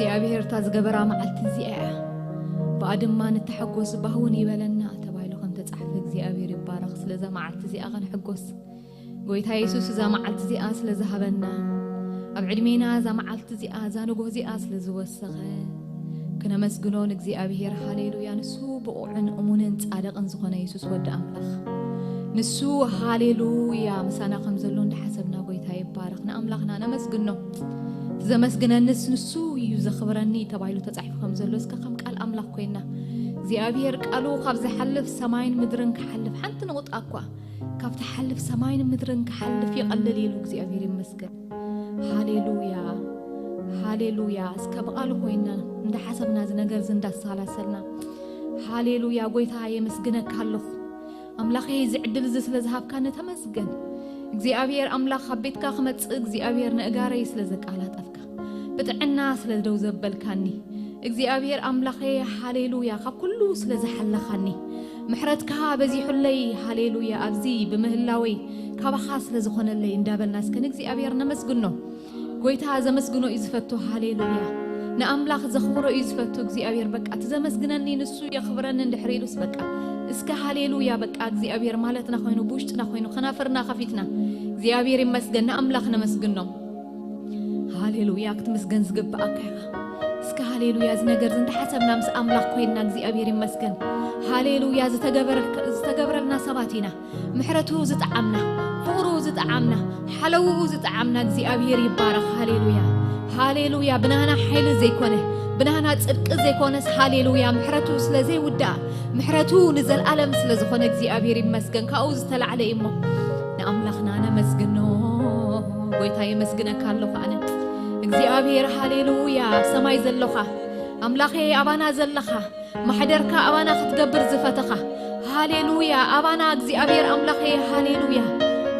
እግዚኣብሔር እታ ዝገበራ መዓልቲ እዚኣ እያ። ብኣ ድማ ንተሐጎስ፣ ባህውን ይበለና ተባሂሉ ከም ተጻሕፈ እግዚኣብሔር ይባረኽ። ስለዛ መዓልቲ እዚኣ ክንሕጎስ፣ ጎይታ የሱስ እዛ መዓልቲ እዚኣ ስለ ዝሃበና፣ ኣብ ዕድሜና እዛ መዓልቲ እዚኣ፣ እዛ ንጎ እዚኣ ስለ ዝወሰኸ፣ ክነመስግኖ ንእግዚኣብሔር። ሃሌሉያ! ንሱ ብቑዕን እሙንን ጻድቕን ዝኾነ የሱስ ወዲ ኣምላኽ፣ ንሱ፣ ሃሌሉያ፣ ምሳና ከም ዘሎ እንዳሓሰብና፣ ጎይታ ይባረኽ። ንኣምላኽና ነመስግኖ። እቲ ዘመስግነንስ ንሱ እዩ፣ ዘኽብረኒ ተባሂሉ ተጻሒፉ ከም ዘሎ፣ እስከ ከም ቃል ኣምላኽ ኮይና፣ እግዚኣብሔር ቃሉ ካብ ዝሓልፍ ሰማይን ምድርን ክሓልፍ ሓንቲ ንቑጣ እኳ ካብ ትሓልፍ ሰማይን ምድርን ክሓልፍ ይቐልል ኢሉ እግዚኣብሔር ይመስገን። ሃሌሉያ፣ ሃሌሉያ። እስከ ብቓሉ ኮይና እንዳሓሰብና፣ እዚ ነገር እዚ እንዳሰላሰልና፣ ሃሌሉያ፣ ጎይታ የመስግነካ ኣለኹ። ኣምላኸይ፣ እዚ ዕድል እዚ ስለ ዝሃብካኒ ተመስገን። እግዚኣብሔር ኣምላኽ፣ ኣብ ቤትካ ክመጽእ እግዚኣብሔር ንእጋረይ ስለ ዘቃላጠፍካ፣ ብጥዕና ስለ ደው ዘበልካኒ፣ እግዚኣብሔር ኣምላኸይ፣ ሃሌሉያ፣ ካብ ኩሉ ስለ ዝሓለኻኒ፣ ምሕረትካ በዚሑለይ፣ ሃሌሉያ፣ ኣብዚ ብምህላወይ ካባኻ ስለ ዝኾነለይ እንዳበልና እስከ ንእግዚኣብሔር ነመስግኖ። ጎይታ ዘመስግኖ እዩ ዝፈቱ። ሃሌሉያ። ንኣምላኽ ዘኽብሮ እዩ ዝፈቱ እግዚኣብሔር። በቃ፣ እቲ ዘመስግነኒ ንሱ የኽብረኒ እንድሕር ኢሉስ፣ በቃ፣ እስከ ሃሌሉያ፣ በቃ፣ እግዚኣብሔር ማለትና ኮይኑ፣ ብውሽጥና ኮይኑ፣ ከናፍርና ከፊትና፣ እግዚኣብሔር ይመስገን፣ ንኣምላኽ ነመስግኖ። ሃሌሉያ፣ ክትምስገን ዝግብኣካ ኢኻ። እስከ ሃሌሉያ፣ እዚ ነገር እዚ እንተሓሰብና ምስ ኣምላኽ ኮይንና፣ እግዚኣብሔር ይመስገን። ሃሌሉያ፣ ዝተገበረ-፣ ዝተገብረልና ሰባት ኢና። ምሕረቱ ዝጠዓምና፣ ፍቕሩ ዝጠዓምና፣ ሓለውኡ ዝጠዓምና እግዚኣብሔር ይባረኽ። ሃሌሉያ፣ ሃሌሉያ። ብናህና ሓይሊ ዘይኮነ፣ ብናህና ጽድቂ ዘይኮነስ፣ ሃሌሉያ፣ ምሕረቱ ስለ ዘይውዳእ፣ ምሕረቱ ንዘለኣለም ስለ ዝኾነ እግዚኣብሔር ይመስገን። ካብኡ ዝተላዕለ እዩ እሞ ንኣምላኽና ነመስግኖ። ጎይታ የመስግነካ ኣለኹ ኣነ እግዚኣብሔር። ሃሌሉያ፣ ሰማይ ዘለኻ ኣምላኸ፣ ኣባና ዘለኻ፣ ማሕደርካ ኣባና ክትገብር ዝፈተኻ። ሃሌሉያ፣ ኣባና እግዚኣብሔር ኣምላኸ፣ ሃሌሉያ፣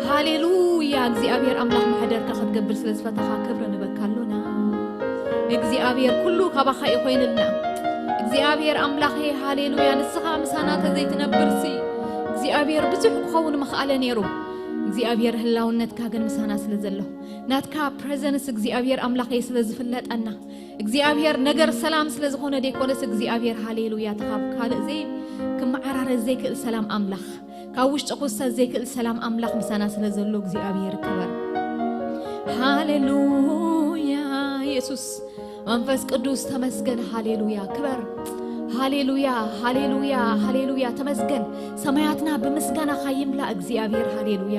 ሃሌሉያ። እግዚኣብሔር ኣምላኽ ማሕደርካ ክትገብር ስለ ዝፈተኻ ክብሪ ንበካ ኣሎና። እግዚኣብሔር፣ ኩሉ ካባኻ እዩ ኮይንልና። እግዚኣብሔር ኣምላኸ፣ ሃሌሉያ፣ ንስኻ ምሳና ተዘይትነብርሲ እግዚኣብሔር ብዙሕ ክኸውን ምኽኣለ ነይሩ። እግዚኣብሔር ህላውነትካ ግን ምሳና ስለ ዘሎ፣ ናትካ ፕሬዘንስ እግዚኣብሔር ኣምላኸ ስለ ዝፍለጠና፣ እግዚኣብሔር ነገር ሰላም ስለ ዝኾነ ደይኮነስ፣ እግዚኣብሔር፣ ሃሌሉያ፣ ተኻብ ካልእ ዘይ-፣ ክመዓራረ ዘይክእል ሰላም ኣምላኽ፣ ካብ ውሽጢ ክውሰድ ዘይክእል ሰላም ኣምላኽ ምሳና ስለ ዘሎ፣ እግዚኣብሔር ክበር። ሃሌሉያ፣ የሱስ መንፈስ ቅዱስ ተመስገን። ሃሌሉያ፣ ክበር። ሃሌሉያ፣ ሃሌሉያ፣ ሃሌሉያ፣ ተመስገን። ሰማያትና ብምስጋናኻ ይምላእ እግዚኣብሔር። ሃሌሉያ፣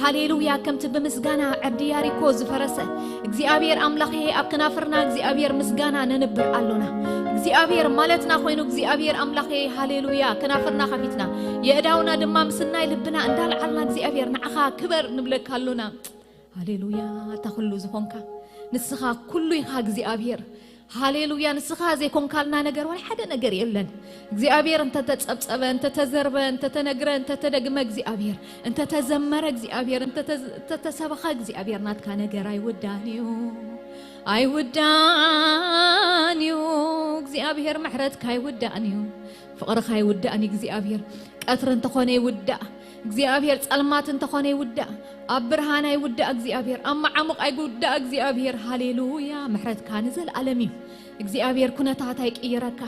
ሃሌሉያ። ከምቲ ብምስጋና ዓዲ ያሪኮ ዝፈረሰ እግዚኣብሔር ኣምላኸ፣ ኣብ ከናፍርና እግዚኣብሔር ምስጋና ነንብር ኣሎና። እግዚኣብሔር ማለትና ኮይኑ እግዚኣብሔር ኣምላኸ፣ ሃሌሉያ፣ ከናፍርና ከፊትና፣ የእዳውና ድማ ምስናይ ልብና እንዳልዓልና እግዚኣብሔር ንዓኻ ክበር ንብለካ ኣሎና። ሃሌሉያ፣ እታ ኩሉ ዝኾንካ ንስኻ ኩሉ ኢኻ እግዚኣብሔር። ሃሌሉያ፣ ንስኻ ዘይኮንካልና ነገር ዋላ ሓደ ነገር የለን። እግዚኣብሔር እንተተጸብጸበ፣ እንተተዘርበ፣ እንተተነግረ፣ እንተተደግመ እግዚኣብሔር፣ እንተተዘመረ እግዚኣብሔር፣ እንተተ-፣ እንተተሰበኸ እግዚኣብሔር፣ ናትካ ነገር ኣይውዳእን እዩ፣ ኣይውዳእን እዩ። እግዚኣብሔር ምሕረትካ ኣይውዳእን እዩ፣ ፍቕርኻ ኣይውዳእን እዩ እግዚኣብሔር። ቀትሪ እንተኾነ ይውዳእ እግዚኣብሔር፣ ጸልማት እንተኾነ ይውዳእ፣ ኣብ ብርሃን ኣይውዳእ እግዚኣብሔር፣ ኣብ መዓሙቕ ኣይውዳእ እግዚኣብሔር። ሃሌሉያ፣ ምሕረትካ ንዘለኣለም እዩ እግዚኣብሔር። ኩነታት ኣይቅይረካ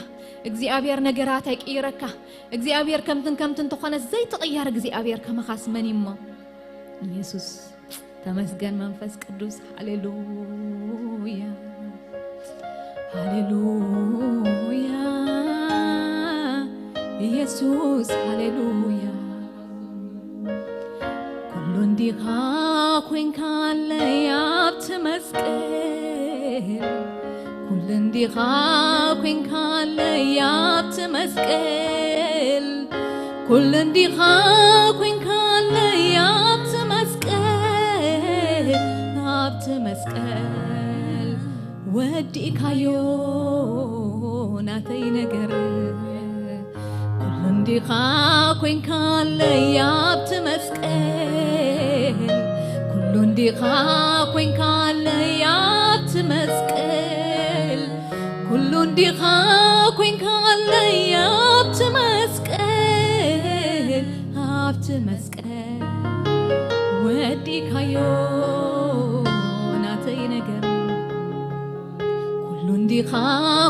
እግዚኣብሔር፣ ነገራት ኣይቅይረካ እግዚኣብሔር። ከምትን ከምትን እንተኾነ ዘይትቕየር እግዚኣብሔር፣ ከማኻስ መን እዩ እሞ? ኢየሱስ ተመስገን መንፈስ ቅዱስ። ሃሌሉያ፣ ሃሌሉያ፣ ኢየሱስ፣ ሃሌሉያ። ኩሉ እንዲኻ ኮይንካለይ ኣብቲ መስቀል፣ ኩሉ እንዲኻ ኮይንካለይ ኣብቲ መስቀል፣ ኩሉ እንዲኻ ኮይንካለይ ኣብቲ መስቀል፣ ኣብቲ መስቀል ወዲእካዮ ናተይ ነገር። ኩሉ እንዲኻ ኮይንካለይ ኣብቲ መስቀል፣ ኩሉ እንዲኻ ኮይንካለይ ኣብቲ መስቀል፣ ኩሉ እንዲኻ ኮይንካለይ ኣብቲ መስቀል፣ ኣብቲ መስቀል ወዲእካዮ ናተይ ነገር። ኩሉ እንዲ ዲኻ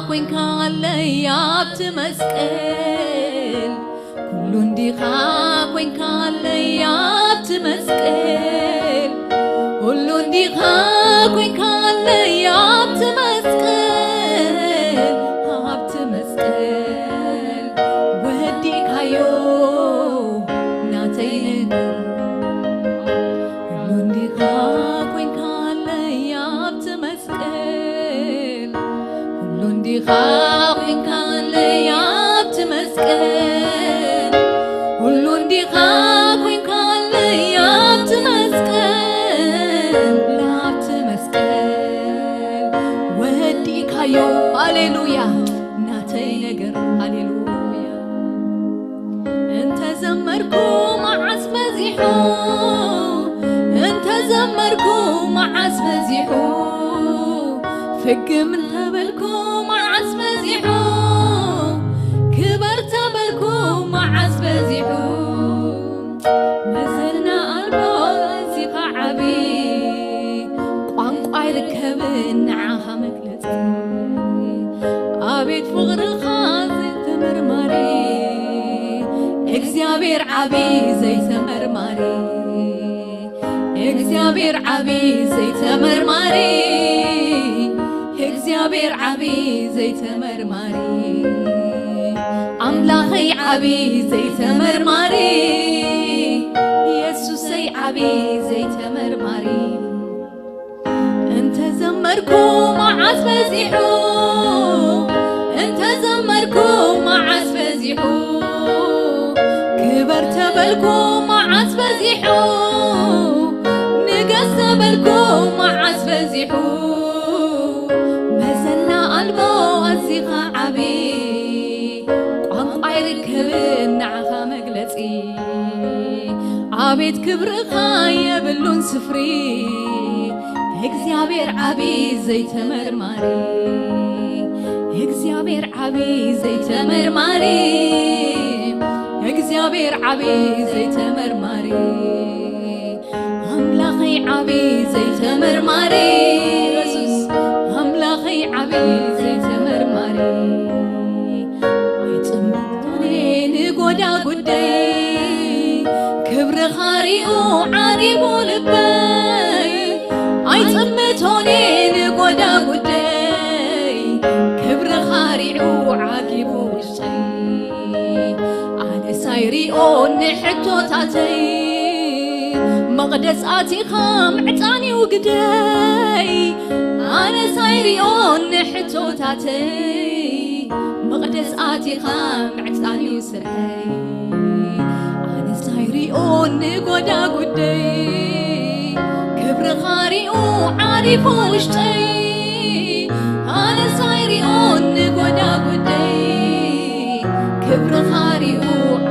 ኮይንካለይ ኣብቲ መስቀል፣ ኩሉ እንዲኻ ኮይንካለይ ኣብቲ መስቀል፣ ኩሉ እንዲኻ ኮይንካለይ ኣብቲ መስቀል፣ ኣብቲ መስቀል ወዲእካዮ ናተይ ነገር። ኩሉ እንዲኻ ኮይንካለይ ኣብቲ መስቀል፣ ኩሉ እንዲኻ ኮይንካለይ ኣብቲ መስቀል፣ ኩሉ እንዲኻ ኮይንካለይ ኣብቲ መስቀል፣ ኣብቲ መስቀል ወዲእካዮ። ሃሌሉያ ናተይ ነገር። ሃሌሉያ። እንተ ዘመርኩ መዓስ በዚሑ፣ እንተ ዘመርኩ መዓስ በዚሑ፣ ፍግም እንተ በልኩ መዓስ በዚሑ፣ ክበር ተበልኩ መዓስ በዚሑ፣ መዘና ኣልቦ ኣዚኻ ዓቢ፣ ቋንቋ ኣይርከብን ንዓኻ መግለጺ። ኣቤት ፍቕርኻ ዘይተመርማሪ፣ እግዚኣብሔር ዓቢ ዘይተመርማሪ፣ እግዚኣብሔር ዓቢ ዘይተመርማሪ፣ እግዚኣብሔር ዓቢ ዘይተመርማሪ፣ ኣምላኸይ ዓቢ ዘይተመርማሪ፣ የሱሰይ ዓቢ ዘይተመርማሪ። እንተ ዘመርኩ መዓስ በዚሑ፣ እንተ ዘመርኩ መዓስ በዚሑ፣ ክበር ተበልኩ መዓስ በዚሑ፣ ንገስ ተበልኩ መዓስ በዚሑ፣ መዘና ኣልቦ ኣዚኻ ዓቢ፣ ቋንቋ ኣይርከብን ንዓኻ መግለጺ። ኣቤት ክብርኻ የብሉን ስፍሪ፣ እግዚኣብሔር ዓቢ ዘይተመርማሪ፣ እግዚኣብሔር ዓቢ ዘይተመርማሪ፣ እግዚኣብሔር ዓቢ ዘይተመርማሪ፣ ኣምላኸይ ዓቢ ዘይተመርማሪ፣ የሱስ ኣምላኸይ ዓቢ ዘይተመርማሪ። ኣይጽምቶኔ ንጎዳ ጉደይ፣ ክብርኻ ሪኡ ዓሪቡ ልበይ። ኣይጽምቶኔ ንጎዳ ጉደይ፣ ክብርኻ ሪኡ ዓጊቡ ውሽጠይ። ኣነስ ኣይሪኦ ንሕቶታተይ፣ መቕደስ ኣቲኻ ምዕጣን'ዩ ግደይ። ኣነስ ኣይሪኦ ንሕቶታተይ፣ መቕደስ ኣቲኻ ምዕጣን'ዩ ስርሐይ። ኣነስ ኣይሪኦ ንጎዳ ጉደይ፣ ክብርኻ ሪኡ ዓሪፉ ውሽጠይ። ኣነስ ኣይሪኦ ንጎዳ ጉደይ፣ ክብርኻ ሪኡ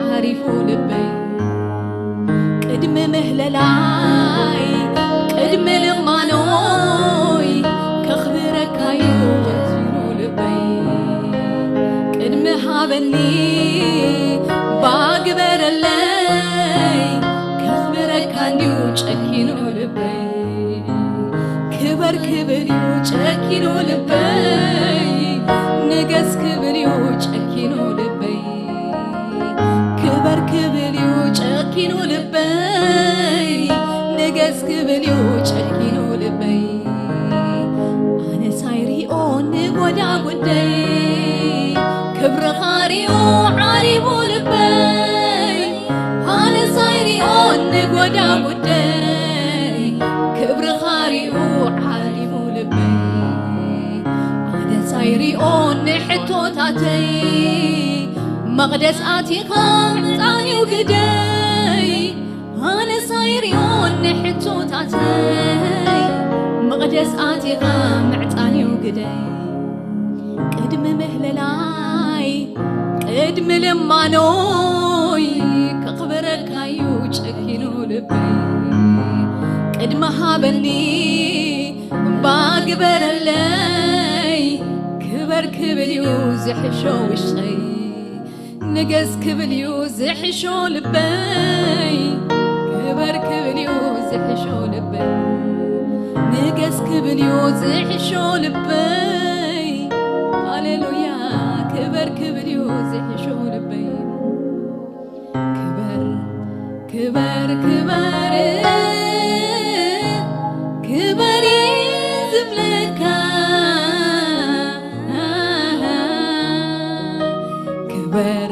ዓሪፉ ልበይ። ቅድሚ ምህለላይ ቅድሚ ልማኖይ፣ ከኽብረካ'ዩ ወሲኑ ልበይ። ቅድሚ ሃበኒ ባግበረለይ፣ ከኽብረካ እንድዩ ጨኪኑ ልበይ። ክበር ክብል እዩ ጨኪኑ ልበይ፣ ንገስ ክብል እዩ ጨኪኑ ልበይ። ክበር ክብል እዩ ጨኪኑ ልበይ፣ ንገስ ክብል እዩ ጨኪኑ ልበይ። ኣነስ ኣይሪኦ ንጎዳ ጉደይ፣ ክብርኻ ሪኡ ዓሪቡ ልበይ። ኣነስ ኣይሪኦ ንጎዳ ጉደይ፣ ክብርኻ ሪኡ ዓሪቡ ልበይ። ኣነስ ኣይሪኦ ንሕቶታተይ፣ መቕደስ ኣቲኻ ምዕጣን'ዩ ግደይ። ኣነስ ኣይሪኦ ንሕቶታተይ፣ መቕደስ ኣቲኻ ምዕጣን'ዩ ግደይ። ቅድሚ ምህለላይ ቅድሚ ልማኖይ፣ ከኽብረካ'ዩ ጨኪኑ ልበይ። ቅድሚ ሃበኒ ባግበረለይ፣ ክበር ክብል እዩ ዝሕሾ ውሽጠይ። ንገስ ክብል እዩ ዝሕሾ ልበይ፣ ክበር ክብል እዩ ዝሕሾ ልበይ፣ ንገስ ክብል እዩ ዝሕሾ ልበይ። ክበር ክብል እዩ ዝሕሹ ልበይ። ክበር ክበር ክበር ክበር ዝብለካ። ክበር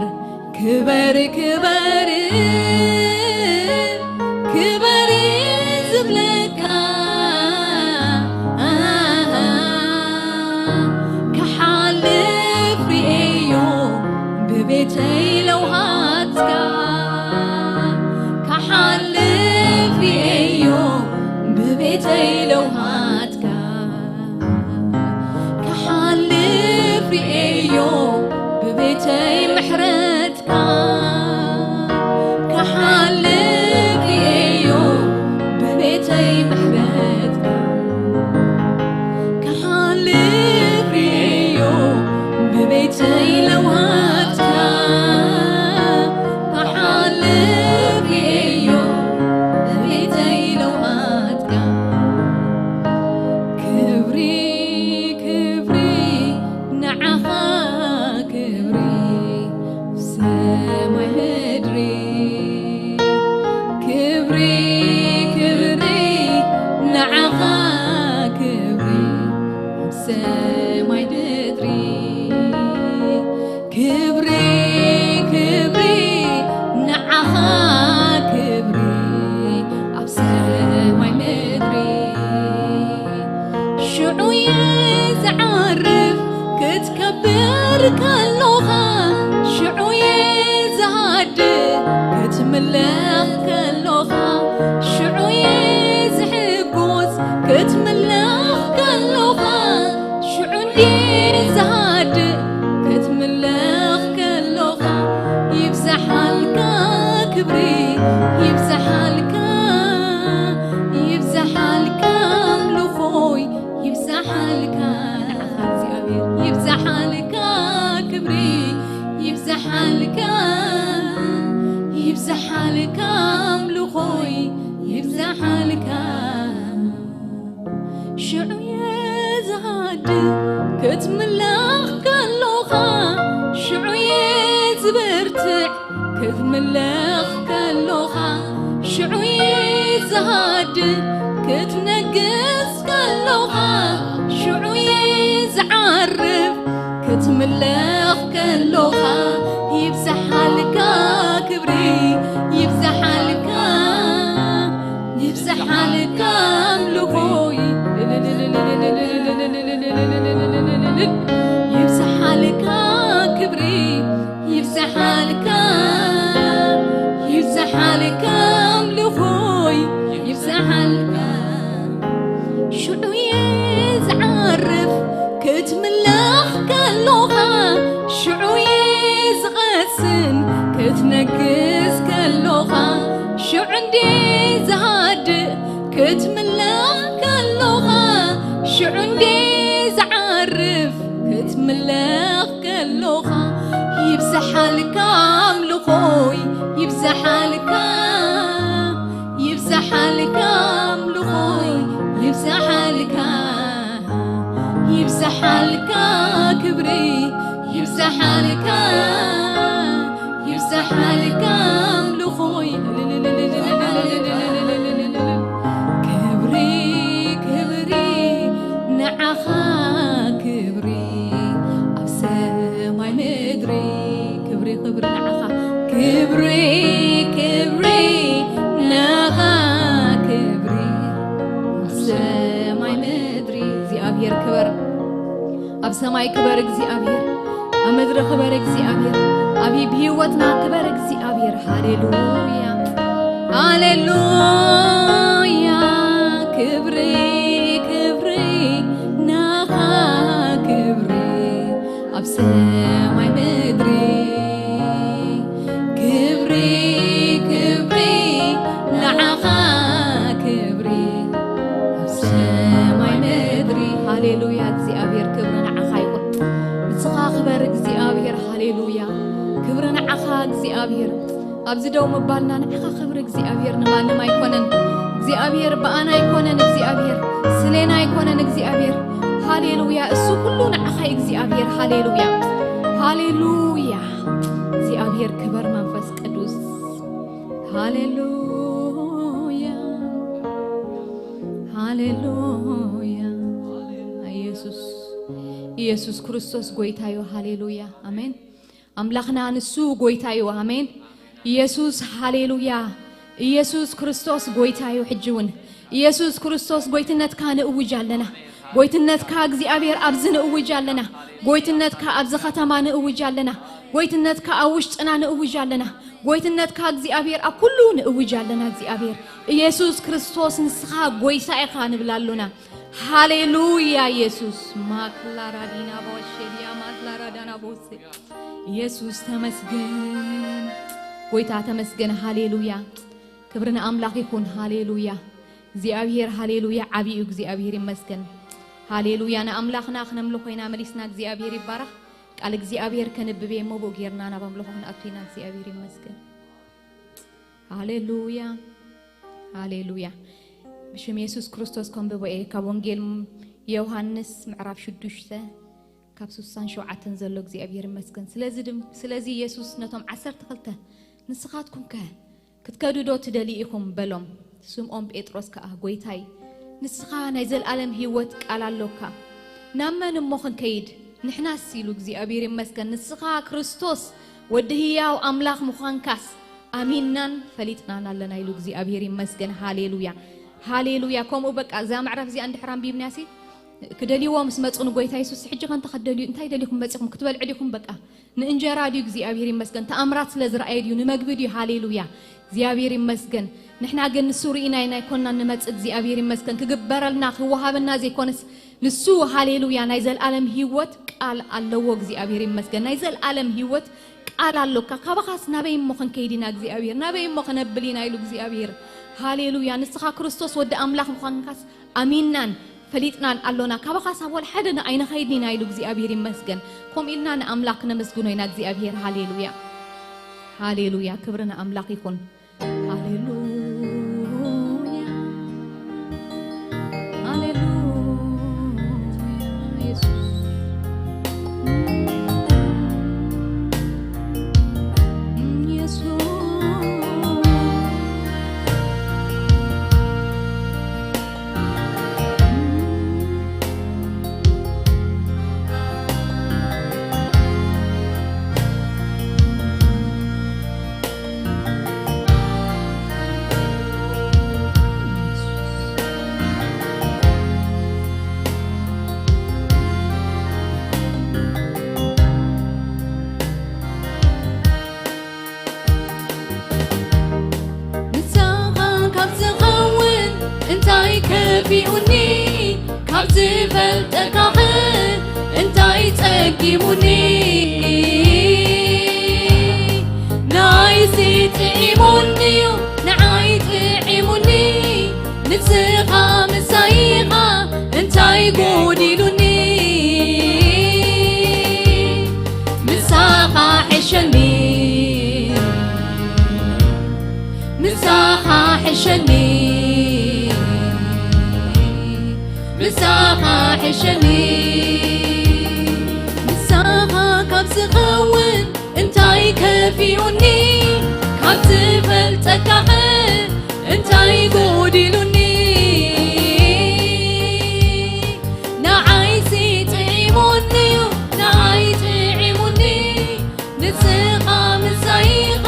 ክበር ክበር ክበር ዝብለካ። ክሓልፍ ርእዮ ብቤተይ ለውሃትካ። ክሓልፍ ርእዮ ብቤተይ ለውሃትካ። ክሓልፍ ርእዮ ብቤተይ ምሕረትካ። ክሓልፍ ርእዮ ብቤተይ ምሕረትካ። ክሓልፍ ርእዮ ብቤተይ ለውሃትካ። ክሓልፍ ርእዮ ብቤተይ ለውሃትካ። ክብሪ ክብሪ ንዓኻ ክብሪ ሰማይ ምድሪ። ክብሪ ክብሪ ንዓኻ ክብሪ ኣብ ሰማይ ምድሪ። ክብሪ ክብሪ ንዓኻ ክብሪ ኣብ ሰማይ ምድሪ። ሽዑ እየ ዝዓርፍ ክትከብር ከሎኻ። ሽዑ እየ ዝሃድእ ክትምለኽ ከሎኻ። ሽዑ እየ ዝሕጎስ ክትምለኽ ከሎኻ። ሽዑ እንድየ ዝሃድእ ክትምለኽ ከሎኻ። ይብዛሓልካ ክብሪ ይብዛሓልካ። ይብዛሓልካ ኣምልኾይ ይብዛሓልካ። ንዓኻ እግዚኣብሔር ይብዛሓልካ ክብሪ ይብዛሓልካ። ይብዛሓልካ ኣምልኾይ ይብዛሓልካ። ሽዑ እየ ዝሃድእ ክትምለኽ ከሎኻ። ሽዑ እየ ዝበርትዕ ክትምለኽ ከሎኻ። ሽዑ እየ ዝሃድእ ክትነግስ ከሎኻ። ሽዑ እየ ዝዓርፍ ክትምለኽ ከሎኻ። ይብዛሓልካ ክብሪ ይብዛሓልካ። ይብዛሓልካ ኣምልኾይ ይብዛሓልካ ክብሪ ይብዛሓልካ። ይብዛሓልካ ኣምልኾይ ይብዛሓልካ። ሽዑ እየ ዝዓርፍ ክትምለኽ ከሎኻ። ሽዑ እየ ዝቐስን ክትነግስ ከሎኻ። ሽዑ እንድየ ዝሃድእ ክትምለኽ ከሎኻ። ሽዑ እንድየ ዝዓርፍ ክትምለኽ ከሎኻ። ይብዛሓልካ ኣምልኾይ ይብዛሓልካ። ይብዛሓልካ ኣምልኾይ ይብዛሓልካ። ይብዛሓልካ ክብሪ ይብዛሓልካ። ይብዛሓልካ ኣምልኾይ ክብሪ ክብሪ ንዓኻ ክብሪ ኣብ ሰማይ ምድሪ። ክብሪ ክብሪ ንዓኻ ክብሪ ክብሪ ንዓኻ ክብሪ ኣብ ሰማይ ምድሪ። እግዚኣብሔር ክበር ኣብ ሰማይ ክበር እግዚኣብሔር ኣብ ምድሪ ክበር እግዚኣብሔር ኣብ ብህይወትና ክበር እግዚኣብሔር። ሃሌሉያ ሃሌሉያ። ክብሪ ክብሪ ናኻ ክብሪ ኣብ ሰማይ ምድሪ። ክብሪ ክብሪ ንዓኻ ክብሪ ኣብ ሰማይ ምድሪ። ሃሌሉያ እግዚኣብሔር ክብሪ ንዓኻ ይኹን። ንስኻ ክበር እግዚኣብሔር። ሃሌሉያ ክብሪ ንዓኻ እግዚኣብሔር። ኣብዚ ደው ምባልና ንዓኻ ክብሪ እግዚኣብሔር ንማንም ኣይኮነን። እግዚኣብሔር ብኣና ኣይኮነን እግዚኣብሔር ስሌና ኣይኮነን እግዚኣብሔር። ሃሌሉያ እሱ ኩሉ ንዓኻ እዩ እግዚኣብሔር። ሃሌሉያ ሃሌሉያ። እግዚኣብሔር ክበር መንፈስ ቅዱስ። ሃሌሉያ። ሃሌሉያ። ኢየሱስ፣ ኢየሱስ ክርስቶስ ጎይታ እዩ። ሃሌሉያ። ኣሜን። ኣምላኽና ንሱ ጎይታ እዩ። ኣሜን። ኢየሱስ፣ ሃሌሉያ። ኢየሱስ ክርስቶስ ጎይታ እዩ። ሕጂ እውን ኢየሱስ ክርስቶስ ጎይትነትካ ንእውጅ ኣለና። ጎይትነትካ እግዚኣብሔር ኣብዚ ንእውጅ ኣለና። ጎይትነትካ ኣብዚ ከተማ ንእውጅ ኣለና። ጎይትነትካ ኣብ ውሽጥና ንእውጅ ኣለና። ጎይትነትካ እግዚኣብሔር ኣብ ኩሉ ንእውጅ ኣለና። እግዚኣብሔር ኢየሱስ ክርስቶስ ንስኻ ጎይታ ኢኻ ንብል ኣሎና። ሃሌሉያ ኢየሱስ። ማክላራዲና ቦሸዲያ ማክላራዳና ቦሴ። ኢየሱስ ተመስገን። ጎይታ ተመስገን። ሃሌሉያ። ክብሪ ንኣምላኽ ይኹን። ሃሌሉያ። እግዚኣብሔር ሃሌሉያ ዓቢ እዩ። እግዚኣብሔር ይመስገን። ሃሌሉያ። ንኣምላኽና ክነምልኾ ኢና መሊስና። እግዚኣብሔር ይባረኽ። ቃል እግዚኣብሔር ከንብብ እየ እሞ ብኡ ጌርና ናብ ኣምልኾ ክንኣቱ ኢና። እግዚኣብሔር ይመስገን። ሃሌሉያ። ሃሌሉያ። ብሽም የሱስ ክርስቶስ ከንብቦ እየ ካብ ወንጌል ዮሃንስ ምዕራፍ ሽዱሽተ ካብ ስሳን ሸውዓተን ዘሎ። እግዚኣብሔር ይመስገን። ስለዚ ድም-፣ ስለዚ የሱስ ነቶም ዓሰርተ ክልተ፣ "ንስኻትኩም ከ ክትከዱ ዶ ትደልዩ ኢኹም?" በሎም። ስምዖን ጴጥሮስ ከኣ፣ "ጎይታይ፣ ንስኻ ናይ ዘልኣለም ህይወት ቃል ኣሎካ። ናብ መን እሞ ክንከይድ? ንሕናስ" ኢሉ፣ እግዚኣብሔር ይመስገን፣ "ንስኻ ክርስቶስ ወዲ ህያው ኣምላኽ ምዃንካስ ኣሚንናን ፈሊጥናን ኣለና" ኢሉ፣ እግዚኣብሔር ይመስገን። ሃሌሉያ። ሃሌሉያ። ከምኡ በቃ እዛ ምዕራፍ እዚኣ እንድሕር ኣንቢብናሲ፣ ክደልይዎ ምስ መጹ ንጎይታ የሱስ፣ "ሕጂ ከ እንታይ ክትደልዩ፣ እንታይ ደሊኹም መጺኹም? ክትበልዑ ዲኹም?" በቃ ንእንጀራ ድዩ? እግዚኣብሔር ይመስገን። ተኣምራት ስለ ዝረኣየ ድዩ? ንመግቢ ድዩ? ሃሌሉያ። እግዚኣብሔር ይመስገን። ንሕና ግን ንሱ ርኢና ኢና ኣይኮንና ንመጽእ። እግዚኣብሔር ይመስገን። ክግበረልና፣ ክወሃበና ዘይኮነስ ንሱ፣ ሃሌሉያ፣ ናይ ዘልኣለም ህይወት ቃል ኣለዎ። እግዚኣብሔር ይመስገን። ናይ ዘልኣለም ህይወት ቃል ኣሎካ። ካባኻስ ናበይ እሞ ክንከይድ ኢና እግዚኣብሔር? ናበይ እሞ ክነብል ኢና ኢሉ እግዚኣብሔር። ሃሌሉያ። ንስኻ ክርስቶስ ወዲ ኣምላኽ ምዃንካስ ኣሚንናን ፈሊጥናን ኣሎና። ካባኻስ ኣብ ወላ ሓደ ን-፣ ኣይንኸይድን ኢና ኢሉ እግዚኣብሔር ይመስገን። ከምኡ ኢልና ንኣምላኽ ክነመስግኖ ኢና እግዚኣብሔር። ሃሌሉያ። ሃሌሉያ። ክብሪ ንኣምላኽ ይኹን። ሃሌሉያ፣ ሃሌሉያ፣ ኢየሱስ፣ ኢየሱስ። ንስኻ ካብ ዝኸውን እንታይ ከፊኡኒ? ካብ ዝፈልጠካኸ እንታይ ጸጊሙኒ? ንዓይሲ ጥዒሙኒ'ዩ፣ ንዓይ ጥዒሙኒ። ንስኻ ምሳይ ኢኻ፣ እንታይ ጎዲሉኒ? ምሳኻ ሕሸኒ፣ ምሳኻ ሕሸኒ፣ ምሳኻ ሕሸኒ። ምሳኻ ካብ ዝኸውን እንታይ ከፊኡኒ? ካብ ዝፈልጠካኸ እንታይ ጎዲሉኒ? ንዓይሲ ጥዒሙኒ'ዩ፣ ንዓይ ጥዒሙኒ። ንስኻ ምሳይ ኢኻ፣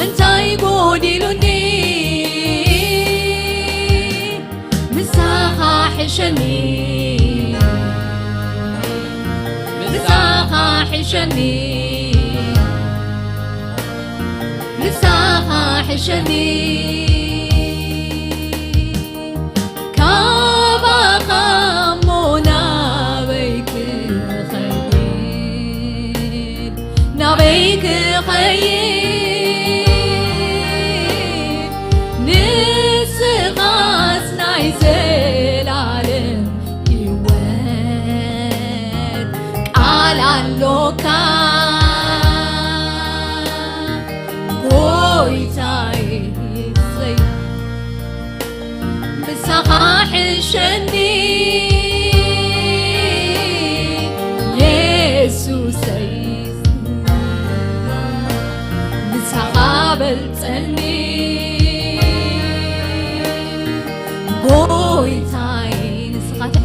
እንታይ ጎዲሉኒ? ምሳኻ ሕሸኒ፣ ምሳኻ ሕሸኒ፣ ምሳኻ ሕሸኒ። ካባኻ እሞ ናበይ ክኸይድ? ናበይ ክኸይድ? ንስኻስ ናይ ዘላለም ህይወት ቃል ኣሎካ። ጎይታይ እሰይ፣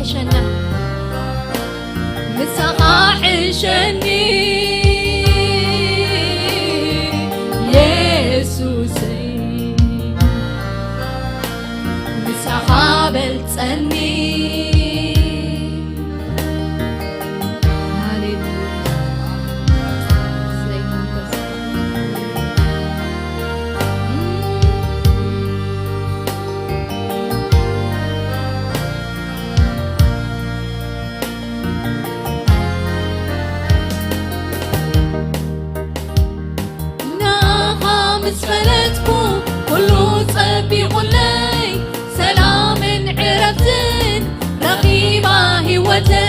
ሸና ምሳኻ ሕሸኒ የሱሰይ፣ ምሳኻ በልጸኒ። ሃሌሉያ። ናኻ ምስ ፈለጥኩ ኩሉ ጸቢቑለይ፣ ሰላምን ዕረፍትን ረኺባ ህይወተይ።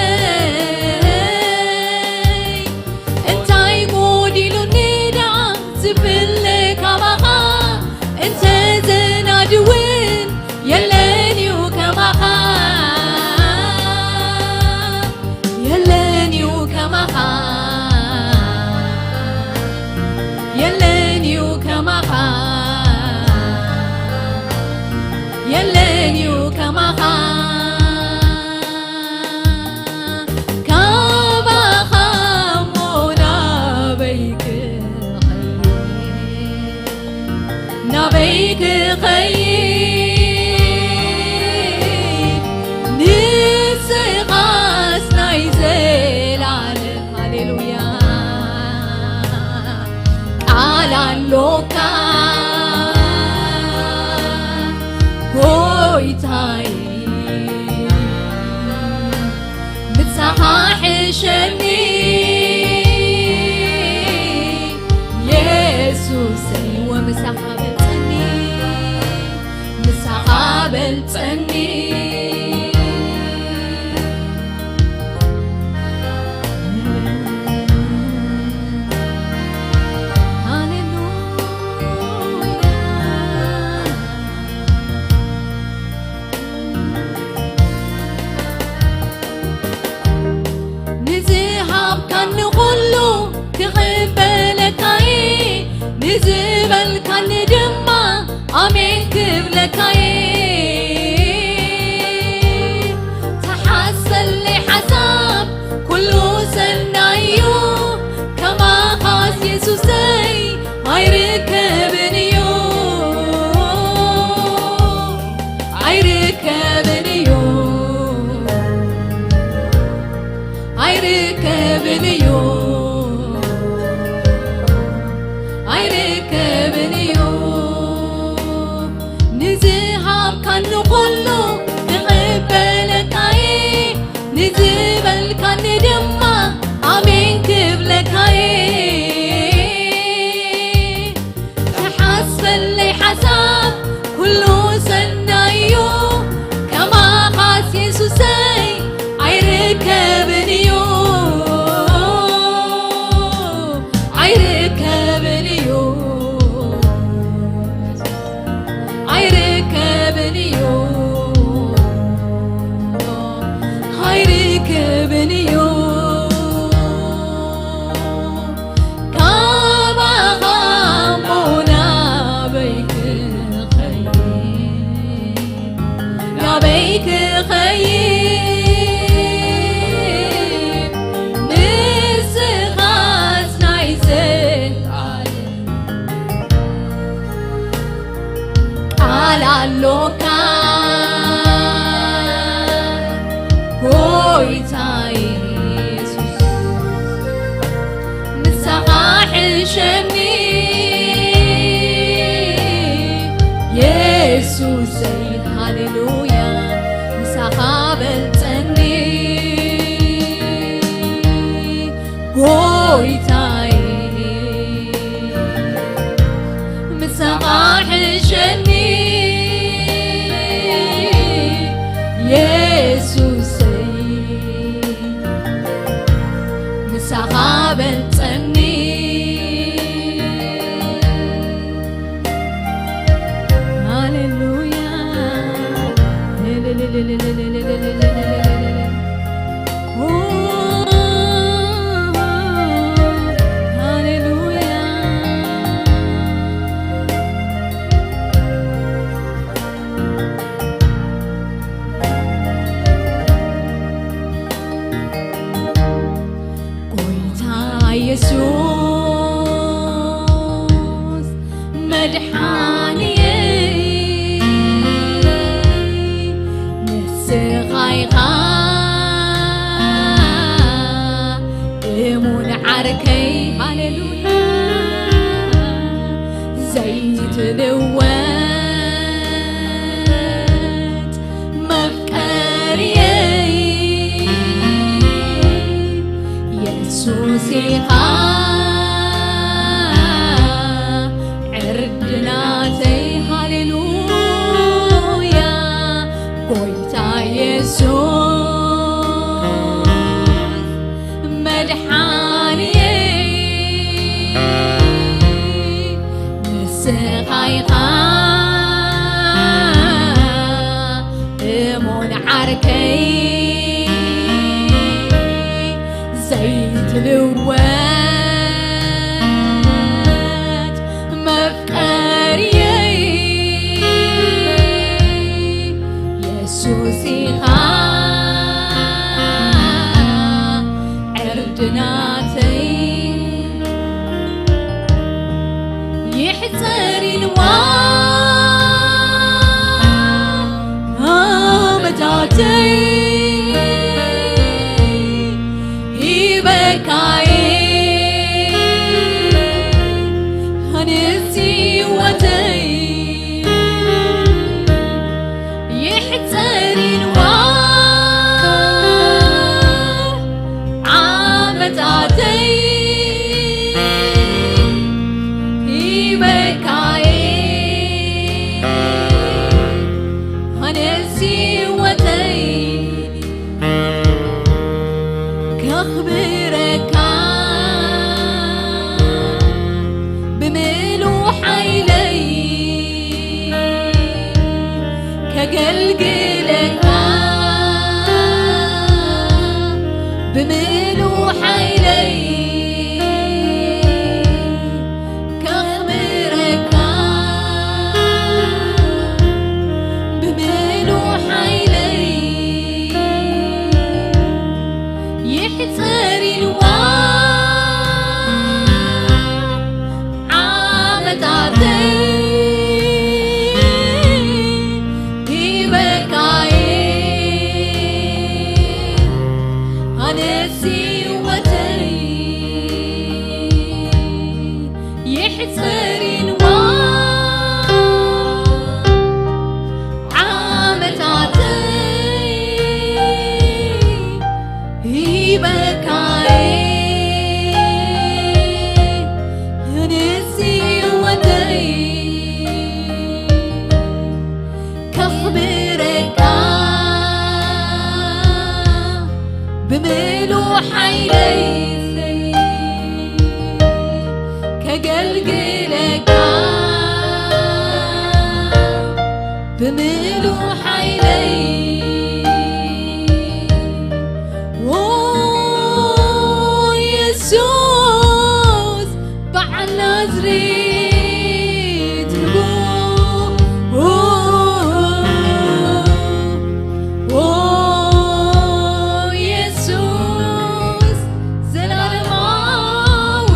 እንታይ ጎዲሉኒ ደኣ ዝብለ ካባኻ፣ እንተ ዘናድውን የለን እዩ ከማኻ፣ የለን እዩ ከማኻ፣ የለን እዩ ከማኻ፣ የለን እዩ ከማኻ። ካባኻ እሞ ናበይ ክኸይድ? ናበይ ክኸይድ? ንስኻስ ናይ ዘላለም፣ ሃሌሉያ፣ ቃል ኣሎካ ጎይታይ፣ ምሳኻ ሕሸኒ የሱሰይ፣ ወምሳኻ በልጸኒ፣ ምሳኻ በልጸኒ። ሃሌሉያ። ንዝሃብካኒ ኩሉ ክቕበለካ'የ፣ ንዝበልካኒ ድማ ኣሜን ክብለካ'የ። ተሓስበለይ ሓሳብ ኩሉ ሰናይ'ዩ፣ ከማኻስ የሱሰይ ኣይርከብን እዩ፣ ኣይርከብን እዩ፣ ኣይርከብን እዩ፣ ኣይርከብን እዩ። ንዝሃብካኒ ኩሉ ክቕበለካ'የ፣ ንዝበልካኒ ድማ ኣሜን ክብለካ'የ። ተሓስበለይ ሓሳብ ኩሉ ሰናይ'ዩ፣ ከማኻስ የሱሰይ ኣይርከብን እዩ፣ ኣይርከብን እዩ፣ ኣይርከብን እዩ፣ ኣይርከብን እዩ። ካባኻ እሞ ናበይ ክኸይድ? ናበይ ክኸይድ? ንስኻስ ናይ ዘላለም ቃል ኣሎካ ጎይታ የሱስ፣ ምሳኻ ሕሸኒ የሱሰይ፣ ሃሌሉያ፣ ምሳኻ በልጸኒ ጎይታዬ፣ ምሳኻ ሕሸኒ የሱሰይ። ኢኻ ዕርዲ ናተይ። ሃሌሉያ ጎይታ የሱስ መድሓንየይ፣ ንስኻ ኢኻ እሙን ዓርከይ፣ ዘይትልወጥ መፍቀርየይ፣ የሱስ ኢኻ ዕርዲ ናተይ። ይሕጸር ኢልዋ ዓመታተይ፣ ሂበካየ ኣነስ ህይወተይ። ይሕጸር ኢልዋ ዓመታተይ፣ ሂበካየ ኣነስ ህይወተይ። ከኽብረካ ብምሉእ ሓይለይ፣ ከገልግለካ ብምሉእ ሓይለይ፣ ከኽብረካ ብምሉእ ሓይለይ። ይሕጸር ኢልዋ ዓመታተይ፣ ሂበካየ ኣነስ ህይወተይ። ይሕጸር ኢልዋ ዓመታተይ፣ ሂበካየ ኣነስ ህይወተይ። ከኽብረካ ብምሉእ ሓይለይ፣ ከገልግለካ ብምሉእ ሓይለይ። ኦ የሱስ በዓል ናዝሬት ንጉስ፣ ኦ የሱስ ዘላለማዊ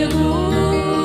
ንጉስ።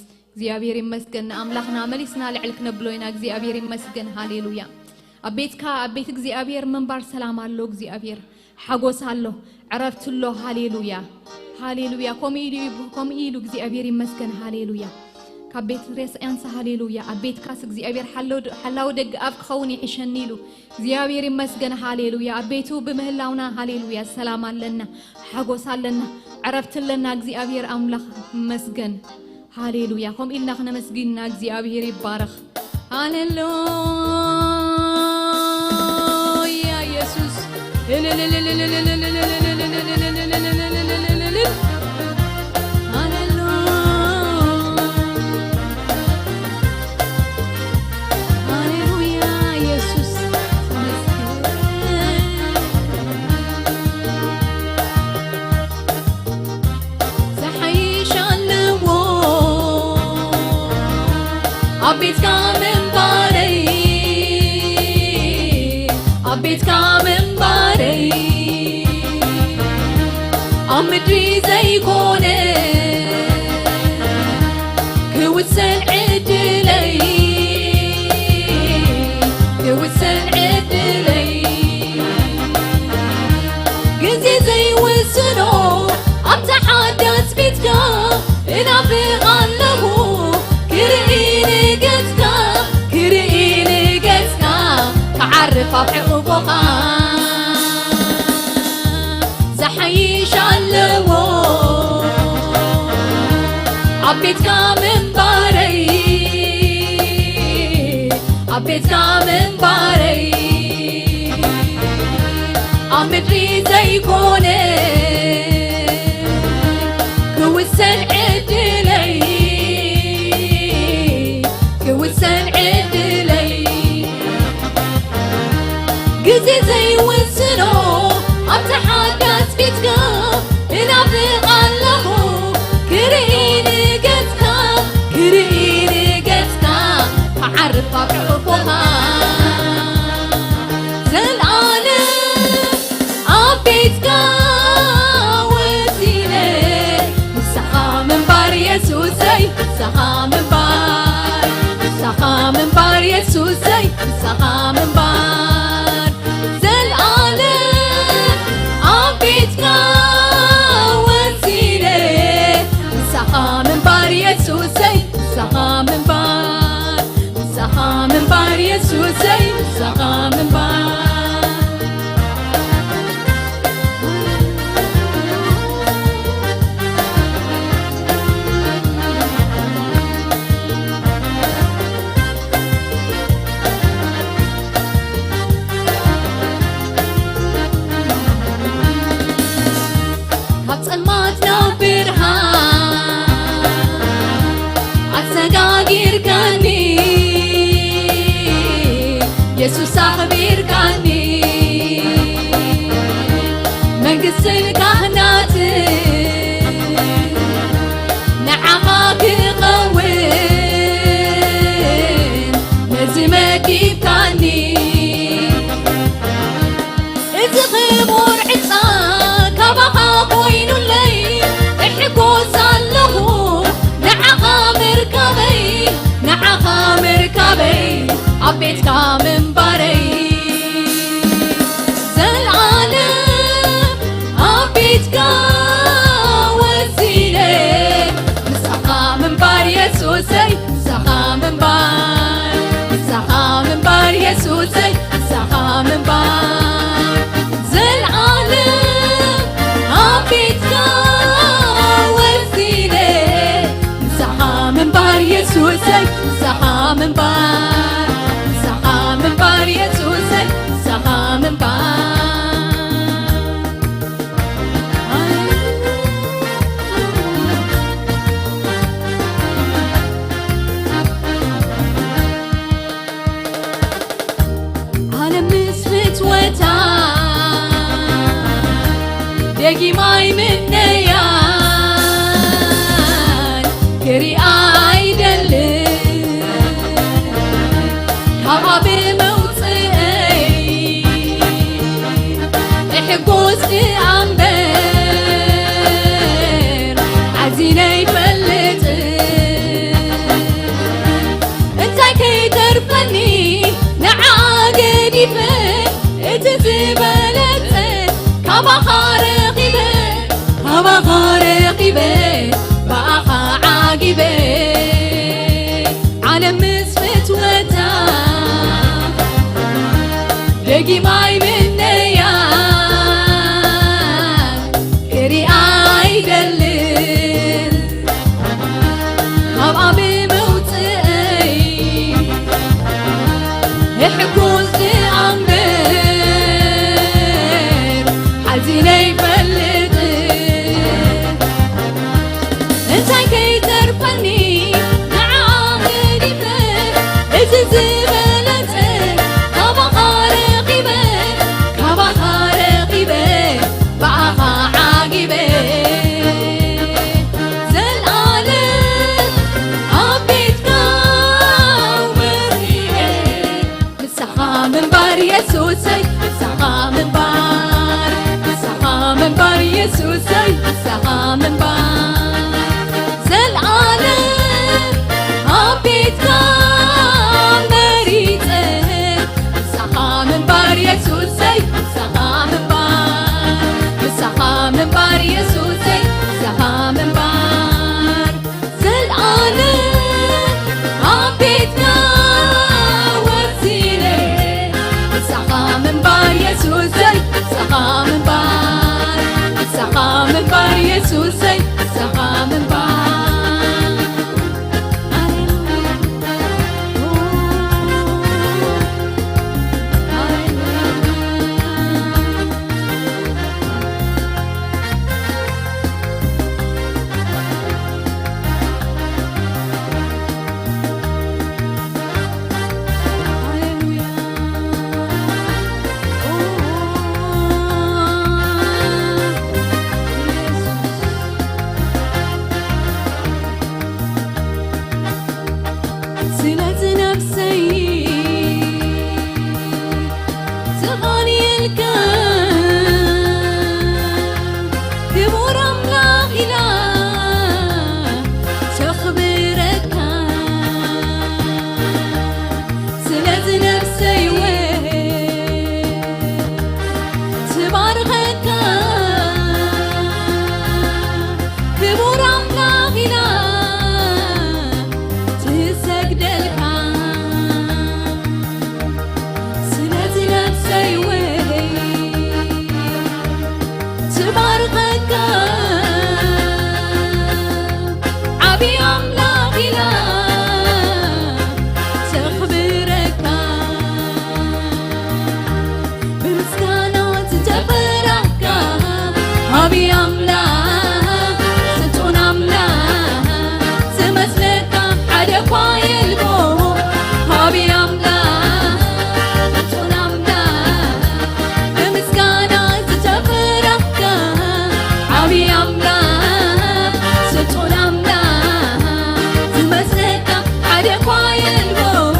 እግዚኣብሔር ይመስገን። ንኣምላኽና መሊስና ልዕል ክነብሎ ኢና። እግዚኣብሔር ይመስገን። ሃሌሉያ። ኣብ ቤትካ፣ ኣብ ቤት እግዚኣብሔር ምንባር ሰላም ኣሎ። እግዚኣብሔር ሓጎስ ኣሎ፣ ዕረፍቲ ኣሎ። ሃሌሉያ፣ ሃሌሉያ። ከምኡ ኢሉ እዩ፣ ከምኡ ኢሉ እግዚኣብሔር ይመስገን። ሃሌሉያ። ካብ ቤት ሬስያንስ፣ ሃሌሉያ። ኣብ ቤትካስ እግዚኣብሔር ሓለው-፣ ሓላዊ ደቂ ኣብ ክኸውን ይሕሸኒ ኢሉ እግዚኣብሔር ይመስገን። ሃሌሉያ። ኣብ ቤቱ ብምህላውና፣ ሃሌሉያ፣ ሰላም ኣለና፣ ሓጎስ ኣለና፣ ዕረፍቲ ኣለና። እግዚኣብሔር ኣምላኽ ይመስገን። ሃሌሉያ። ከምኡ ኢልና ክነመስግና እግዚኣብሔር ይባረኽ። ሃሌሉያ ኢየሱስ። ሃሌሉያ። ሃሌሉያ ኢየሱስ። ተመስገን። ዝሓይሽ ኣለዎ ኣብ ቤትካ ምንባረይ፣ ኣብ ቤትካ ምንባረይ። ኣብ ምድሪ ዘይኮነ ክውሰን ዕድለይ፣ ክውሰን ዕድለይ። ግዜ ዘይውስኖ ኣብታ ሓዳስ ቤትካ እናፍቕ ኣለኹ። ክርኢ ንገጽካ፣ ክርኢ ንገጽካ፣ ክዓርፍ ኣብ ሕቑፎኻ። ዝሓይሽ ኣለዎ ኣብ ቤትካ ምንባረይ፣ ኣብ ቤትካ ምንባረይ። ኣብ ምድሪ ዘይኮነ ክውሰን ዕድለይ፣ ክውሰን ዕድለይ። ግዜ ዘይውስኖ ኣብቲ ሓዳስ ቤትካ እናፍቕ ኣለኹ። ክርኢ ንገጽካ፣ ክርኢ ንገጽካ፣ ክዓርፍ ኣብ ሕቑፎኻ። ዘልኣለም ኣብ ቤትካ ወሲነ፣ ምሳኻ ምንባር የሱሰይ፣ ምሳኻ ምንባር፣ ምሳኻ ምንባር የሱሰይ፣ ምሳኻ ምንባር። ዘልኣለም ኣብ ቤትካ ወሲነ፣ ምሳኻ ምንባር የሱሰይ፣ ምሳኻ ምንባር፣ ምሳኻ ምንባር የሱሰይ፣ ምሳኻ ምንባር። ካብ ጸልማት ናብ ብርሃን ኣሰጋጊርካኒ፣ የሱስ ኣኽቢርካኒ። መንግስትን ካህናትን ንዓኻ ክኸውን ነዚ መኪብካኒ። እዚ ክቡር ዕፃ ካባኻ ኮይኑለይ፣ እሕጎስ ኣለኹ ንዓኻ ምርካበይ፣ ንዓኻ ምርካበይ፣ ኣብ ቤትካ ምንባረይ። ዘልኣለም ኣብ ቤትካ ወሲነ፣ ምሳኻ ምንባር የሱሰይ፣ ምሳኻ ምንባር፣ ምሳኻ ምንባር የሱሰይ፣ ምሳኻ ምንባር። ዘልኣለም ኣብ ቤትካ ወሲነ፣ ምሳኻ ምንባር የሱሰይ፣ ምሳኻ ምንባር፣ ምሳኻ ምንባር የሱሰይ። ዓለም ምስ ፍትወታ ደጊማ ኣይምነያ ክሪኣ ኣይደልን። ካብኣ ብምውፅእይ ሕጉስ ዝኣምር ሓዚነ ይፈልጥ። እንታይ ከይተርፈኒ ንዓኣ ገዲፈ፣ እዚ ዝበለጸ ካባኻ ረኺበ፣ ካባኻ ረኺበ፣ ብኣኻ ዓጊበ። ዘልኣለም ኣብ ቤትካ ወሲነ። ንስኻ ምንባር የሱሰይ፣ ንስኻ ምንባር፣ ንስኻ ምንባር የሱሰይ፣ ንስኻ ምንባር። ዘልኣለም ኣብ ቤትካ መሪጸ። ንስኻ ምንባር የሱሰይ፣ ንስኻ ምንባር፣ ንስኻ ምንባር የሱሰይ፣ ንስኻ ምንባር። ዘልኣለም ኣብ ቤትካ ወሲነ። ንስኻ ምንባር የሱሰይ፣ ንስኻ ምንባር፣ ንስኻ ምንባር የሱሰይ፣ ንስኻ ምንባር። ስለዚ ነፍሰይ ትቐንየልካ፣ ክቡር ኣምላኽ ኢላ ተኽብረካ። ስለዚ ነፍሰይ ወይ ትባርከካ፣ ክቡር ኣምላኽ ኢላ ትሰግደልካ። ስለዚ ነፍሰይ ወይ ትባርከካ፣ ዓቢ ኣምላኽ ኢላ ተኽብረካ። ብምስጋና ዝተፈራህካ፣ ዓቢ ኣምላኽ፣ ስልጡን ኣምላኽ፣ ዝመስለካ ሓደ እኳ የልቦ። ዓቢ ኣምላኽ፣ ስልጡን ኣምላኽ፣ ብምስጋና ዝተፈራህካ፣ ዓቢ ኣምላኽ፣ ስልጡን ኣምላኽ፣ ዝመስለካ ሓደ እኳ የልቦን።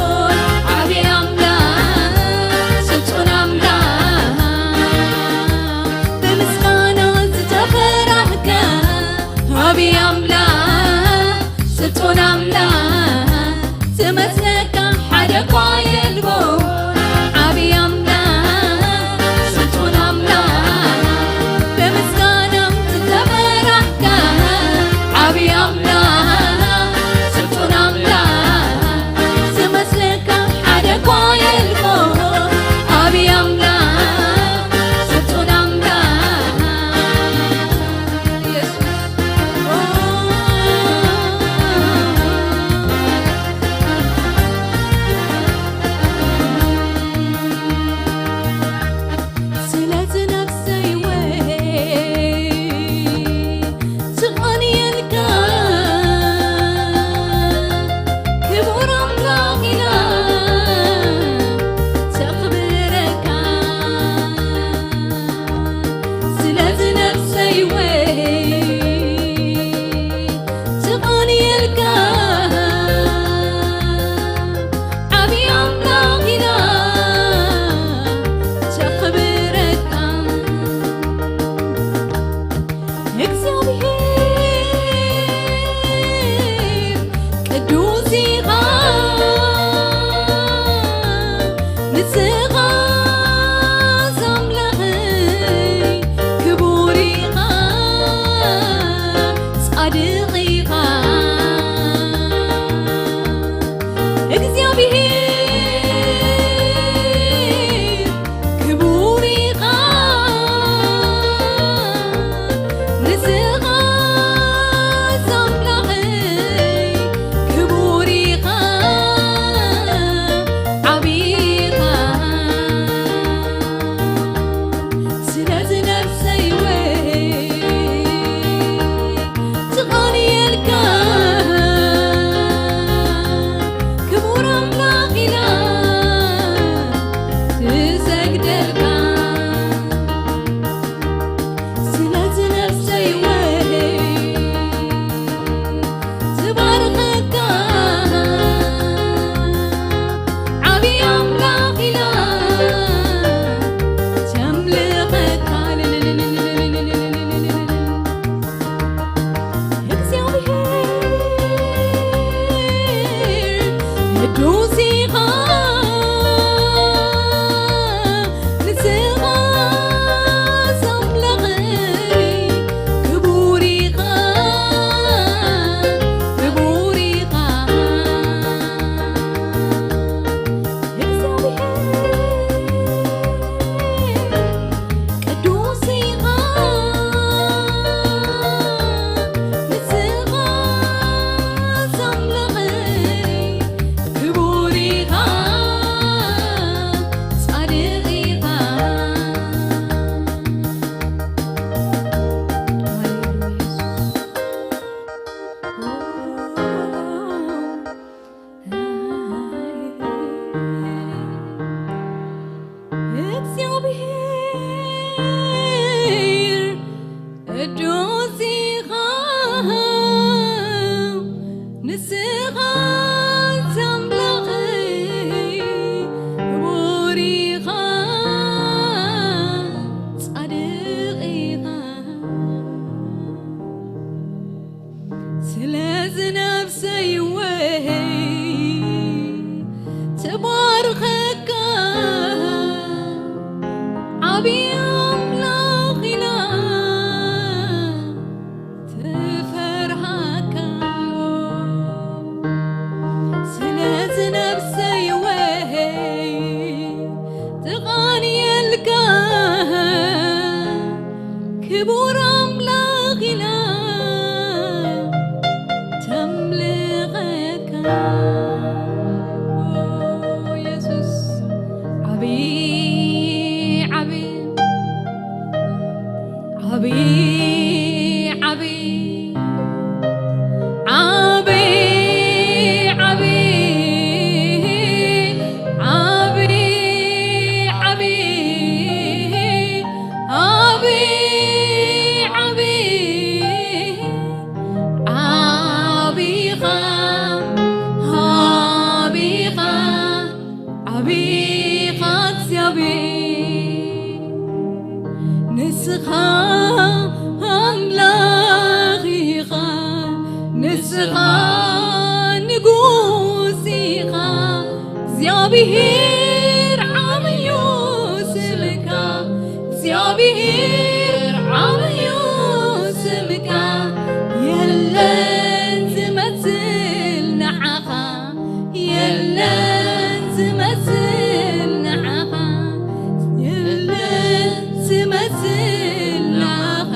ዓቢ ኣምላኽ፣ ስልጡን ኣምላኽ፣ ብምስጋና ዝተፈራህካ። ዓቢ ኣምላኽ፣ ስልጡን ኣምላኽ፣ ዝመስለካ ሓደ እኳ የልቦን። ዓቢ ኣምላኽ፣ ስልጡን ኣምላኽ፣ ብምስጋና ዝተፈራህካ። ዓቢ ኣምላኽ፣ ስልጡን ኣምላኽ፣ ቅዱስ ኢኻ ንስኻ ኣምላኸይ፣ ክቡር ኢኻ፣ ክቡር ኢኻ። ቅዱስ ኢኻ ንስኻ ኣምላኸይ፣ ክቡር ኢኻ፣ ጻድቕ ኢኻ። እግዚኣብሔር ቅዱስ ኢኻ፣ ንስኻ ኣምላኸይ፣ ክቡር ኢኻ፣ ጻድቕ ኢኻ። ስለዚ ነፍሰይ ወይ ትባርኸካ፣ ዓብዪ ኣምላኽ ኢላ ትፈርሃካ። ስለዚ ነፍሰይ ወይ ትቓንየልካ፣ ክቡር ኣምላኽ ኢላ ተምልኸካ። ኦ የሱስ፣ ዓቢ፣ ዓቢ፣ ዓቢ፣ ዓቢ፣ ዓቢ፣ ዓቢ፣ ዓቢ፣ ዓቢ፣ ዓቢ፣ ዓቢ፣ ዓቢኻ፣ ዓቢኻ፣ ዓቢኻ እግዚኣብሔር። ንስኻ ኣምላኽ ኢኻ፣ ንስኻ ንጉስ ኢኻ። እግዚኣብሔር ዓብዩ ስምካ፣ እግዚኣብሔር ዓብዩ ስምካ፣ የለን ዝመስል ንዓኻ፣ የለን ዝመስል ንዓኻ፣ የለን ዝመስል ንዓኻ፣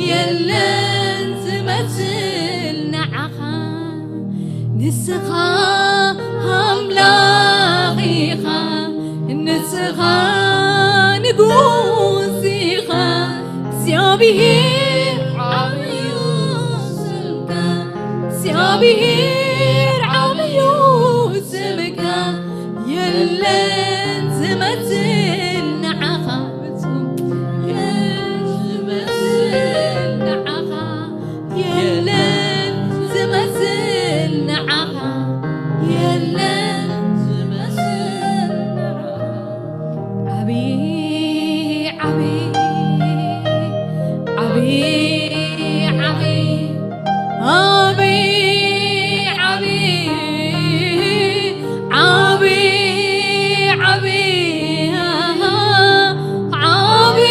የለን ዝመስል ንዓኻ። ንስኻ ኣምላኽ ኢኻ፣ ንስኻ ንጉስ ኢኻ። እግዚኣብሔር ዓብዩ ስምካ፣ እግዚኣብሔር ዓብዩ ስምካ፣ የለን ዝመስል ንዓኻ፣ ፍጹም የለን ዝመስል ንዓኻ፣ የለን ዝመስል ንዓኻ፣ የለን ዝመስል ንዓኻ። ዓቢ፣ ዓቢ፣ ዓቢ፣ ዓቢ፣ ዓቢ፣ ዓቢ፣ ዓቢ፣ ዓቢ፣ ዓቢ፣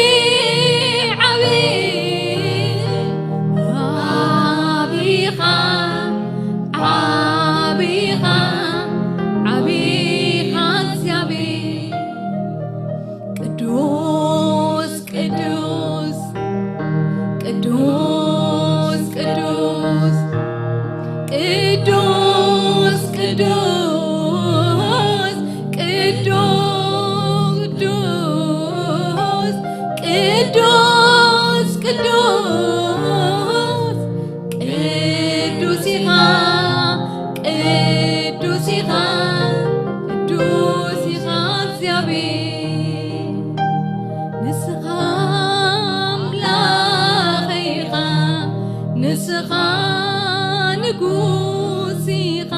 ዓቢ፣ ዓቢኻ፣ ዓቢኻ፣ ዓቢኻ እግዚኣብሔር። ቅዱስ፣ ቅዱስ፣ ቅዱስ፣ ቅዱስ፣ ቅዱስ፣ ቅዱስ፣ ቅዱስ፣ ቅዱስ፣ ቅዱስ ኢኻ፣ ቅዱስ ኢኻ፣ ቅዱስ ኢኻ እግዚኣብሔር። ንስኻ ኣምላኸይ ኢኻ፣ ንስኻ ንጉስ ኢኻ።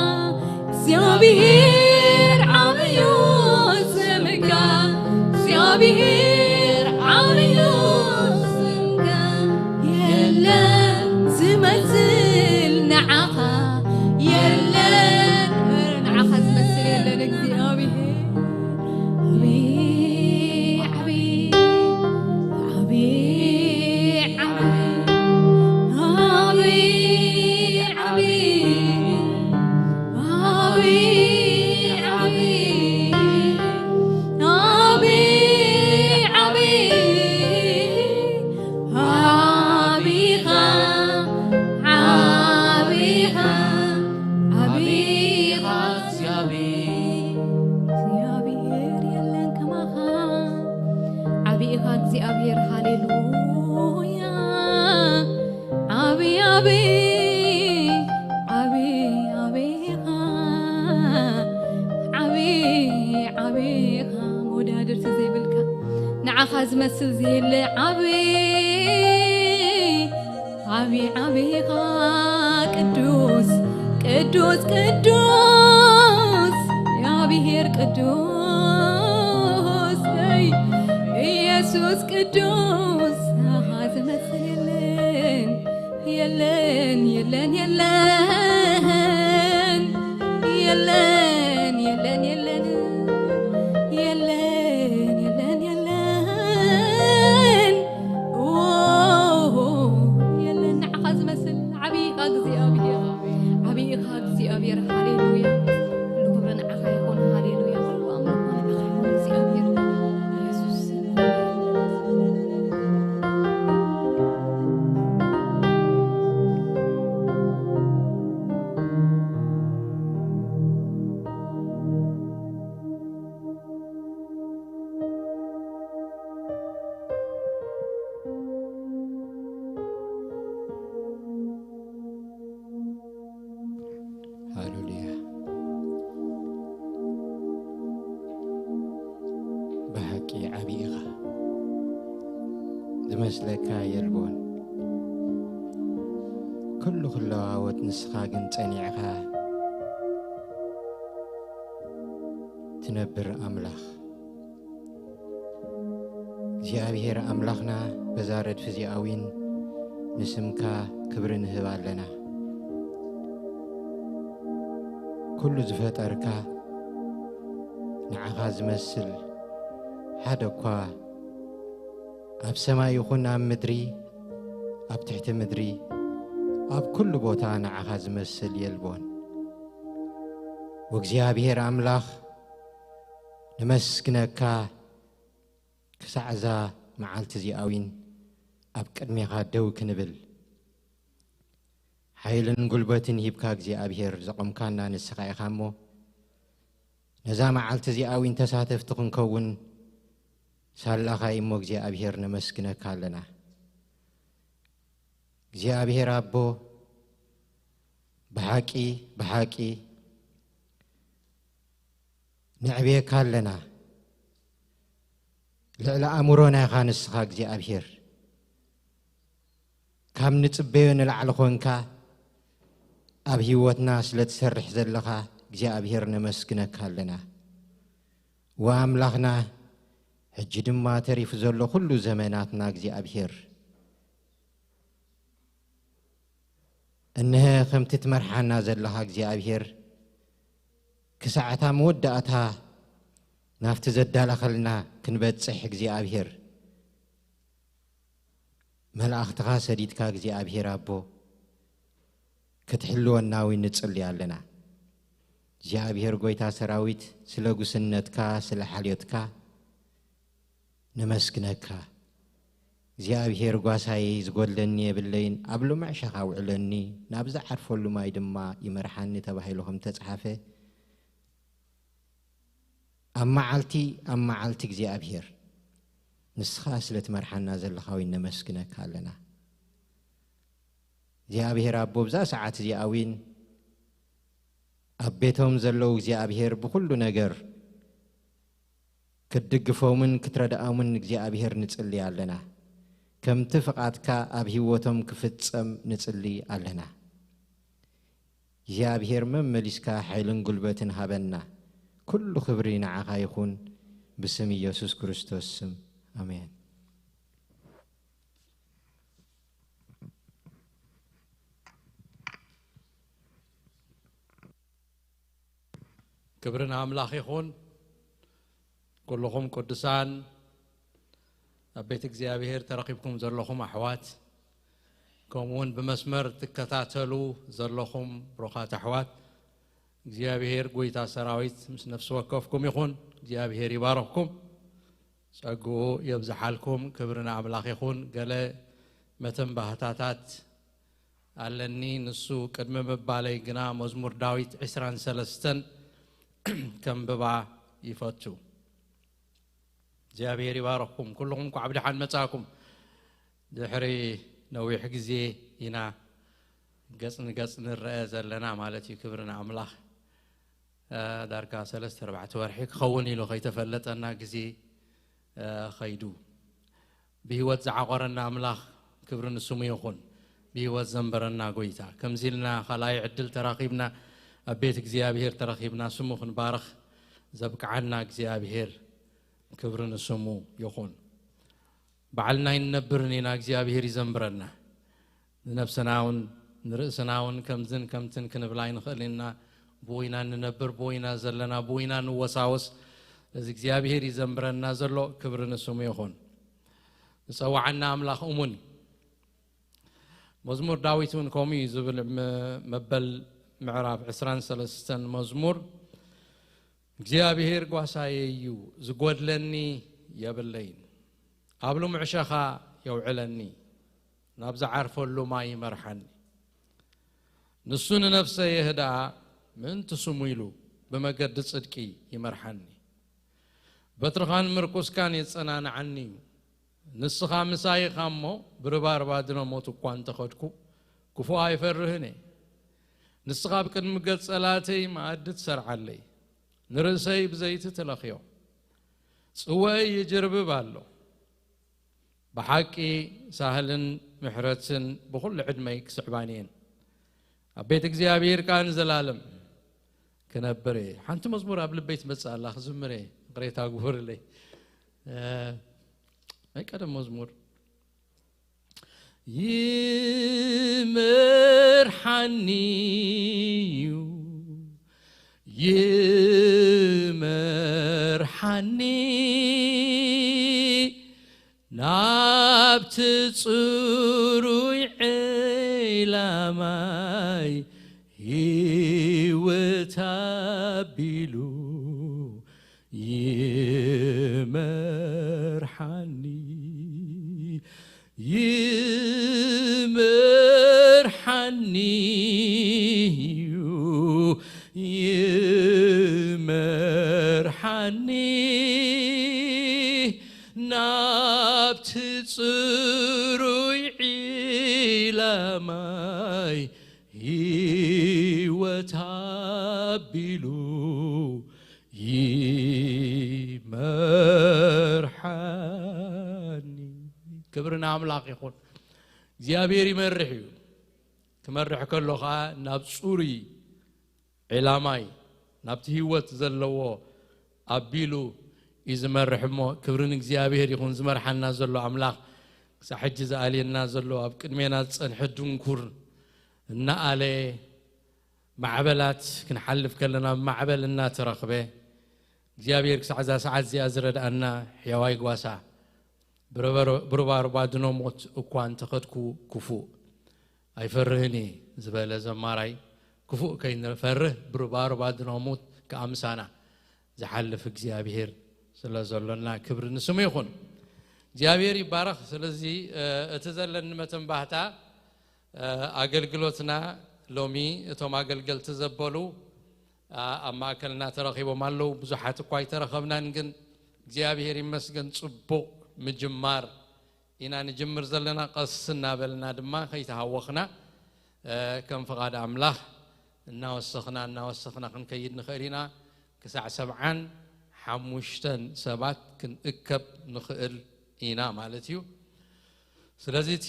እግዚኣብሔር ዓብዩ ስምካ፣ እግዚኣብሔር ዓብዩ ስምካ። የለን ዝመስል ንዓኻ፣ የለን ንዓኻ ዓቢ፣ ዓቢ፣ ዓቢ፣ ዓቢ ኢኻ፣ ዓቢ ኢኻ፣ ዓቢ ኢኻ እግዚኣብሔር። እግዚኣብሔር የለን ከማኻ። ዓቢ ኢኻ እግዚኣብሔር፣ ሃሌሉያ። ዓቢ፣ ዓቢ፣ ዓቢ፣ ዓቢ ኢኻ። ዓቢ፣ ዓቢ ኢኻ። መወዳድርቲ ዘይብልካ፣ ንዓኻ ዝመስል ዘየለ። ዓቢ፣ ዓቢ፣ ዓቢ ኢኻ። ቅዱስ፣ ቅዱስ፣ ቅዱስ፣ እግዚኣብሔር ቅዱስ፣ ኢየሱስ ቅዱስ፣ ንዓኻ ዝመስል የለን። የለን፣ የለን፣ የለን። የለን፣ የለን፣ የለን። የለን፣ የለን፣ የለን። ኦ፣ የለን፣ ንዓኻ ዝመስል። ዓቢ ኢኻ እግዚኣብሔር። ዓቢ ኢኻ እግዚኣብሔር። ሃሌሉያ። ኩሉ ክብሪ ንዓኻ ይኹን። ሃሌሉያ። ኩሉ ኣምልኾ ንዓኻ ይኹን እግዚኣብሔር። ኢየሱስ። ሃሌሉያ። ብሓቂ ዓቢ ኢኻ። ዝመስለካ የልቦን። ኩሉ ክለዋወጥ ንስኻ ግን ጸኒዕኻ ትነብር ኣምላኽ። እግዚኣብሔር ኣምላኽና፣ በዛ ረድፊ እዚኣ እውን ንስምካ ክብሪ ንህብ ኣለና። ኩሉ ዝፈጠርካ፣ ንዓኻ ዝመስል ሓደ እኳ ኣብ ሰማይ ይኹን ኣብ ምድሪ፣ ኣብ ትሕቲ ምድሪ፣ ኣብ ኩሉ ቦታ ንዓኻ ዝመስል የልቦን። ወእግዚኣብሔር ኣምላኽ፣ ነመስግነካ፣ ክሳዕ እዛ መዓልቲ እዚኣ እውን ኣብ ቅድሜኻ ደው ክንብል፣ ሓይልን ጉልበትን ሂብካ እግዚኣብሔር ዘቖምካና ንስኻ ኢኻ እሞ፣ ነዛ መዓልቲ እዚኣ እውን ተሳተፍቲ ክንከውን ሳላኻ እሞ እግዚኣብሔር ነመስግነካ ኣለና። እግዚኣብሔር ኣቦ፣ ብሓቂ፣ ብሓቂ ነዕብየካ ኣለና። ልዕሊ ኣእምሮና ኢኻ ንስኻ እግዚኣብሔር። ካብ ንጽበዮ ንላዕሊ ኾንካ ኣብ ህይወትና ስለ ትሰርሕ ዘለኻ እግዚኣብሔር ነመስግነካ ኣለና። ወኣምላኽና፣ ሕጂ ድማ ተሪፉ ዘሎ ኩሉ ዘመናትና እግዚኣብሔር፣ እንሀ ከምቲ ትመርሓና ዘለኻ እግዚኣብሔር፣ ክሳዕ እታ መወዳእታ ናብቲ ዘዳለኸልና ክንበጽሕ እግዚኣብሔር፣ መላእኽትኻ ሰዲድካ እግዚኣብሔር ኣቦ፣ ክትሕልወና እውን ንጽሊ ኣለና። እግዚኣብሔር ጐይታ ሰራዊት፣ ስለ ጉስነትካ፣ ስለ ሓልዮትካ ነመስግነካ። እግዚኣብሔር ጓሳየይ፣ ዝጎድለኒ የብለይን፣ ኣብ ልሙዕ ሸኻ ኣውዕለኒ፣ ናብ ዝዓርፈሉ ማይ ድማ ይመርሓኒ ተባሂሉ ከም ተጻሓፈ፣ ኣብ መዓልቲ፣ ኣብ መዓልቲ እግዚኣብሔር፣ ንስኻ ስለ ትመርሓና ዘለኻ እውን ነመስግነካ ኣለና። እግዚኣብሔር ኣቦ፣ ብዛ ሰዓት እዚኣ እውን ኣብ ቤቶም ዘለዉ እግዚኣብሔር ብኹሉ ነገር ክትድግፎምን ክትረድኣምን እግዚኣብሔር ንጽሊ ኣለና። ከምቲ ፍቓድካ ኣብ ህይወቶም ክፍጸም ንጽሊ ኣለና። እግዚኣብሔር መመሊስካ ሓይልን ጉልበትን ሃበና። ኩሉ ክብሪ ንዓኻ ይኹን፣ ብስም ኢየሱስ ክርስቶስ ስም፣ ኣሜን። ክብሪ ንኣምላኽ ይኹን። ኩልኹም ቅዱሳን ኣብ ቤት እግዚኣብሔር ተረኺብኩም ዘለኹም ኣሕዋት፣ ከምኡውን ብመስመር ትከታተሉ ዘለኹም ብሩኻት ኣሕዋት፣ እግዚኣብሔር ጎይታ ሰራዊት ምስ ነፍሲ ወከፍኩም ይኹን። እግዚኣብሔር ይባርኽኩም፣ ጸግኡ የብዝሓልኩም። ክብሪ ንኣምላኽ ይኹን። ገለ መተንባህታታት ኣለኒ፣ ንሱ ቅድሚ ምባለይ ግና መዝሙር ዳዊት ዕስራን ሰለስተን ከንብባ ይፈቱ። እግዚኣብሔር ይባርኽኩም። ኩልኹም እንኳዕ ብደሓን መጻእኩም። ድሕሪ ነዊሕ ግዜ ኢና ገጽ ንገጽ ንረአ ዘለና ማለት እዩ። ክብሪ ንኣምላኽ። እ፣ ዳርጋ ሰለስተ ኣርባዕተ ወርሒ ክኸውን ኢሉ ከይተፈለጠና ግዜ፣ እ፣ ኸይዱ። ብህይወት ዝዓቖረና ኣምላኽ ክብሪ ንስሙ ይኹን። ብህይወት ዘንበረና ጎይታ። ከምዚ ኢልና ካልኣይ ዕድል ተራኺብና፣ ኣብ ቤት እግዚኣብሔር ተራኺብና፣ ስሙ ክንባርኽ ዘብቅዓና እግዚኣብሔር ክብሪ ንስሙ ይኹን። ባዕልና ኣይንነብርን ኢና፣ እግዚኣብሔር ይዘንብረና። ንነብስና እውን ንርእስና እውን ከምዝን ከምትን ክንብላ ኣይንኽእልን ኢና። ብኡ ኢና እንነብር፣ ብኡ ኢና ዘለና፣ ብኡ ኢና ንወሳወስ። እዚ እግዚኣብሔር ይዘንብረና ዘሎ፣ ክብሪ ንስሙ ይኹን። ዝጸዋዓና ኣምላኽ እሙን እዩ። መዝሙር ዳዊት እውን ከምኡ እዩ ዝብል፣ መ-፣ መበል ምዕራፍ ዕስራን ሰለስተን መዝሙር፣ እግዚኣብሔር ጓሳየ እዩ፣ ዝጎድለኒ የብለይን። ኣብ ልሙዕ ሸኻ የውዕለኒ፣ ናብ ዝዓርፈሉ ማይ ይመርሓኒ። ንሱ ንነፍሰይ የህድኣ፣ ምእንቲ ስሙ ኢሉ ብመገዲ ጽድቂ ይመርሓኒ። በትርኻን ምርኩስካን የጸናንዓኒ እዩ። ንስኻ ምሳይ ኢኻ እሞ፣ ብርባርባ ድነሞት እኳ እንተኸድኩ፣ ክፉእ ኣይፈርህን እየ። ንስኻ ኣብ ቅድሚ ገጽ ጸላእተይ መኣዲ ትሰርዓለይ፣ ንርእሰይ ብዘይቲ ትለኽዮ። ጽዋይ ይጅርብብ ኣሎ። ብሓቂ ሳህልን ምሕረትን ብኹሉ ዕድመይ ክስዕባኒ እየን። ኣብ ቤት እግዚኣብሔር ከኣ ንዘላለም ክነብር እየ። ሓንቲ መዝሙር ኣብ ልበይ ትመጽእ ኣላ፣ ክዝምር እየ። ይቕሬታ ግበሩለይ። እ፣ ናይ ቀደም መዝሙር። ይመርሓኒ እዩ፣ ይመርሓኒ ናብቲ ጽሩይ ዕላማይ፣ ህይወት ኣቢሉ ይመርሓኒ፣ ይመርሓኒ እዩ፣ ይመርሓኒ ናብቲ ጽሩይ ዒላማይ፣ ህይወት ኣቢሉ ይመርሓኒ። ክብሪ ንኣምላኽ ይኹን። እግዚኣብሔር ይመርሕ እዩ። ክመርሕ ከሎ ኸኣ ናብ ጽሩይ ዕላማይ፣ ናብቲ ህይወት ዘለዎ ኣቢሉ እዩ ዝመርሕ እሞ፣ ክብሪ ንእግዚኣብሔር ይኹን። ዝመርሓና ዘሎ ኣምላኽ፣ ክሳዕ ሕጂ ዝኣልየና ዘሎ፣ ኣብ ቅድሜና ዝጸንሐ ድንኩር እናኣለየ፣ ማዕበላት ክንሓልፍ ከለና፣ ማዕበል እናተረኽበ፣ እግዚኣብሔር ክሳዕ እዛ ሰዓት እዚኣ ዝረድኣና ሕያዋይ ጓሳ፣ ብረበሮ-፣ ብሩባሩባ ድኖ ሞት እኳ እንተኸድኩ፣ ክፉእ ኣይፈርህን እየ ዝበለ ዘማራይ፣ ክፉእ ከይንፈርህ ብሩባሩባ ድኖ ሞት ከኣ ምሳና ዝሓልፍ እግዚኣብሔር ስለ ዘሎና ክብሪ ንስሙ ይኹን። እግዚኣብሔር ይባረኽ። ስለዚ፣ እ፣ እቲ ዘለኒ መተንባህታ፣ እ፣ ኣገልግሎትና ሎሚ እቶም ኣገልገልቲ ዘበሉ፣ ኣ-፣ ኣብ ማእከልና ተረኺቦም ኣለዉ። ብዙሓት እኳ ኣይተረኸብናን፣ ግን እግዚኣብሔር ይመስገን ጽቡቕ ምጅማር ኢና ንጅምር ዘለና። ቀስ እናበልና ድማ ከይተሃወኽና፣ እ፣ ከም ፍቓድ ኣምላኽ እናወሰኽና፣ እናወሰኽና ክንከይድ ንኽእል ኢና። ክሳዕ ሰብዓን ሓሙሽተን ሰባት ክንእከብ ንኽእል ኢና ማለት እዩ። ስለዚ እቲ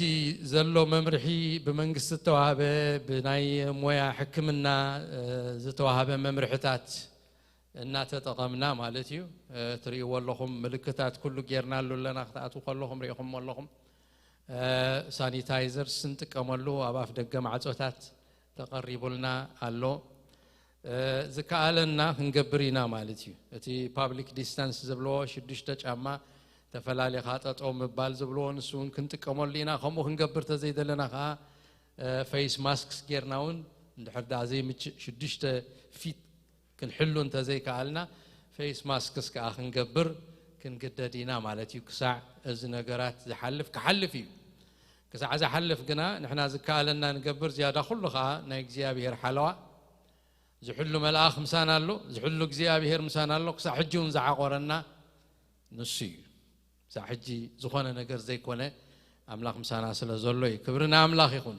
ዘሎ መምርሒ ብመንግስቲ ዝተዋህበ፣ ብናይ ሞያ ሕክምና፣ እ፣ ዝተዋህበ መምርሕታት እናተጠቐምና ማለት እዩ። እ፣ ትርእይዎ ኣለኹም፣ ምልክታት ኩሉ ጌርናሉ ኣለና። ክትኣትዉ ከለኹም ርኢኹምዎ ኣለኹም። እ፣ ሳኒታይዘርስ ንጥቀመሉ፣ ኣብ ኣፍ ደገ ማዕጾታት ተቐሪቡልና ኣሎ። እ፣ ዝከኣለና ክንገብር ኢና ማለት እዩ። እቲ ፓብሊክ ዲስታንስ ዝብልዎ ሽዱሽተ ጫማ ተፈላሊኻ ጠጠው ምባል ዝብልዎ፣ ንሱ እውን ክንጥቀመሉ ኢና። ከምኡ ክንገብር ተዘይደለና ከዓ፣ እ፣ ፌስ ማስክስ ጌርና እውን እንድሕር ደኣ ዘይምችእ ሽዱሽተ ፊት ክንሕሉ እንተዘይከኣልና፣ ፌስ ማስክስ ከኣ ክንገብር ክንግደድ ኢና ማለት እዩ። ክሳዕ እዚ ነገራት ዝሓልፍ፣ ክሓልፍ እዩ። ክሳዕ ዝሓልፍ ግና ንሕና ዝከኣለና ንገብር። ዝያዳ ኩሉ ከኣ ናይ እግዚኣብሔር ሓለዋ፣ ዝሕሉ መልኣኽ ምሳና ኣሎ፣ ዝሕሉ እግዚኣብሔር ምሳና ኣሎ። ክሳዕ ሕጂ እውን ዝዓቖረና ንሱ እዩ። ክሳዕ ሕጂ ዝኾነ ነገር ዘይኮነ ኣምላኽ ምሳና ስለ ዘሎ እዩ። ክብሪ ንኣምላኽ ይኹን።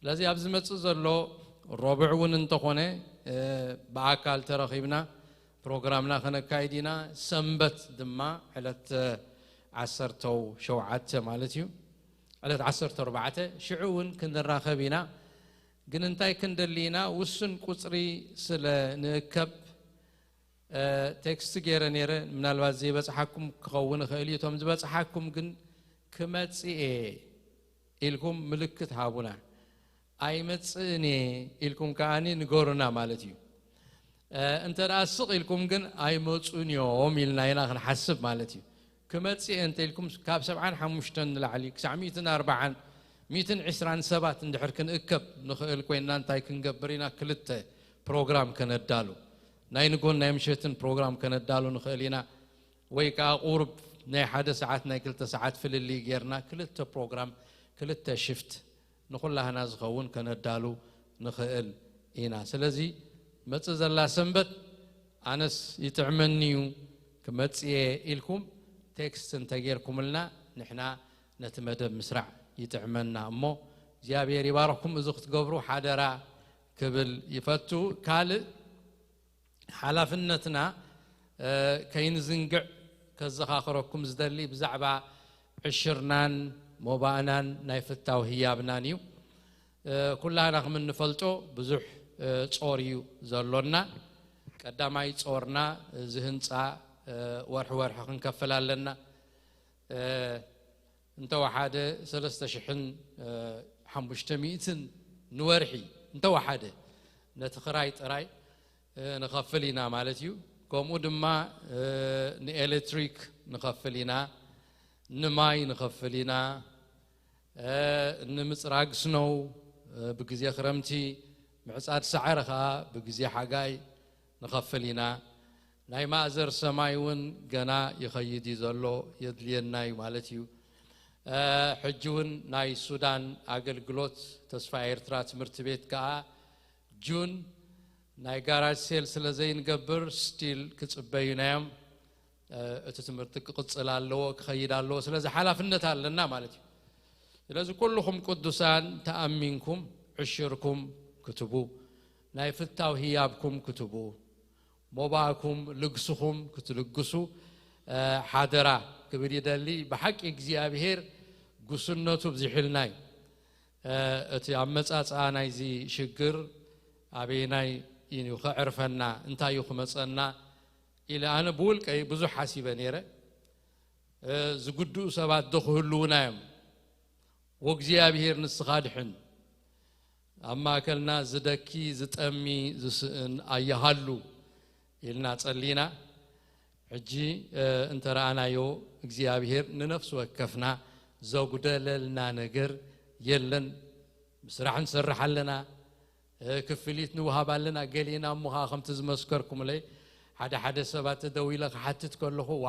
ስለዚ ኣብ ዝመጽእ ዘሎ ረቡዕ እውን እንተኾነ፣ እ፣ ብኣካል ተረኺብና ፕሮግራምና ከነካይድ ኢና። ሰንበት ድማ ዕለት ዓሰርተው ሸውዓተ ማለት እዩ። ዕለት ዓሰርተ ኣርባዕተ ሽዑ እውን ክንራኸብ ኢና። ግን እንታይ ክንደሊ ኢና? ውሱን ቁጽሪ ስለ ንእከብ፣ እ፣ ቴክስት ገይረ ነይረ። ምናልባት ዘይበጽሓኩም ክኸውን ይኽእል እዩ። እቶም ዝበጽሓኩም ግን ክመጽእ እየ ኢልኩም ምልክት ሃቡና። ኣይመጽእን እየ ኢልኩም ከኣኒ ንገሩና ማለት እዩ። እ፣ እንተ ደኣ ስቕ ኢልኩም ግን ኣይመጹን እዮም ኢልና ኢና ክንሓስብ ማለት እዩ። ክመጽእ እየ እንተ ኢልኩም ካብ ሰብዓን ሓሙሽተን ንላዕሊ ክሳዕ ሚእትን ኣርባዓን፣ ሚእትን ዕስራን ሰባት እንድሕር ክንእከብ ንኽእል ኮይንና እንታይ ክንገብር ኢና? ክልተ ፕሮግራም ከነዳሉ፣ ናይ ንጎን ናይ ምሸትን ፕሮግራም ከነዳሉ ንኽእል ኢና። ወይ ከኣ ቁሩብ ናይ ሓደ ሰዓት ናይ ክልተ ሰዓት ፍልልይ ጌርና ክልተ ፕሮግራም፣ ክልተ ሽፍት ንኹላህና ዝኸውን ከነዳሉ ንኽእል ኢና። ስለዚ መጽእ ዘላ ሰንበት ኣነስ ይጥዕመኒ እዩ ክመጽእ እየ ኢልኩም ቴክስት እንተጌርኩምልና ንሕና ነቲ መደብ ምስራዕ ይጥዕመና እሞ እግዚኣብሔር ይባርኽኩም። እዚ ክትገብሩ ሓደራ ክብል ይፈቱ። ካልእ ሓላፍነትና፣ እ፣ ከይንዝንግዕ ከዘኻኽረኩም ዝደሊ ብዛዕባ ዕሽርናን ሞባእናን ናይ ፍታው ህያብናን እዩ። እ፣ ኩላህና ከም እንፈልጦ ብዙሕ፣ እ፣ ጾር እዩ ዘሎና። ቀዳማይ ጾርና እዚ ህንጻ፣ እ፣ ወርሒ ወርሒ ክንከፍል ኣለና። እ፣ እንተወሓደ ሰለስተ ሽሕን ሓሙሽተ ሚእትን ንወርሒ እንተወሓደ ነቲ ክራይ ጥራይ፣ እ፣ ንኸፍል ኢና ማለት እዩ። ከምኡ ድማ፣ እ፣ ንኤሌክትሪክ ንኸፍል ኢና፣ ንማይ ንኸፍል ኢና፣ እ፣ ንምጽራግ ስኖው፣ እ፣ ብግዜ ክረምቲ፣ ምዕጻድ ሳዕሪ ኸኣ ብግዜ ሓጋይ ንኸፍል ኢና። ናይ ማእዘር ሰማይ እውን ገና ይኸይድ እዩ ዘሎ፣ የድልየና እዩ ማለት እዩ። እ፣ ሕጂ እውን ናይ ሱዳን ኣገልግሎት ተስፋ ኤርትራ ትምህርቲ ቤት ከኣ ጁን ናይ ጋራጅ ሴል ስለ ዘይንገብር ስቲል ክጽበዩና እዮም። እ፣ እቲ ትምህርቲ ክቕጽል ኣለዎ፣ ክኸይድ ኣለዎ። ስለዚ ሓላፍነት ኣለና ማለት እዩ። ስለዚ ኩልኹም ቅዱሳን ተኣሚንኩም ዕሽርኩም ክትቡ፣ ናይ ፍታው ህያብኩም ክትቡ፣ ሞባእኩም ልግስኹም ክትልግሱ፣ እ፣ ሓደራ ክብል ይደሊ። ብሓቂ እግዚኣብሔር ጉስነቱ ብዚሕልና እዩ። እ፣ እቲ ኣመጻጽኣ ናይዚ ሽግር ኣበየናይ እዩ ከዕርፈና፣ እንታይ እዩ ክመጸና ኢለ ኣነ ብውልቀይ ብዙሕ ሓሲበ ነይረ። እ፣ ዝጉድኡ ሰባት ዶ ክህልዉና እዮም? ወእግዚኣብሔር ንስኻ ድሕን። ኣብ ማእከልና ዝደኪ፣ ዝጠሚ፣ ዝስእን ኣይሃሉ ኢልና ጸሊና። ሕጂ፣ እ፣ እንተ ረኣናዮ እግዚኣብሔር ንነፍሲ ወከፍና ዘጉደለልና ነገር የለን። ስራሕ ንሰርሕ ኣለና፣ እ፣ ክፍሊት ንውሃብ ኣለና። ገሊና እሞ ኸዓ ከምቲ ዝመስከርኩምለይ ሓደ ሓደ ሰባት ተደዊለ ክሓትት ከለኹ፣ "ዋ፣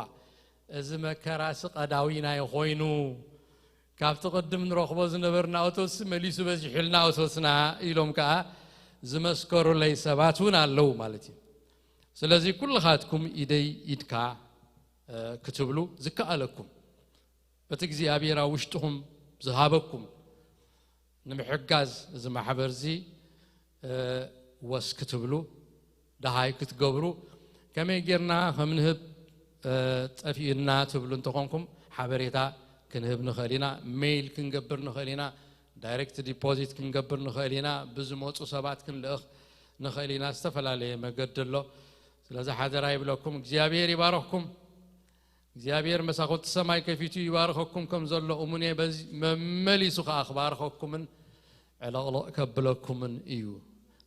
እዚ መከራሲ ቀዳዊና እዩ ኮይኑ፣ ካብቲ ቅድም ንረኽቦ ዝነበርና እቶትሲ መሊሱ በዚሑልና እቶትና" ኢሎም ከኣ ዝመስከሩለይ ሰባት እውን ኣለዉ ማለት እዩ። ስለዚ ኩልኻትኩም ኢደይ ኢድካ፣ እ፣ ክትብሉ ዝከኣለኩም፣ በቲ እግዚኣብሔር ኣብ ውሽጥኹም ዝሃበኩም ንምሕጋዝ እዚ ማሕበርዚ፣ እ፣ ወስ ክትብሉ፣ ደሃይ ክትገብሩ፣ ከመይ ጌርና ከም ንህብ፣ እ፣ ጠፊኡና ትብሉ እንተኾንኩም፣ ሓበሬታ ክንህብ ንኽእል ኢና፣ ሜይል ክንገብር ንኽእል ኢና፣ ዳይሬክት ዲፖዚት ክንገብር ንኽእል ኢና፣ ብዝመፁ ሰባት ክንልእኽ ንኽእል ኢና፣ ዝተፈላለየ መገዲ ኣሎ። ስለዚ ሓደራ ይብለኩም፣ እግዚኣብሔር ይባረኽኩም። እግዚኣብሔር መሳኹቲ ሰማይ ከፊቱ ይባርኸኩም ከም ዘሎ እሙን እየ። በዚ መመሊሱ ኸዓ ክባርኸኩምን ዕለቕለቕ ከብለኩምን እዩ።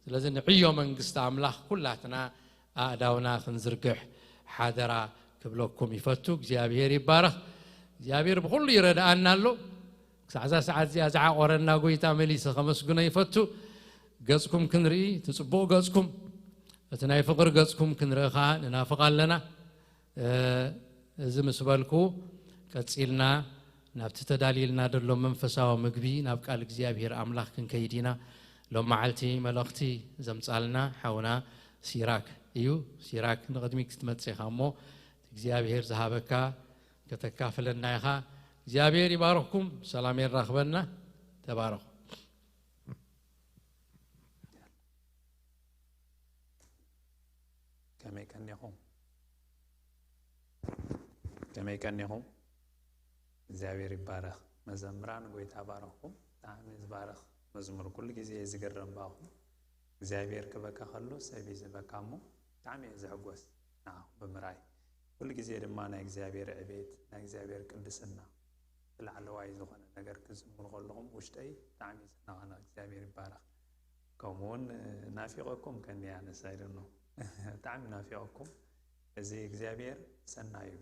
ስለዚ ንዕዮ መንግስቲ ኣምላኽ ኩላትና ኣእዳውና ክንዝርግሕ ሓደራ ክብለኩም ይፈቱ። እግዚኣብሔር ይባረኽ። እግዚኣብሔር ብኹሉ ይረድኣና ኣሎ። ክሳዕ እዛ ሰዓት እዚኣ ዝዓቖረና ጎይታ መሊሰ ከመስግኖ ይፈቱ። ገጽኩም ክንርኢ፣ እቲ ጽቡቕ ገጽኩም፣ እቲ ናይ ፍቕሪ ገጽኩም ክንርኢ ኸኣ ንናፍቕ ኣለና። እ፣ እዚ ምስ በልኩ፣ ቀጺልና ናብቲ ተዳልየልና ዘሎ መንፈሳዊ ምግቢ፣ ናብ ቃል እግዚኣብሔር ኣምላኽ ክንከይድ ኢና። ሎም መዓልቲ መልእኽቲ ዘምጻልና ሓውና ሲራክ እዩ። ሲራክ፣ ንቕድሚት ክትመጽእ ኢኻ እሞ፣ እግዚኣብሔር ዝሃበካ ከተካፍለና ኢኻ። እግዚኣብሔር ይባርኽኩም። ሰላም የራኽበና። ተባረኹ። ከመይ ቀኒኹም? ከመይ ቀኒኹም? እግዚኣብሔር ይባረኽ። መዘምራን፣ ጎይታ ባረኽኩም። ብጣዕሚ ዝባረኽ መዝሙር፣ ኩሉ ግዜ እየ ዝግረም ብኣኹም። እግዚኣብሔር ክበካ ከሎ ሰብ እዩ ዝበካ እሞ፣ ብጣዕሚ እየ ዝሕጎስ ንዓኹም ብምርኣይ። ኩሉ ግዜ ድማ ናይ እግዚኣብሔር ዕቤት፣ ናይ እግዚኣብሔር ቅድስና፣ እቲ ላዕለዋይ ዝኾነ ነገር ክዝምር ከለኹም ውሽጠይ ብጣዕሚ እዩ ዝነቓነቕ። እግዚኣብሔር ይባረኽ። ከምኡ እውን ናፊቐኩም ከኒያ ነሳይድኖ ብጣዕሚ ናፊቐኩም። እዚ እግዚኣብሔር ሰናይ እዩ።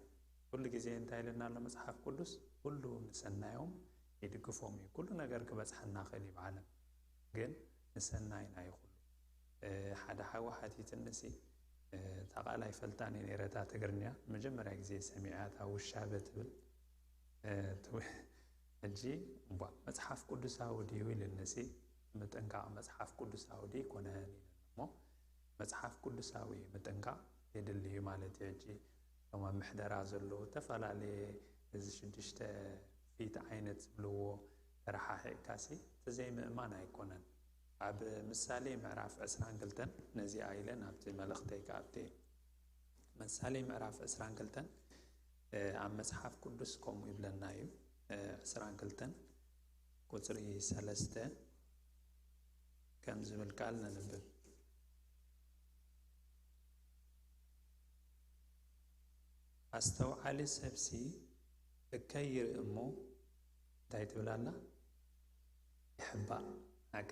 ኩሉ ግዜ እንታይ ኢለና ኣሎ መጽሓፍ ቅዱስ? ኩሉ ንሰናዮም ይድግፎም እዩ። ኩሉ ነገር ክበጽሐና ክእል እዩ ብዓለም፣ ግን ንሰናይና እዩ ኩሉ። እ፣ ሓደ ሓዊ ሓቲትንሲ፣ እ፣ እታ ቃል ኣይፈልጣን እየ ነይረ፣ እታ ትግርኛ መጀመርያ ግዜ ሰሚዐያ፣ እታ ውሻበ ትብል። እ፣ ትው-፣ ሕጂ እምቧ መጽሓፍ ቅዱሳዊ ድዩ ኢልንሲ፣ ምጥንቃቕ መጽሓፍ ቅዱሳዊ ድዩ ኣይኮነን ኢለን እሞ፣ መጽሓፍ ቅዱሳዊ ምጥንቃቕ የድሊ እዩ ማለት እዩ። ሕጂ እቶም ኣብ ምሕደራ ዘለዉ ዝተፈላለየ እዚ ሽዱሽተ ፊት ዓይነት ዝብልዎ ተረሓሒቕካሲ፣ እቲ ዘይምእማን ኣይኮነን። ኣብ ምሳሌ ምዕራፍ ዕስራን ክልተን፣ ነዚኣ ኢለ ናብቲ መልእኽተይ ክኣቱ እየ። ምሳሌ ምዕራፍ ዕስራን ክልተን፣ እ፣ ኣብ መጽሓፍ ቅዱስ ከምኡ ይብለና እዩ። እ፣ ዕስራን ክልተን ቁጽሪ ሰለስተ ከም ዝብል ቃል ነንብብ። ኣስተውዓሊ ሰብሲ እከይ ይርኢ እሞ እንታይ ትብል ኣላ? ይሕባእ። ሓቀ?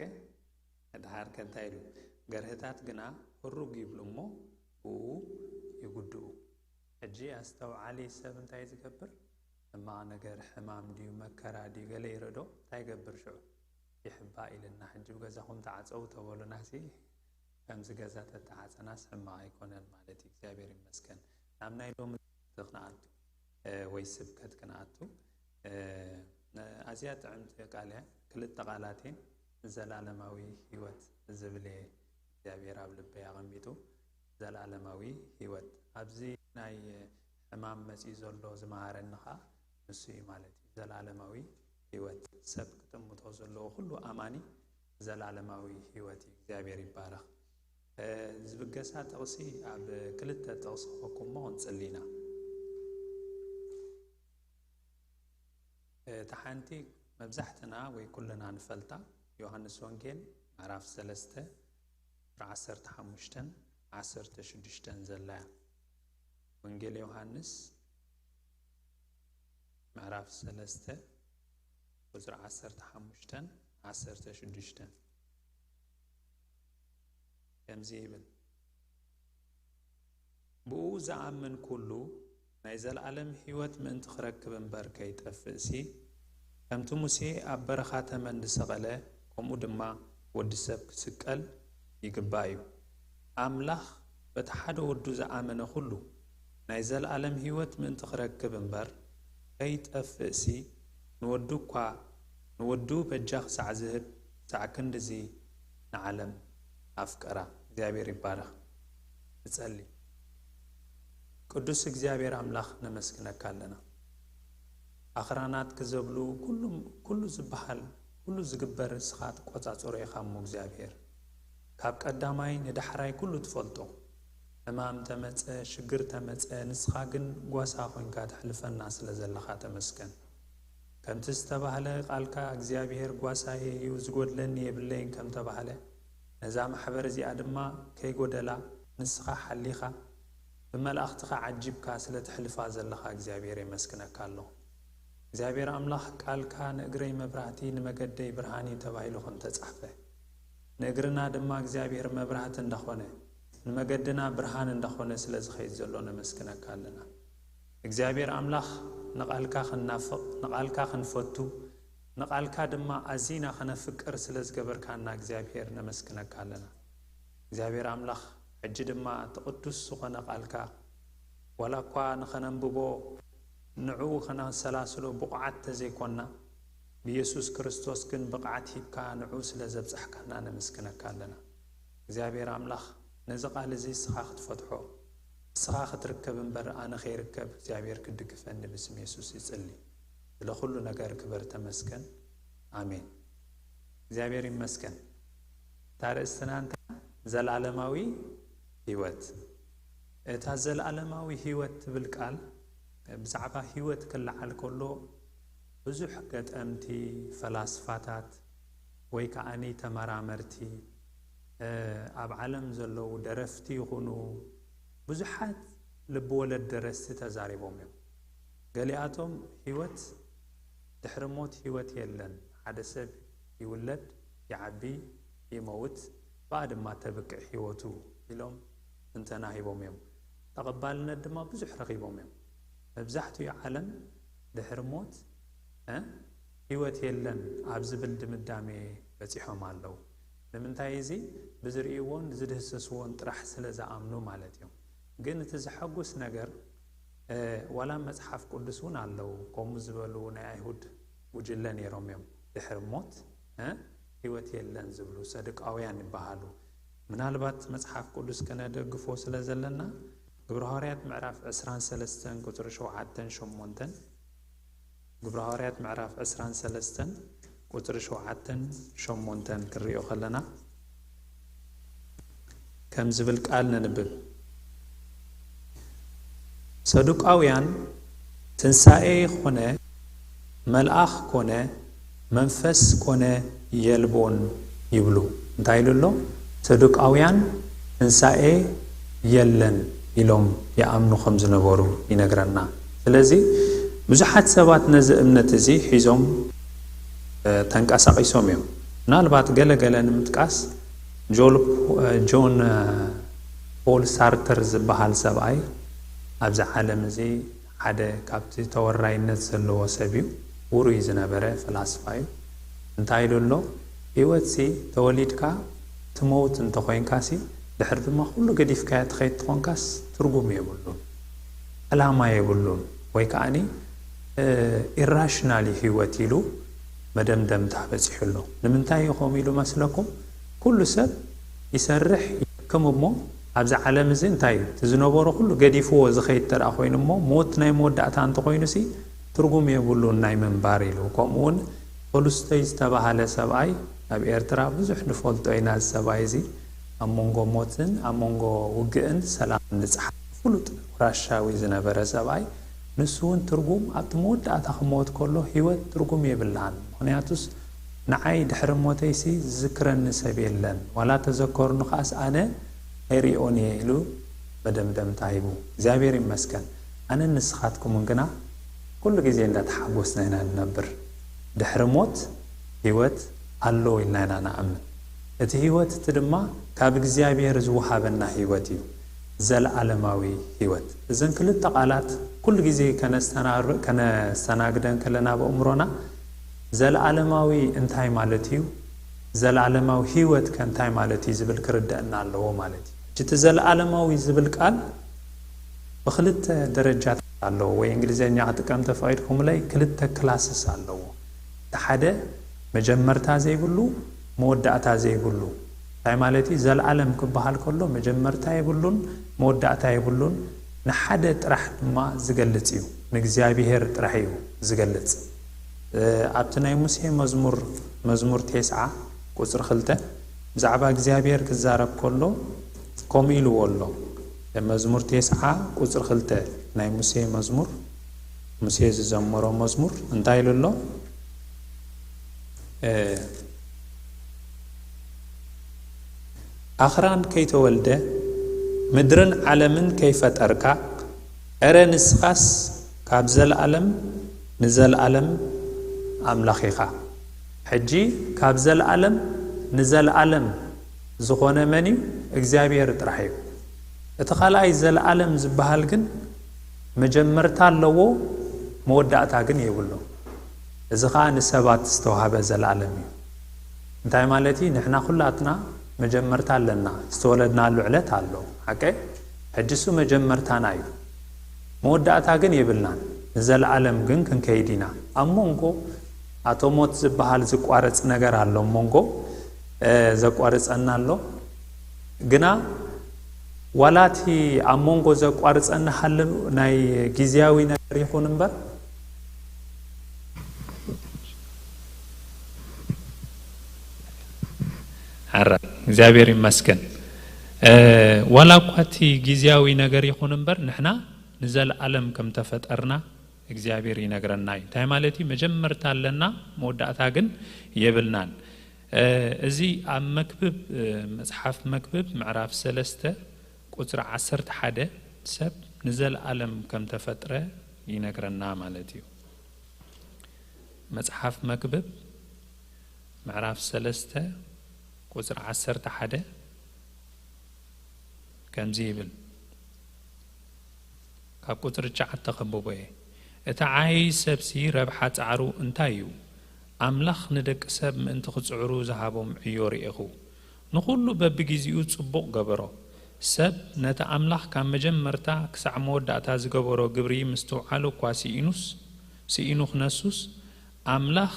ድሓር ከ እንታይ ኢሉ? ገርህታት ግና ህሩግ ይብሉ እሞ ብኡ ይጉድኡ። ሕጂ ኣስተውዓሊ ሰብ እንታይ ዝገብር? ሕማቕ ነገር፣ ሕማም ድዩ፣ መከራ ድዩ፣ ገለ ይርኢ ዶ? እንታይ ይገብር ሽዑ? ይሕባእ ኢልና። ሕጂ ብገዛኹም ተዓጸው ተበሉናሲ፣ ከምዚ ገዛ ተተዓጸናስ ሕማቕ ኣይኮነን ማለት እዩ። እግዚኣብሔር ይመስገን። ናብ ናይ ሎሚ ትምህርቲ ክንኣቱ፣ እ፣ ወይ ስብከት ክንኣቱ፣ እ፣ ን-፣ ኣዝያ ጥዕምቲ ቃል እያ። ክልተ ቃላት እየን። ዘላለማዊ ህይወት ዝብል እየ እግዚኣብሔር ኣብ ልበይ ኣቐሚጡ። ዘላለማዊ ህይወት። ኣብዚ ናይ ሕማም መጺኡ ዘሎ ዝመሃረኒ ኸኣ ንሱ እዩ ማለት እዩ። ዘላለማዊ ህይወት። ሰብ ክጥምቶ ዘለዎ ኩሉ ኣማኒ ዘላለማዊ ህይወት እዩ። እግዚኣብሔር ይባረኽ። እ፣ ዝብገሳ ጥቕሲ ኣብ ክልተ ጥቕሲ ክበኩም እሞ ክንጽሊ ኢና። እ፣ እታ ሓንቲ መብዛሕትና ወይ ኩልና ንፈልጣ ዮሃንስ ወንጌል ምዕራፍ ሰለስተ ቁጽሪ ዓሰርተ ሓሙሽተን ዓሰርተ ሽዱሽተን ዘላ እያ። ወንጌል ዮሃንስ ምዕራፍ ሰለስተ ቁጽሪ ዓሰርተ ሓሙሽተን ዓሰርተ ሽዱሽተን ከምዚ ይብል፣ ብኡ ዝኣምን ኩሉ ናይ ዘለኣለም ህይወት ምእንቲ ክረክብ እምበር ከይጠፍእሲ፣ ከምቲ ሙሴ ኣብ በረኻ ተመን ዝሰቐለ፣ ከምኡ ድማ ወዲ ሰብ ክስቀል ይግባእ እዩ። ኣምላኽ በቲ ሓደ ወዱ ዝኣመነ ኩሉ ናይ ዘለኣለም ህይወት ምእንቲ ክረክብ እምበር ከይጠፍእሲ፣ ንወዱ እኳ፣ ንወዱ በጃ ክሳዕ ዝህብ፣ ክሳዕ ክንድዚ ንዓለም ኣፍቀራ። እግዚኣብሔር ይባረኽ። ንጸሊ። ቅዱስ እግዚኣብሔር ኣምላኽ ነመስግነካ ኣለና። ኣኽራናት ክዘብሉ ኩሉ፣ ኩሉ ዝበሃል፣ ኩሉ ዝግበር ንስኻ ትቆጻጸሮ ኢኻ እሞ እግዚኣብሔር። ካብ ቀዳማይ ንዳሕራይ ኩሉ ትፈልጦ። ሕማም ተመጸ፣ ሽግር ተመጸ፣ ንስኻ ግን ጓሳ ኮንካ ተሕልፈና ስለ ዘለኻ ተመስገን። ከምቲ ዝተባህለ ቃልካ እግዚኣብሔር ጓሳየ እዩ፣ ዝጎድለኒ የብለይን ከም ተባህለ፣ ነዛ ማሕበር እዚኣ ድማ ከይጎደላ ንስኻ ሓሊኻ ብመላእኽትኻ ዓጂብካ ስለ ተሕልፋ ዘለኻ እግዚኣብሔር የመስግነካ ኣለኹ። እግዚኣብሔር ኣምላኽ ቃልካ ንእግረይ መብራህቲ ንመገደይ ብርሃን እዩ ተባሂሉ ከም ተጻሕፈ፣ ንእግርና ድማ እግዚኣብሔር መብራህቲ እንዳኾነ ንመገድና ብርሃን እንዳኾነ ስለ ዝኸይድ ዘሎ ነመስግነካ ኣለና። እግዚኣብሔር ኣምላኽ ንቓልካ ክንናፍቕ፣ ንቓልካ ክንፈቱ፣ ንቓልካ ድማ ኣዚና ኸነፍቅር ስለ ዝገበርካና እግዚኣብሔር ነመስግነካ ኣለና። እግዚኣብሔር ኣምላኽ፣ ሕጂ ድማ እቲ ቅዱስ ዝኾነ ቓልካ ዋላ እኳ ንኸነንብቦ ንዕኡ ኸነሰላስሎ ብቑዓት ተዘይኮንና፣ ብየሱስ ክርስቶስ ግን ብቕዓት ሂብካ ንዕኡ ስለ ዘብጻሕካና ነመስግነካ ኣለና። እግዚኣብሔር ኣምላኽ፣ ነዚ ቓል እዚ እስኻ ክትፈትሖ፣ እስኻ ክትርከብ እምበር ኣነ ኸይርከብ እግዚኣብሔር ክድግፈኒ ብስም የሱስ ይጽሊ። ስለ ኹሉ ነገር ክበር ተመስገን። ኣሜን። እግዚኣብሔር ይመስገን። እታ ርእስትና እንታ ዘላለማዊ ህይወት። እታ ዘላለማዊ ህይወት ትብል ቃል ብዛዕባ ህይወት ክለዓል ከሎ ብዙሕ ገጠምቲ፣ ፈላስፋታት ወይ ከዓኒ ተመራመርቲ፣ እ፣ ኣብ ዓለም ዘለዉ ደረፍቲ ይኹኑ ብዙሓት ልብወለድ ደረስቲ ተዛሪቦም እዮም። ገሊኣቶም ህይወት ድሕሪ ሞት ህይወት የለን፣ ሓደ ሰብ ይውለድ፣ ይዓቢ፣ ይመውት፣ ብኣ ድማ ተብቅዕ ህይወቱ ኢሎም እንተና ሂቦም እዮም። ተቐባልነት ድማ ብዙሕ ረኺቦም እዮም። መብዛሕትኡ ዓለም ድሕሪ ሞት፣ እ፣ ህይወት የለን ኣብ ዝብል ድምዳሜ በጺሖም ኣለዉ። ንምንታይ? እዚ ብዝርእይዎን ዝድህስስዎን ጥራሕ ስለ ዝኣምኑ ማለት እዮም። ግን እቲ ዘሐጉስ ነገር፣ እ፣ ዋላ መጽሓፍ ቅዱስ እውን ኣለዉ፣ ከምኡ ዝበሉ ናይ ኣይሁድ ጉጅለ ነይሮም እዮም። ድሕሪ ሞት፣ እ፣ ህይወት የለን ዝብሉ ሰዱቃውያን ይበሃሉ። ምናልባት መጽሓፍ ቅዱስ ከነደግፎ ስለ ዘለና፣ ግብረ ሃዋርያት ምዕራፍ ዕስራን ሰለስተን ቁጽሪ ሸውዓተን ሸሞንተን፣ ግብረ ሃዋርያት ምዕራፍ ዕስራን ሰለስተን ቁጽሪ ሸውዓተን ሸሞንተን ክንሪኦ ከለና፣ ከም ዝብል ቃል ነንብብ። ሰዱቃውያን ትንሳኤ ኾነ መልኣኽ ኮነ መንፈስ ኮነ የልቦን ይብሉ። እንታይ ኢሉ ኣሎ? ሰዱቃውያን ትንሳኤ የለን ኢሎም ይኣምኑ ከም ዝነበሩ ይነግረና። ስለዚ ብዙሓት ሰባት ነዚ እምነት እዚ ሒዞም፣ እ፣ ተንቀሳቒሶም እዮም። ምናልባት ገለ ገለ ንምጥቃስ፣ ጆል-፣ እ፣ ጆን፣ እ፣ ፖል ሳርተር ዝበሃል ሰብኣይ ኣብዚ ዓለም እዚ ሓደ ካብቲ ተወራይነት ዘለዎ ሰብ እዩ። ውሩይ ዝነበረ ፈላስፋ እዩ። እንታይ ኢሉ ኣሎ? ህይወትሲ ተወሊድካ ትመውት እንተኾይንካሲ፣ ድሕር ድማ ኩሉ ገዲፍካዮ ትኸይድ ትኾንካስ ትርጉም የብሉን፣ ዕላማ የብሉን፣ ወይ ከዓኒ፣ እ፣ ኢራሽናል እዩ ህይወት ኢሉ መደምደምታ በጺሑ ኣሎ። ንምንታይ እዩ ከምኡ ኢሉ መስለኩም? ኩሉ ሰብ ይሰርሕ ይደክም እሞ፣ ኣብዚ ዓለም እዚ እንታይ እዩ? እቲ ዝነበሮ ኩሉ ገዲፍዎ ዝኸይድ ተደኣ ኮይኑ እሞ፣ ሞት ናይ መወዳእታ እንተኾይኑሲ ትርጉም የብሉን ናይ ምንባር ኢሉ። ከምኡ እውን ቶልስቶይ ዝተባህለ ሰብኣይ፣ ኣብ ኤርትራ ብዙሕ ንፈልጦ ኢና። እዚ ሰብኣይ እዚ ኣብ መንጎ ሞትን ኣብ መንጎ ውግእን ሰላምን ዝጸሓፈ ፍሉጥ ራሻዊ ዝነበረ ሰብኣይ፣ ንሱ እውን ትርጉም ኣብቲ መወዳእታ ክመወት ከሎ፣ ህይወት ትርጉም የብላን። ምኽንያቱስ ንዓይ ድሕሪ ሞተይሲ ዝዝክረኒ ሰብ የለን፣ ዋላ ተዘከሩኒ ከኣስ ኣነ ኣይሪኦን እየ ኢሉ መደምደምታ ሂቡ። እግዚኣብሔር ይመስገን። ኣነን ንስኻትኩምን ግና ኩሉ ግዜ እንዳተሓጎስና ኢና ንነብር። ድሕሪ ሞት ህይወት ኣሎ ኢልና ኢና ንኣምን። እቲ ህይወት እቲ ድማ ካብ እግዚኣብሔር ዝወሃበና ህይወት እዩ፣ ዘለዓለማዊ ህይወት። እዘን ክልተ ቃላት ኩሉ ግዜ ከነስተናር-፣ ከነስተናግደን ከለና ብእምሮና፣ ዘለዓለማዊ እንታይ ማለት እዩ? ዘለዓለማዊ ህይወት ከ እንታይ ማለት እዩ ዝብል ክርደአና ኣለዎ ማለት እዩ። ሕጂ እቲ ዘለዓለማዊ ዝብል ቃል ብክልተ ደረጃታት ኣለዎ፣ ወይ እንግሊዝኛ ክጥቀም ተፈቒድኩምለይ፣ ክልተ ክላስስ ኣለዎ። እቲ ሓደ መጀመርታ ዘይብሉ፣ መወዳእታ ዘይብሉ። እንታይ ማለት እዩ? ዘለዓለም ክበሃል ከሎ መጀመርታ የብሉን፣ መወዳእታ የብሉን፣ ንሓደ ጥራሕ ድማ ዝገልጽ እዩ። ንእግዚኣብሔር ጥራሕ እዩ ዝገልጽ። እ፣ ኣብቲ ናይ ሙሴ መዝሙር፣ መዝሙር ቴስዓ ቁጽሪ ክልተ፣ ብዛዕባ እግዚኣብሔር ክዛረብ ከሎ ከምኡ ኢልዎ ኣሎ። መዝሙር ቴስዓ ቁጽሪ ክልተ፣ ናይ ሙሴ መዝሙር፣ ሙሴ ዝዘመሮ መዝሙር እንታይ ኢሉ ኣሎ? እ፣ ኣኽራን ከይተወልደ፣ ምድርን ዓለምን ከይፈጠርካ፣ እረ ንስኻስ ካብ ዘለኣለም ንዘለኣለም ኣምላኽ ኢኻ። ሕጂ ካብ ዘለኣለም ንዘለኣለም ዝኾነ መን እዩ? እግዚኣብሔር ጥራሕ እዩ። እቲ ካልኣይ ዘለኣለም ዝበሃል ግን መጀመርታ ኣለዎ፣ መወዳእታ ግን የብሉን። እዚ ኸኣ ንሰባት ዝተዋህበ ዘለኣለም እዩ። እንታይ ማለት እዩ? ንሕና ኩላትና መጀመርታ ኣለና፣ ዝተወለድናሉ ዕለት ኣሎ። ሓቀ? ሕጂ እሱ መጀመርታና እዩ። መወዳእታ ግን የብልናን። ንዘለኣለም ግን ክንከይድ ኢና። ኣብ መንጎ ኣቶ ሞት ዝበሃል ዝቋረጽ ነገር ኣሎ፣ ኣብ መንጎ፣ እ፣ ዘቋርጸና ኣሎ። ግና ዋላ እቲ ኣብ መንጎ ዘቋርጸና ሃልው ናይ ግዝያዊ ነገር ይኹን እምበር፣ ሓራ እግዚኣብሔር ይመስገን። እ፣ ዋላ እኳ እቲ ግዝያዊ ነገር ይኹን እምበር፣ ንሕና ንዘለኣለም ከም ተፈጠርና እግዚኣብሔር ይነግረና እዩ። እንታይ ማለት እዩ? መጀመርታ ኣለና፣ መወዳእታ ግን የብልናን። እ፣ እዚ ኣብ መክብብ፣ እ፣ መጽሓፍ መክብብ ምዕራፍ ሰለስተ ቁጽሪ ዓሰርተ ሓደ ሰብ ንዘለኣለም ከም ተፈጥረ ይነግረና ማለት እዩ። መጽሓፍ መክብብ ምዕራፍ ሰለስተ ቁጽሪ ዓሰርተ ሓደ ከምዚ ይብል። ካብ ቁጽሪ ትሽዓተ ከንብቦ እየ። እቲ ዓይ ሰብሲ ረብሓ ጻዕሩ እንታይ እዩ? ኣምላኽ ንደቂ ሰብ ምእንቲ ክጽዕሩ ዝሃቦም ዕዮ ርኤኹ። ንኹሉ በብግዜኡ ጽቡቕ ገበሮ። ሰብ ነቲ ኣምላኽ ካብ መጀመርታ ክሳዕ መወዳእታ ዝገበሮ ግብሪ ምስትውዓሉ እኳ ስኢኑስ፣ ስኢኑ ክነሱስ፣ ኣምላኽ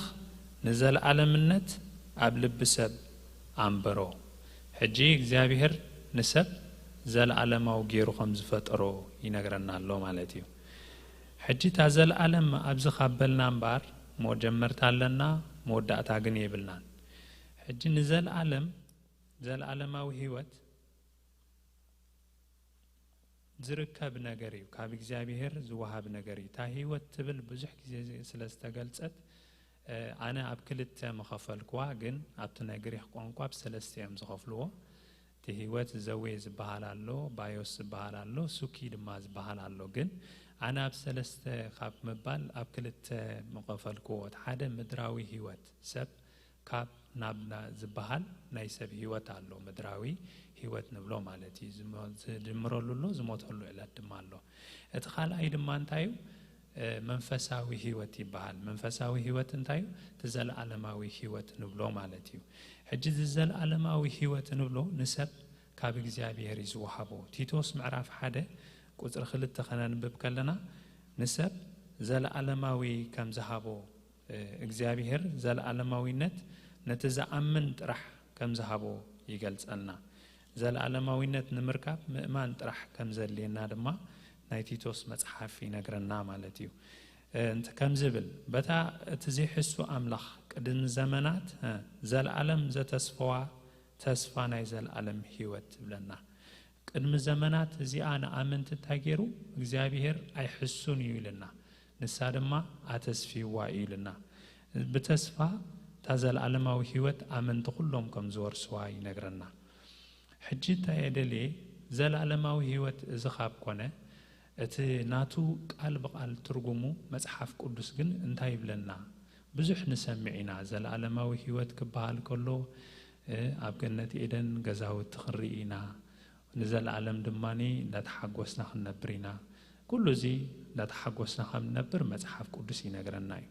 ንዘለኣለምነት ኣብ ልቢ ሰብ ኣንበሮ። ሕጂ እግዚኣብሔር ንሰብ ዘለኣለማዊ ገይሩ ከም ዝፈጠሮ ይነግረና ኣሎ ማለት እዩ። ሕጂ እታ ዘለኣለም ኣብዚ ካብ በልና እምበኣር፣ መጀመርታ ኣለና፣ መወዳእታ ግን የብልናን። ሕጂ ንዘለኣለም፣ ዘለኣለማዊ ህይወት ዝርከብ ነገር እዩ፣ ካብ እግዚኣብሔር ዝወሃብ ነገር እዩ። እታ ህይወት ትብል ብዙሕ ግዜ ስለ ዝተገልጸት፣ እ፣ ኣነ ኣብ ክልተ ምኸፈልክዋ፣ ግን ኣብቲ ናይ ግሪኽ ቋንቋ ብሰለስተ እዮም ዝኸፍልዎ። እቲ ህይወት ዘዌ ዝበሃል ኣሎ፣ ባዮስ ዝበሃል ኣሎ፣ ሱኪ ድማ ዝበሃል ኣሎ። ግን ኣነ ኣብ ሰለስተ ካብ ምባል ኣብ ክልተ ምኸፈልክዎ። እቲ ሓደ ምድራዊ ህይወት፣ ሰብ ካብ ናብ ና-፣ ዝበሃል ናይ ሰብ ህይወት ኣሎ። ምድራዊ ህይወት ንብሎ ማለት እዩ። ዝሞ-፣ ዝጅምረሉ ኣሎ፣ ዝሞተሉ ዕለት ድማ ኣሎ። እቲ ካልኣይ ድማ እንታይ እዩ? እ፣ መንፈሳዊ ህይወት ይበሃል። መንፈሳዊ ህይወት እንታይ እዩ? እቲ ዘለኣለማዊ ህይወት ንብሎ ማለት እዩ። ሕጂ እዚ ዘለኣለማዊ ህይወት ንብሎ ንሰብ ካብ እግዚኣብሔር እዩ ዝወሃቦ። ቲቶስ ምዕራፍ ሓደ ቁጽሪ ክልተ ከነንብብ ከለና፣ ንሰብ ዘለኣለማዊ ከም ዝሃቦ፣ እ፣ እግዚኣብሔር ዘለኣለማዊነት ነቲ ዝኣምን ጥራሕ ከም ዝሃቦ ይገልጸልና። ዘለኣለማዊነት ንምርካብ ምእማን ጥራሕ ከም ዘድልየና ድማ ናይ ቲቶስ መጽሓፍ ይነግረና ማለት እዩ። እ፣ እንተ-፣ ከም ዝብል፣ በታ እቲ ዘይሕሱ ኣምላኽ ቅድሚ ዘመናት፣ እ፣ ዘለኣለም ዘተስፈዋ ተስፋ ናይ ዘለኣለም ህይወት ትብለና። ቅድሚ ዘመናት እዚኣ ንኣመንቲ እንታይ ገይሩ? እግዚኣብሔር ኣይሕሱን እዩ ኢልና፣ ንሳ ድማ ኣተስፊዋ እዩ ኢልና። ብተስፋ እታ ዘለኣለማዊ ህይወት ኣመንቲ ኩሎም ከም ዝወርስዋ ይነግረና። ሕጂ እንታይ እየ ደልየ? ዘለኣለማዊ ህይወት እዚ ካብ ኮነ፣ እቲ ናቱ ቃል ብቃል ትርጉሙ መጽሓፍ ቅዱስ ግን እንታይ ይብለና? ብዙሕ ንሰምዕ ኢና። ዘለኣለማዊ ህይወት ክበሃል ከሎ፣ እ፣ ኣብ ገነት ኤደን ገዛውቲ ክንርኢ ኢና። ንዘለኣለም ድማ እንዳተሓጎስና ክንነብር ኢና። ኩሉ እዚ እንዳተሓጎስና ከም ንነብር መጽሓፍ ቅዱስ ይነግረና እዩ።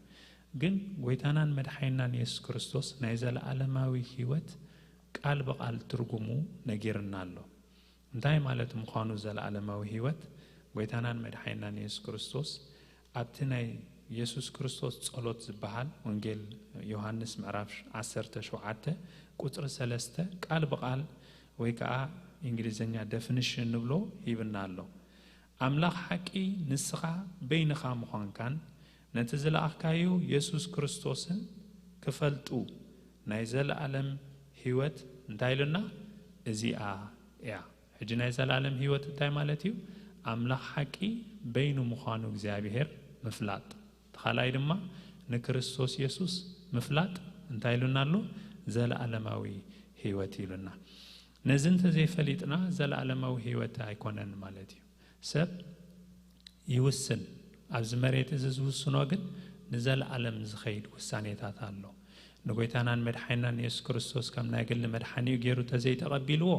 ግን ጎይታናን መድሓኒናን የሱስ ክርስቶስ ናይ ዘለኣለማዊ ህይወት ቃል ብቃል ትርጉሙ ነጊርና ኣሎ። እንታይ ማለት ምዃኑ ዘለኣለማዊ ህይወት ጎይታናን መድሓኒናን የሱስ ክርስቶስ ኣብቲ ናይ የሱስ ክርስቶስ ጸሎት ዝበሃል ወንጌል ዮሃንስ ምዕራፍ ዓሰርተ ሸውዓተ ቁጽሪ ሰለስተ ቃል ብቃል ወይ ከኣ እንግሊዝኛ ደፊኒሽን ንብሎ ሂብና ኣሎ። ኣምላኽ ሓቂ ንስኻ በይንኻ ምዃንካን ነቲ ዝለኣኽካዮ የሱስ ክርስቶስን ክፈልጡ ናይ ዘለኣለም ህይወት እንታይ ኢሉና? እዚኣ እያ። ሕጂ ናይ ዘለኣለም ህይወት እንታይ ማለት እዩ? ኣምላኽ ሓቂ በይኑ ምዃኑ እግዚኣብሔር ምፍላጥ። እቲ ካልኣይ ድማ ንክርስቶስ የሱስ ምፍላጥ እንታይ ኢሉና ኣሎ? ዘለኣለማዊ ህይወት ኢሉና። ነዚ እንተዘይፈሊጥና ዘለኣለማዊ ህይወት ኣይኮነን ማለት እዩ። ሰብ ይውስን። ኣብዚ መሬት እዚ ዝውስኖ ግን ንዘለኣለም ዝኸይድ ውሳኔታት ኣሎ። ንጎይታናን መድሓኒናን የሱስ ክርስቶስ ከም ናይ ግሊ መድሓኒኡ ገይሩ ተዘይተቐቢልዎ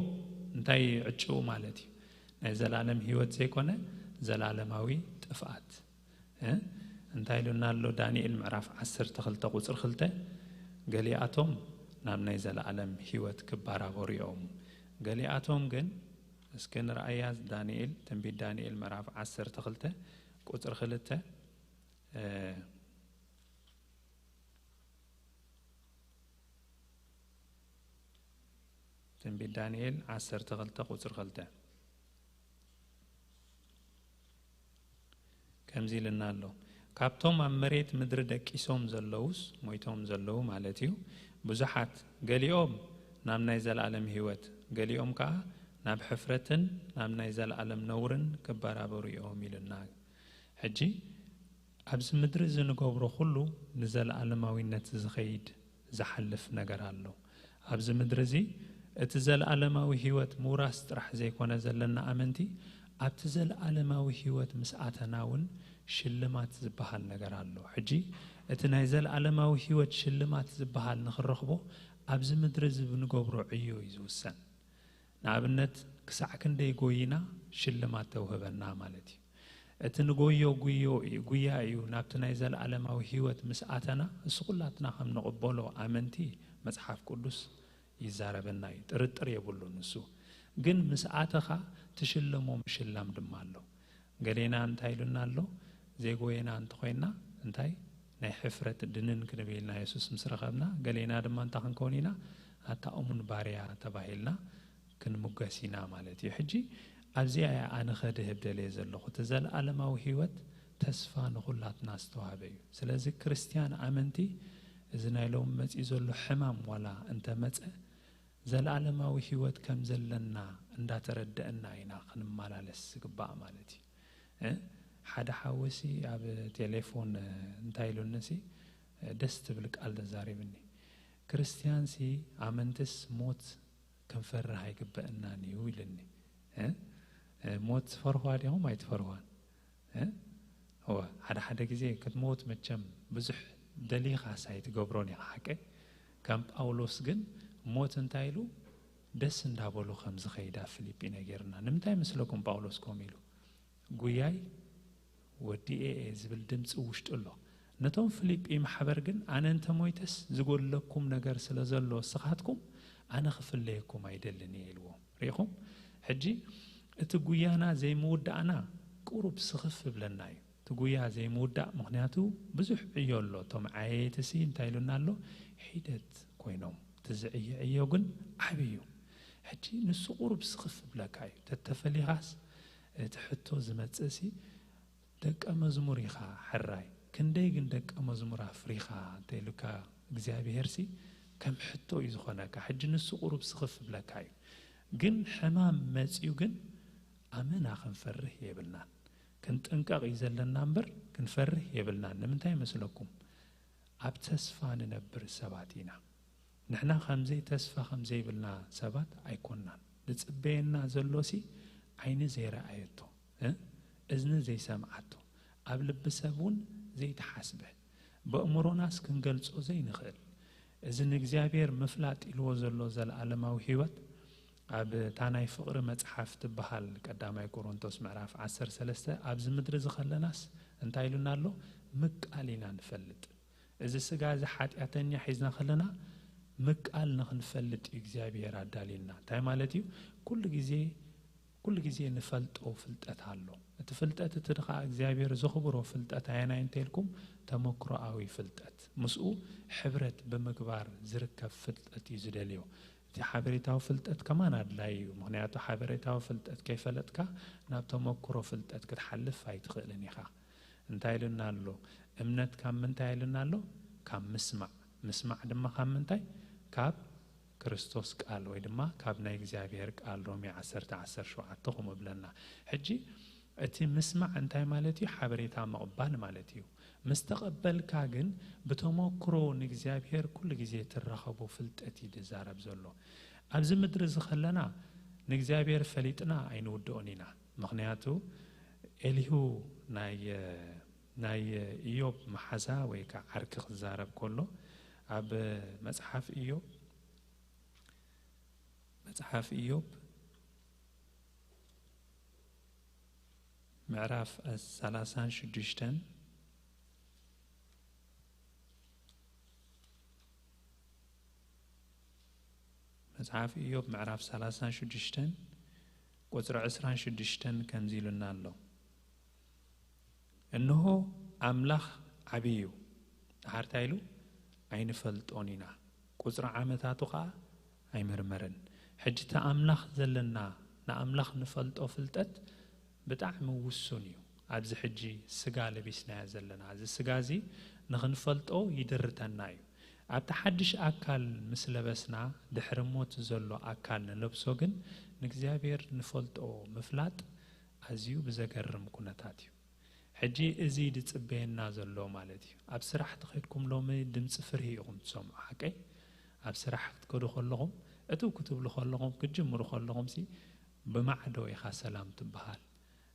እንታይ ዕጭኡ ማለት እዩ? ናይ ዘላለም ህይወት ዘይኮነ ዘላለማዊ ጥፍኣት። እ? እንታይ ኢሉና ኣሎ? ዳንኤል ምዕራፍ ዓሰርተ ክልተ ቁጽሪ ክልተ፣ "ገሊኣቶም ናብ ናይ ዘለኣለም ህይወት ክበራበሩ እዮም፣ ገሊኣቶም ግን"፣ እስኪ ንርኣያ። ዳንኤል፣ ትንቢት ዳንኤል ምዕራፍ ዓሰርተ ክልተ ቁጽሪ ክልተ፣ እ፣ ትንቢት ዳንኤል ዓሰርተ ክልተ ቁጽሪ ክልተ ከምዚ ኢልና ኣሎ፣ "ካብቶም ኣብ መሬት ምድሪ ደቂሶም ዘለዉስ"፣ ሞይቶም ዘለዉ ማለት እዩ፣ "ብዙሓት፣ ገሊኦም ናብ ናይ ዘለኣለም ህይወት፣ ገሊኦም ከኣ ናብ ሕፍረትን ናብ ናይ ዘለኣለም ነውርን ክበራበሩ እዮም" ኢሉና። ሕጂ ኣብዚ ምድሪ እዚ ንገብሮ ኩሉ ንዘለኣለማዊነት ዝኸይድ ዝሓልፍ ነገር ኣሎ። ኣብዚ ምድሪ እዚ እቲ ዘለኣለማዊ ህይወት ምውራስ ጥራሕ ዘይኮነ ዘለና ኣመንቲ፣ ኣብቲ ዘለኣለማዊ ህይወት ምስ ኣተና እውን ሽልማት ዝበሃል ነገር ኣሎ። ሕጂ እቲ ናይ ዘለኣለማዊ ህይወት ሽልማት ዝበሃል ንኽንረኽቦ ኣብዚ ምድሪ እዚ ብንገብሮ ዕዮ እዩ ዝውሰን። ንኣብነት ክሳዕ ክንደይ ጎይና ሽልማት ተውህበና ማለት እዩ። እቲ ንጎዮ ጉዮ እዩ፣ ጉያ እዩ፣ ናብቲ ናይ ዘለኣለማዊ ህይወት ምስ ኣተና፣ እሱ ኩላትና ከም ንቕበሎ ኣመንቲ መጽሓፍ ቅዱስ ይዛረበና እዩ። ጥርጥር የብሉን እሱ። ግን ምስ ኣተኻ ትሽለሞ ምሽላም ድማ ኣሎ። ገሌና እንታይ ኢሉና ኣሎ? ዘይጎየና እንተኾይንና እንታይ ናይ ሕፍረት ድንን ክንብል ኢና፣ የሱስ ምስ ረኸብና። ገሌና ድማ እንታይ ክንከውን ኢና? ኣታ እሙን ባርያ ተባሂልና ክንምገስ ኢና ማለት እዩ። ሕጂ ኣብዚኣ እያ ኣነ ከድህብ ደልየ ዘለኹ። እቲ ዘለኣለማዊ ህይወት ተስፋ ንኹላትና ዝተዋህበ እዩ። ስለዚ ክርስትያን ኣመንቲ፣ እዚ ናይ ሎሚ መጺኡ ዘሎ ሕማም ዋላ እንተመጸ፣ ዘለኣለማዊ ህይወት ከም ዘለና እንዳተረደእና ኢና ክንመላለስ ዝግባእ ማለት እዩ። እ? ሓደ ሓወሲ ኣብ ቴሌፎን፣ እ፣ እንታይ ኢሉኒ ሲ፣ እ፣ ደስ ትብል ቃል ተዛሪብኒ። "ክርስትያንሲ፣ ኣመንትስ ሞት ክንፈርህ ኣይግበእናን እዩ" ኢልኒ። እ? እ፣ ሞት ትፈርህዋ ዲኹም ኣይትፈርህዋን? እ? እወ፣ ሓደ ሓደ ግዜ ክትሞት መቸም ብዙሕ ደሊኻስ ኣይትገብሮን ኢኻ፣ ሓቀይ? ከም ጳውሎስ ግን ሞት እንታይ ኢሉ? ደስ እንዳበሉ ከም ዝኸይድ ኣብ ፊልጲ ነጊርና። ንምንታይ መስለኩም ጳውሎስ ከምኡ ኢሉ? "ጉያይ ወዲኤ እየ" ዝብል ድምፂ ውሽጡ ኣሎ። ነቶም ፊልጲ ማሕበር ግን፣ "ኣነ እንተ ሞይተስ ዝጎድለኩም ነገር ስለ ዘሎ እስኻትኩም፣ ኣነ ክፍለየኩም ኣይደልን እየ" ኢልዎም። ርኢኹም? ሕጂ እቲ ጉያና ዘይምውዳእና ቁሩብ ስኽፍ ይብለና እዩ። እቲ ጉያ ዘይምውዳእ፣ ምኽንያቱ ብዙሕ ዕዮ ኣሎ። እቶም ዓየይቲ ሲ እንታይ ኢሉና ኣሎ? ሒደት ኮይኖም፣ እቲ ዝዕየ ዕዮ ግን ዓቢ እዩ። ሕጂ ንሱ ቁሩብ ስኽፍ ይብለካ እዩ። ተተፈሊኻስ እቲ ሕቶ ዝመጽእ ሲ፣ "ደቀ መዝሙር ኢኻ ሕራይ፣ ክንደይ ግን ደቀ መዝሙር ኣፍሪኻ?" እንተኢሉካ እግዚኣብሄር ሲ ከም ሕቶ እዩ ዝኾነካ። ሕጂ ንሱ ቁሩብ ስኽፍ ይብለካ እዩ። ግን ሕማም መጺኡ ግን ኣመና ክንፈርህ የብልናን። ክንጥንቀቕ እዩ ዘለና እምበር ክንፈርህ የብልናን። ንምንታይ መስለኩም? ኣብ ተስፋ ንነብር ሰባት ኢና። ንሕና ከም ዘይተስፋ ከም ዘይብልና ሰባት ኣይኮንናን። ዝጽበየና ዘሎሲ ዓይኒ ዘይረኣየቶ፣ እ፣ እዝኒ ዘይሰምዓቶ፣ ኣብ ልቢ ሰብ እውን ዘይተሓስበ፣ በእምሮናስ ክንገልጾ ዘይንኽእል፣ እዚ ንእግዚኣብሔር ምፍላጥ ኢልዎ ዘሎ ዘለኣለማዊ ህይወት፣ ኣብ እታ ናይ ፍቕሪ መጽሓፍ ትበሃል ቀዳማይ ቆሮንቶስ ምዕራፍ ዓሰርተ ሰለስተ፣ ኣብዚ ምድሪ እዚ ከለናስ እንታይ ኢሉና ኣሎ? ምቃል ኢና ንፈልጥ። እዚ ስጋ እዚ ሓጢኣተኛ ሒዝና ከለና ምቃል ንኽንፈልጥ እዩ እግዚኣብሔር ኣዳልዩና። እንታይ ማለት እዩ? ኩሉ ግዜ፣ ኩሉ ግዜ ንፈልጦ ፍልጠት ኣሎ። እቲ ፍልጠት እቲ ድኻ እግዚኣብሔር ዘኽብሮ ፍልጠት ኣየናይ እንተልኩም፣ ተመክሮኣዊ ፍልጠት፣ ምስኡ ሕብረት ብምግባር ዝርከብ ፍልጠት እዩ ዝደልዮ። እቲ ሓበሬታዊ ፍልጠት ከማን ኣድላይ እዩ። ምኽንያቱ ሓበሬታዊ ፍልጠት ከይፈለጥካ ናብ ተመክሮ ፍልጠት ክትሓልፍ ኣይትኽእልን ኢኻ። እንታይ ኢሉና ኣሎ? እምነት ካብ ምንታይ ኢሉና ኣሎ? ካብ ምስማዕ። ምስማዕ ድማ ካብ ምንታይ? ካብ ክርስቶስ ቃል ወይ ድማ ካብ ናይ እግዚኣብሔር ቃል፣ ሮሜ ዓሰርተ ዓሰርተ ሸውዓተ ከምኡ ብለና። ሕጂ እቲ ምስማዕ እንታይ ማለት እዩ? ሓበሬታ ምቕባል ማለት እዩ። ምስ ተቐበልካ ግን ብተመክሮ ንእግዚኣብሔር ኩሉ ግዜ ትራኸቦ ፍልጠት እዩ ዝዛረብ ዘሎ። ኣብዚ ምድሪ እዚ ከለና ንእግዚኣብሔር ፈሊጥና ኣይንውድኦን ኢና። ምኽንያቱ ኤሊሁ ናይ፣ ናይ ኢዮብ መሓዛ ወይ ከዓ ዓርኪ ክዛረብ ከሎ ኣብ መጽሓፍ ኢዮብ፣ መጽሓፍ ኢዮብ ምዕራፍ ሰላሳን ሽዱሽተን መጽሓፍ ኢዮብ ምዕራፍ ሰላሳን ሽዱሽተን ቁጽሪ ዕስራን ሽዱሽተን ከምዚ ኢሉና ኣሎ። እንሆ ኣምላኽ ዓብዪ እዩ፣ ድሓር እንታይ ኢሉ? ኣይንፈልጦን ኢና፣ ቁጽሪ ዓመታቱ ኸኣ ኣይምርመርን። ሕጂ እቲ ኣምላኽ ዘለና፣ ንኣምላኽ ንፈልጦ ፍልጠት ብጣዕሚ ውሱን እዩ። ኣብዚ ሕጂ ስጋ ለቢስናዮ ዘለና፣ እዚ ስጋ እዚ ንኽንፈልጦ ይድርተና እዩ። ኣብቲ ሓድሽ ኣካል ምስ ለበስና፣ ድሕሪ ሞት ዘሎ ኣካል ንለብሶ ግን፣ ንእግዚኣብሔር ንፈልጦ ምፍላጥ ኣዝዩ ብዘገርም ኩነታት እዩ። ሕጂ እዚ ድጽበየና ዘሎ ማለት እዩ። ኣብ ስራሕ ተኸድኩም ሎሚ ድምፂ ፍርሂ ኢኹም ትሰምዑ፣ ሓቀይ? ኣብ ስራሕ ክትከዱ ከለኹም፣ እትው ክትብሉ ከለኹም፣ ክትጅምሩ ከለኹም ሲ ብማዕዶ ኢኻ ሰላም ትበሃል።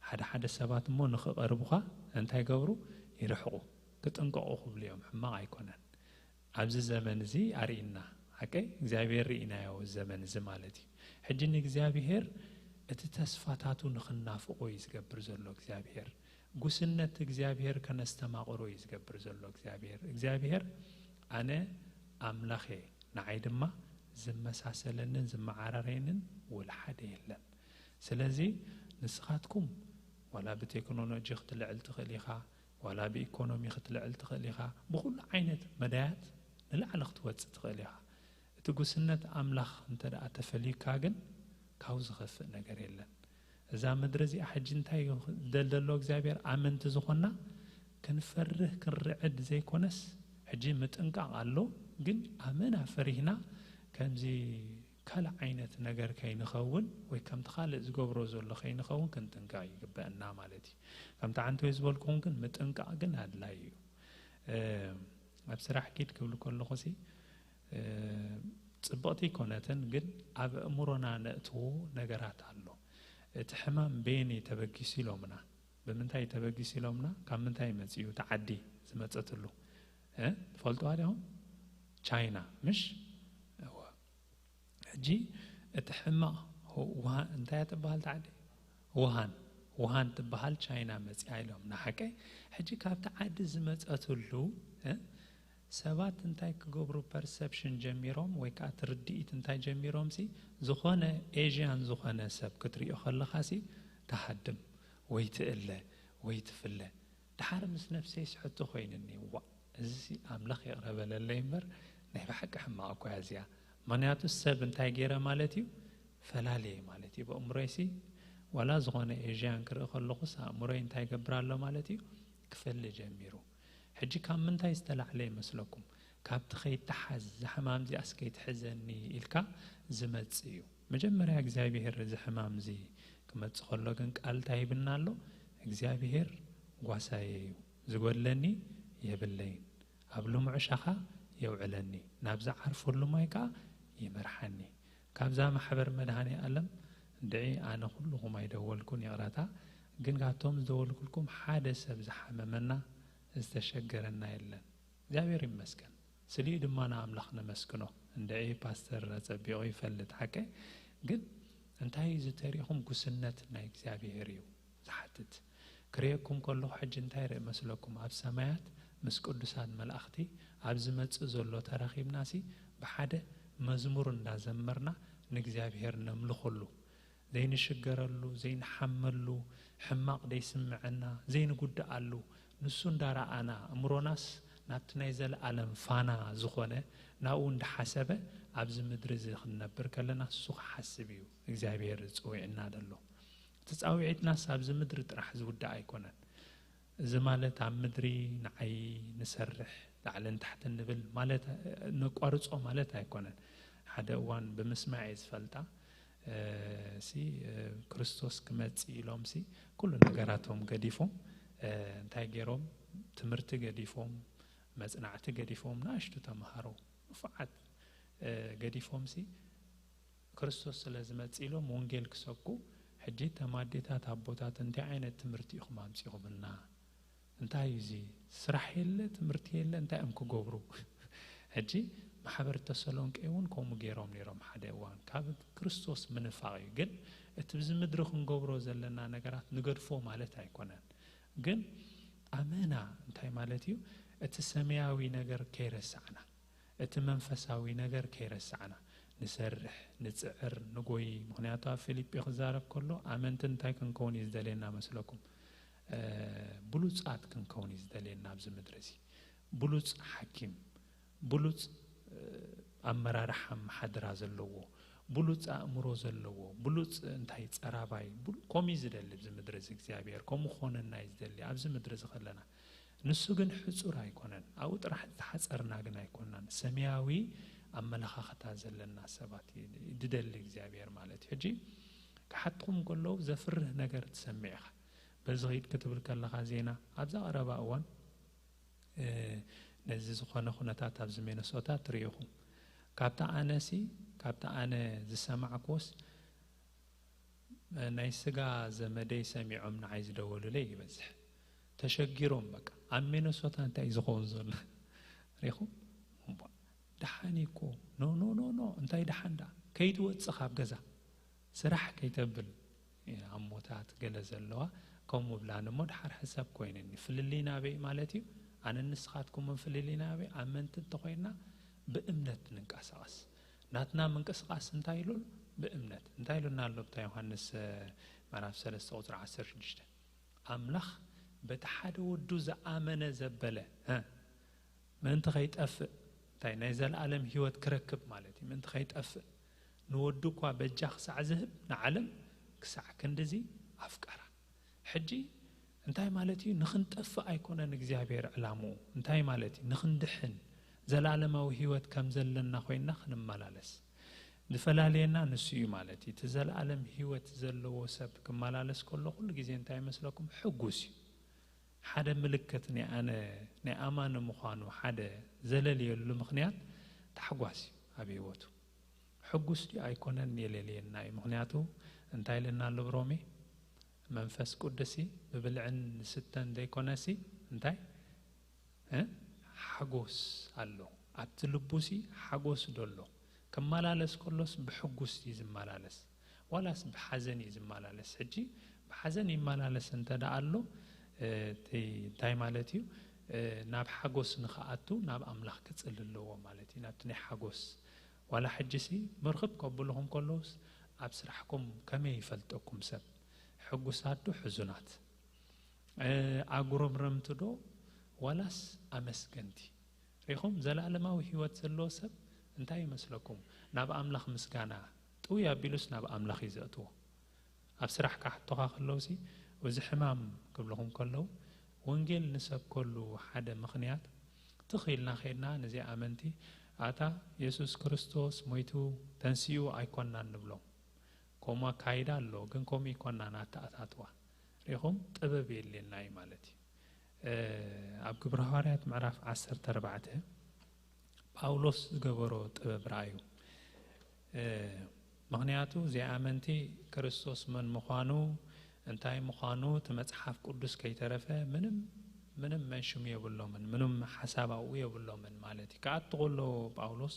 ሓደ ሓደ ሰባት እሞ ንኽቐርቡኻ እንታይ ገብሩ? ይርሕቑ፣ ክጥንቀቑ ክብሉ እዮም። ሕማቕ ኣይኮነን። ኣብዚ ዘመን እዚ ኣርኢና፣ ሓቀይ? እግዚኣብሔር ርኢናዮ፣ እዚ ዘመን እዚ ማለት እዩ። ሕጂ ንእግዚኣብሔር እቲ ተስፋታቱ ንኽናፍቆ እዩ ዝገብር ዘሎ እግዚኣብሔር። ጉስነት እግዚኣብሔር ከነስተማቕሮ እዩ ዝገብር ዘሎ እግዚኣብሔር። እግዚኣብሔር ኣነ ኣምላኽ እየ፣ ንዓይ ድማ ዝመሳሰለንን ዝመዓራረየንን ወላ ሓደ የለን። ስለዚ ንስኻትኩም ዋላ ብቴክኖሎጂ ክትልዕል ትኽእል ኢኻ፣ ዋላ ብኢኮኖሚ ክትልዕል ትኽእል ኢኻ፣ ብኹሉ ዓይነት መዳያት ንላዕሊ ክትወጽእ ትኽእል ኢኻ። እቲ ጉስነት ኣምላኽ እንተ ደኣ ተፈልዩካ ግን ካብኡ ዝኸፍእ ነገር የለን። እዛ ምድሪ እዚኣ ሕጂ እንታይ እዩ ዝደል ዘሎ እግዚኣብሔር? ኣመንቲ ዝኾንና ክንፈርህ ክንርዕድ ዘይኮነስ፣ ሕጂ ምጥንቃቕ ኣሎ፣ ግን ኣመና ፈሪህና ከምዚ ካልእ ዓይነት ነገር ከይንኸውን ወይ ከምቲ ካልእ ዝገብሮ ዘሎ ከይንኸውን ክንጥንቀቕ ይግበአና ማለት እዩ። ከምቲ ዓንተወይ ዝበልኩኹም ግን ምጥንቃቕ ግን ኣድላዪ እዩ። እ፣ ኣብ ስራሕ ኪድ ክብል ከለኹ ሲ፣ እ፣ ጽብቕቲ ኣይኮነትን፣ ግን ኣብ ኣእምሮና ነእትዎ ነገራት ኣሎ። እቲ ሕማም በየን እዩ ተበጊሱ ኢሎምና? ብምንታይ እዩ ተበጊሱ ኢሎምና? ካብ ምንታይ መጺኡ? እቲ ዓዲ ዝመጸትሉ፣ እ? ትፈልጡዋ ዲኹም? ቻይና፣ ምሽ? እወ። ሕጂ እቲ ሕማቕ ውሃ-፣ እንታይ እያ ትበሃል እቲ ዓዲ? ውሃን፣ ውሃን ትበሃል ቻይና መጺኣ ኢሎም ንሓቀይ። ሕጂ ካብቲ ዓዲ ዝመጸትሉ፣ እ፣ ሰባት እንታይ ክገብሩ ፐርሰፕሽን ጀሚሮም፣ ወይ ከዓ ትርድኢት እንታይ ጀሚሮም ሲ፣ ዝኾነ ኤዥያን ዝኾነ ሰብ ክትሪኦ ከለኻ ሲ፣ ትሃድም ወይ ትእለ ወይ ትፍለ። ድሓር ምስ ነፍሰይ ስሕቶ ኮይኑኒ፣ ዋእ፣ እዚ ኣምላኽ ይቕረ በለለይ እምበር፣ ናይ ብሓቂ ሕማቕ እኮ እያ እዚኣ። ምኽንያቱ ሰብ እንታይ ገይረ ማለት እዩ? ፈላልየ ማለት እዩ። ብኣእምሮይሲ ዋላ ዝኾነ ኤዥያን ክርኢ ከለኹስ ኣእምሮይ እንታይ ይገብር ኣሎ ማለት እዩ? ክፈሊ ጀሚሩ። ሕጂ ካብ ምንታይ ዝተላዕለ ይመስለኩም? ካብቲ ከይተሓዝ፣ እዛ ሕማም እዚኣስ ከይትሕዘኒ ኢልካ ዝመጽእ እዩ። መጀመርያ እግዚኣብሄር እዚ ሕማም እዚ ክመጽእ ከሎ ግን ቃል እንታይ ሂብና ኣሎ? እግዚኣብሄር ጓሳየ እዩ፣ ዝጎድለኒ የብለይን። ኣብ ልሙዕ ሻኻ የውዕለኒ፣ ናብ ዝዓርፈሉ ማይ ከኣ ይመርሓኒ። ካብዛ ማሕበር መድሃኔ ኣለም እንድዒ ኣነ ኩልኹም ኣይደወልኩን፣ ይቕረታ። ግን ካብቶም ዝደወልኩልኩም ሓደ ሰብ ዝሓመመና ዝተሸገረና የለን። እግዚኣብሔር ይመስገን። ስሊኡ ድማ ንኣምላኽ ነመስግኖ። እንድዒ ፓስተር ኣጸቢቑ ይፈልጥ ሓቀ። ግን እንታይ እዩ ዝተሪእኹም? ጉስነት ናይ እግዚኣብሔር እዩ ዝሓትት። ክርእየኩም ከለኹ ሕጂ እንታይ ርኢ መስለኩም? ኣብ ሰማያት ምስ ቅዱሳን መላእኽቲ ኣብ ዝመጽእ ዘሎ ተራኺብናሲ ብሓደ መዝሙር እንዳዘመርና ንእግዚኣብሔር ነምልኸሉ፣ ዘይንሽገረሉ፣ ዘይንሓመሉ፣ ሕማቕ ደይስምዐና፣ ዘይንጉድኣሉ፣ ንሱ እንዳረኣና፣ እምሮናስ ናብቲ ናይ ዘለኣለም ፋና ዝኾነ ናብኡ እንዳሓሰበ፣ ኣብዚ ምድሪ እዚ ክንነብር ከለና ንሱ ክሓስብ እዩ እግዚኣብሔር ዝጽውዕና ዘሎ። እቲ ጻውዒትናስ ኣብዚ ምድሪ ጥራሕ ዝውዳእ ኣይኮነን። እዚ ማለት ኣብ ምድሪ ንዓይ ንሰርሕ፣ ላዕልን ታሕትን ንብል ማለት፣ ነቋርጾ ማለት ኣይኮነን። ሓደ እዋን ብምስማዕ እየ ዝፈልጣ፣ እ፣ ሲ፣ እ፣ ክርስቶስ ክመጽእ ኢሎም ሲ ኩሉ ነገራቶም ገዲፎም፣ እ፣ እንታይ ገይሮም? ትምህርቲ ገዲፎም፣ መጽናዕቲ ገዲፎም፣ ንኣሽቱ ተምሃሮ ንፉዓት፣ እ፣ ገዲፎም ሲ ክርስቶስ ስለ ዝመጽእ ኢሎም ወንጌል ክሰብኩ፣ ሕጂ እቶም ኣዴታት ኣቦታት እንታይ ዓይነት ትምህርቲ ኢኹም ኣምጺኹምልና? እንታይ እዩ እዚ? ስራሕ የለ፣ ትምህርቲ የለ፣ እንታይ እዮም ክገብሩ? ሕጂ ማሕበር ተሰሎንቄ እውን ከምኡ ገይሮም ነይሮም ሓደ እዋን። ካብ ክርስቶስ ምንፋቕ እዩ። ግን እቲ ብዚ ምድሪ ክንገብሮ ዘለና ነገራት ንገድፎ ማለት ኣይኮነን። ግን ኣመና እንታይ ማለት እዩ? እቲ ሰማያዊ ነገር ከይረሳዕና፣ እቲ መንፈሳዊ ነገር ከይረሳዕና፣ ንሰርሕ፣ ንጽዕር፣ ንጎይ። ምኽንያቱ ኣብ ፊልጲ ክዛረብ ከሎ ኣመንቲ እንታይ ክንከውን እዩ ዝደልየና መስለኩም? ብሉጻት ክንከውን እዩ ዝደልየና ኣብዚ ምድሪ እዚ። ብሉጽ ሓኪም፣ ብሉጽ ኣመራርሓ ኣመሓድራ ዘለዎ፣ ብሉጽ ኣእምሮ ዘለዎ፣ ብሉጽ እንታይ ጸራባይ፣ ከምኡ እዩ ዝደሊ ኣብዚ ምድሪ እዚ እግዚኣብሔር። ከምኡ ክኾነና እዩ ዝደሊ ኣብዚ ምድሪ እዚ ከለና። ንሱ ግን ሕጹር ኣይኮነን። ኣብኡ ጥራሕ ዝተሓጸርና ግን ኣይኮናን። ሰማያዊ ኣመለኻኽታ ዘለና ሰባት እዩ ድደሊ እግዚኣብሔር ማለት እዩ። ሕጂ ክሓትኹም ከለዉ ዘፍርህ ነገር ትሰምዕ ኢኻ። በዚ ኺድ ክትብል ከለኻ ዜና ኣብዛ ቀረባ እዋን ነዚ ዝኾነ ኩነታት ኣብዚ ሚነሶታ ትርእኹም። ካብታ ኣነሲ ካብታ ኣነ ዝሰማዕኩዎስ ናይ ስጋ ዘመደይ ሰሚዖም ንዓይ ዝደወሉለይ ይበዝሕ። ተሸጊሮም በቃ ኣብ ሚነሶታ እንታይ እዩ ዝኸውን ዘሎ ሪኹም። ደሓን እኮ ኖ ኖ ኖ ኖ እንታይ ደሓን ዳ ከይትወፅእ ካብ ገዛ ስራሕ ከይተብል ኣሞታት ገለ ዘለዋ ከምኡ ብላን እሞ ድሓር ሕሰብ ኮይንኒ ፍልልይ ናበይ ማለት እዩ። ኣነ ንስኻትኩምን ፍልልይ ናበይ ኣመንቲ እንተኮይንና ብእምነት ንንቀሳቐስ። ናትና ምንቅስቃስ እንታይ ኢሉ? ብእምነት እንታይ ኢሉና ኣሎ ብታ ዮሃንስ ምዕራፍ ሰለስተ ቁፅሪ ዓሰርተ ሽዱሽተ ኣምላኽ በቲ ሓደ ወዱ ዝኣመነ ዘበለ ምእንቲ ከይጠፍእ እንታይ ናይ ዘለኣለም ህይወት ክረክብ ማለት እዩ ምእንቲ ከይጠፍእ ንወዱ እኳ በጃ ክሳዕ ዝህብ ንዓለም ክሳዕ ክንድዚ ኣፍቀራ። ሕጂ እንታይ ማለት እዩ? ንኽንጠፍእ ኣይኮነን እግዚኣብሔር ዕላምኡ። እንታይ ማለት እዩ? ንኽንድሕን ዘለኣለማዊ ህይወት ከም ዘለና ኮይንና ክንመላለስ ዝፈላልየና ንሱ እዩ ማለት እዩ። እቲ ዘለኣለም ህይወት ዘለዎ ሰብ ክመላለስ ከሎ ኩሉ ግዜ እንታይ ይመስለኩም? ሕጉስ እዩ። ሓደ ምልክት ናይ ኣነ ናይ ኣማኒ ምዃኑ ሓደ ዘለልየሉ ምኽንያት ታሕጓስ እዩ ኣብ ህይወቱ። ሕጉስ ድዩ ኣይኮነን የለልየና እዩ። ምኽንያቱ እንታይ ኢለና ኣሎ ብሮሜ? መንፈስ ቅዱስ ብብልዕን ስተን ዘይኮነሲ እንታይ ሓጎስ ኣሎ ኣብቲ ልቡሲ ሓጎስ ዶ ኣሎ? ክመላለስ ከሎስ ብሕጉስ እዩ ዝመላለስ ዋላስ ብሓዘን እዩ ዝመላለስ? ሕጂ ብሓዘን ይመላለስ እንተ ደኣ ኣሎ እንታይ ማለት እዩ? ናብ ሓጎስ ንኽኣቱ ናብ ኣምላኽ ክጽሊ ኣለዎ ማለት እዩ። ናብቲ ናይ ሓጎስ ዋላ ሕጂሲ ምርኽብ ከብልኹም ከለውስ ኣብ ስራሕኩም ከመይ ይፈልጠኩም ሰብ? ሕጉሳት ዶ ሕዙናት? ኣጉረምረምቲ ዶ ዋላስ ኣመስገንቲ? ሪኹም ዘለኣለማዊ ህይወት ዘለዎ ሰብ እንታይ ይመስለኩም? ናብ ኣምላኽ ምስጋና ጥውይ ኣቢሉስ ናብ ኣምላኽ እዩ ዘእትዎ። ኣብ ስራሕ ክሓቶኻ ከለውሲ እዚ ሕማም ክብልኹም ከለዉ ወንጌል ንሰብከሉ ሓደ ምኽንያት ትኽ ኢልና ኸይድና ንዘይኣመንቲ ኣታ የሱስ ክርስቶስ ሞይቱ ተንሲኡ ኣይኮናን ንብሎም። ከምኡ ኣካይዳ ኣሎ ግን ከምኡ ይኮናን ኣተኣታትዋ ሪኹም ጥበብ የድልየና እዩ ማለት እዩ። ኣብ ግብረ ሃዋርያት ምዕራፍ ዓሰርተ ኣርባዕተ ጳውሎስ ዝገበሮ ጥበብ ረኣዩ። ምኽንያቱ ዘይኣመንቲ ክርስቶስ መን ምዃኑ እንታይ ምዃኑ እቲ መጽሓፍ ቅዱስ ከይተረፈ ምንም ምንም መንሽሙ የብሎምን ምንም ሓሳብ ኣብኡ የብሎምን ማለት እዩ። ክኣቱ ከሎ ጳውሎስ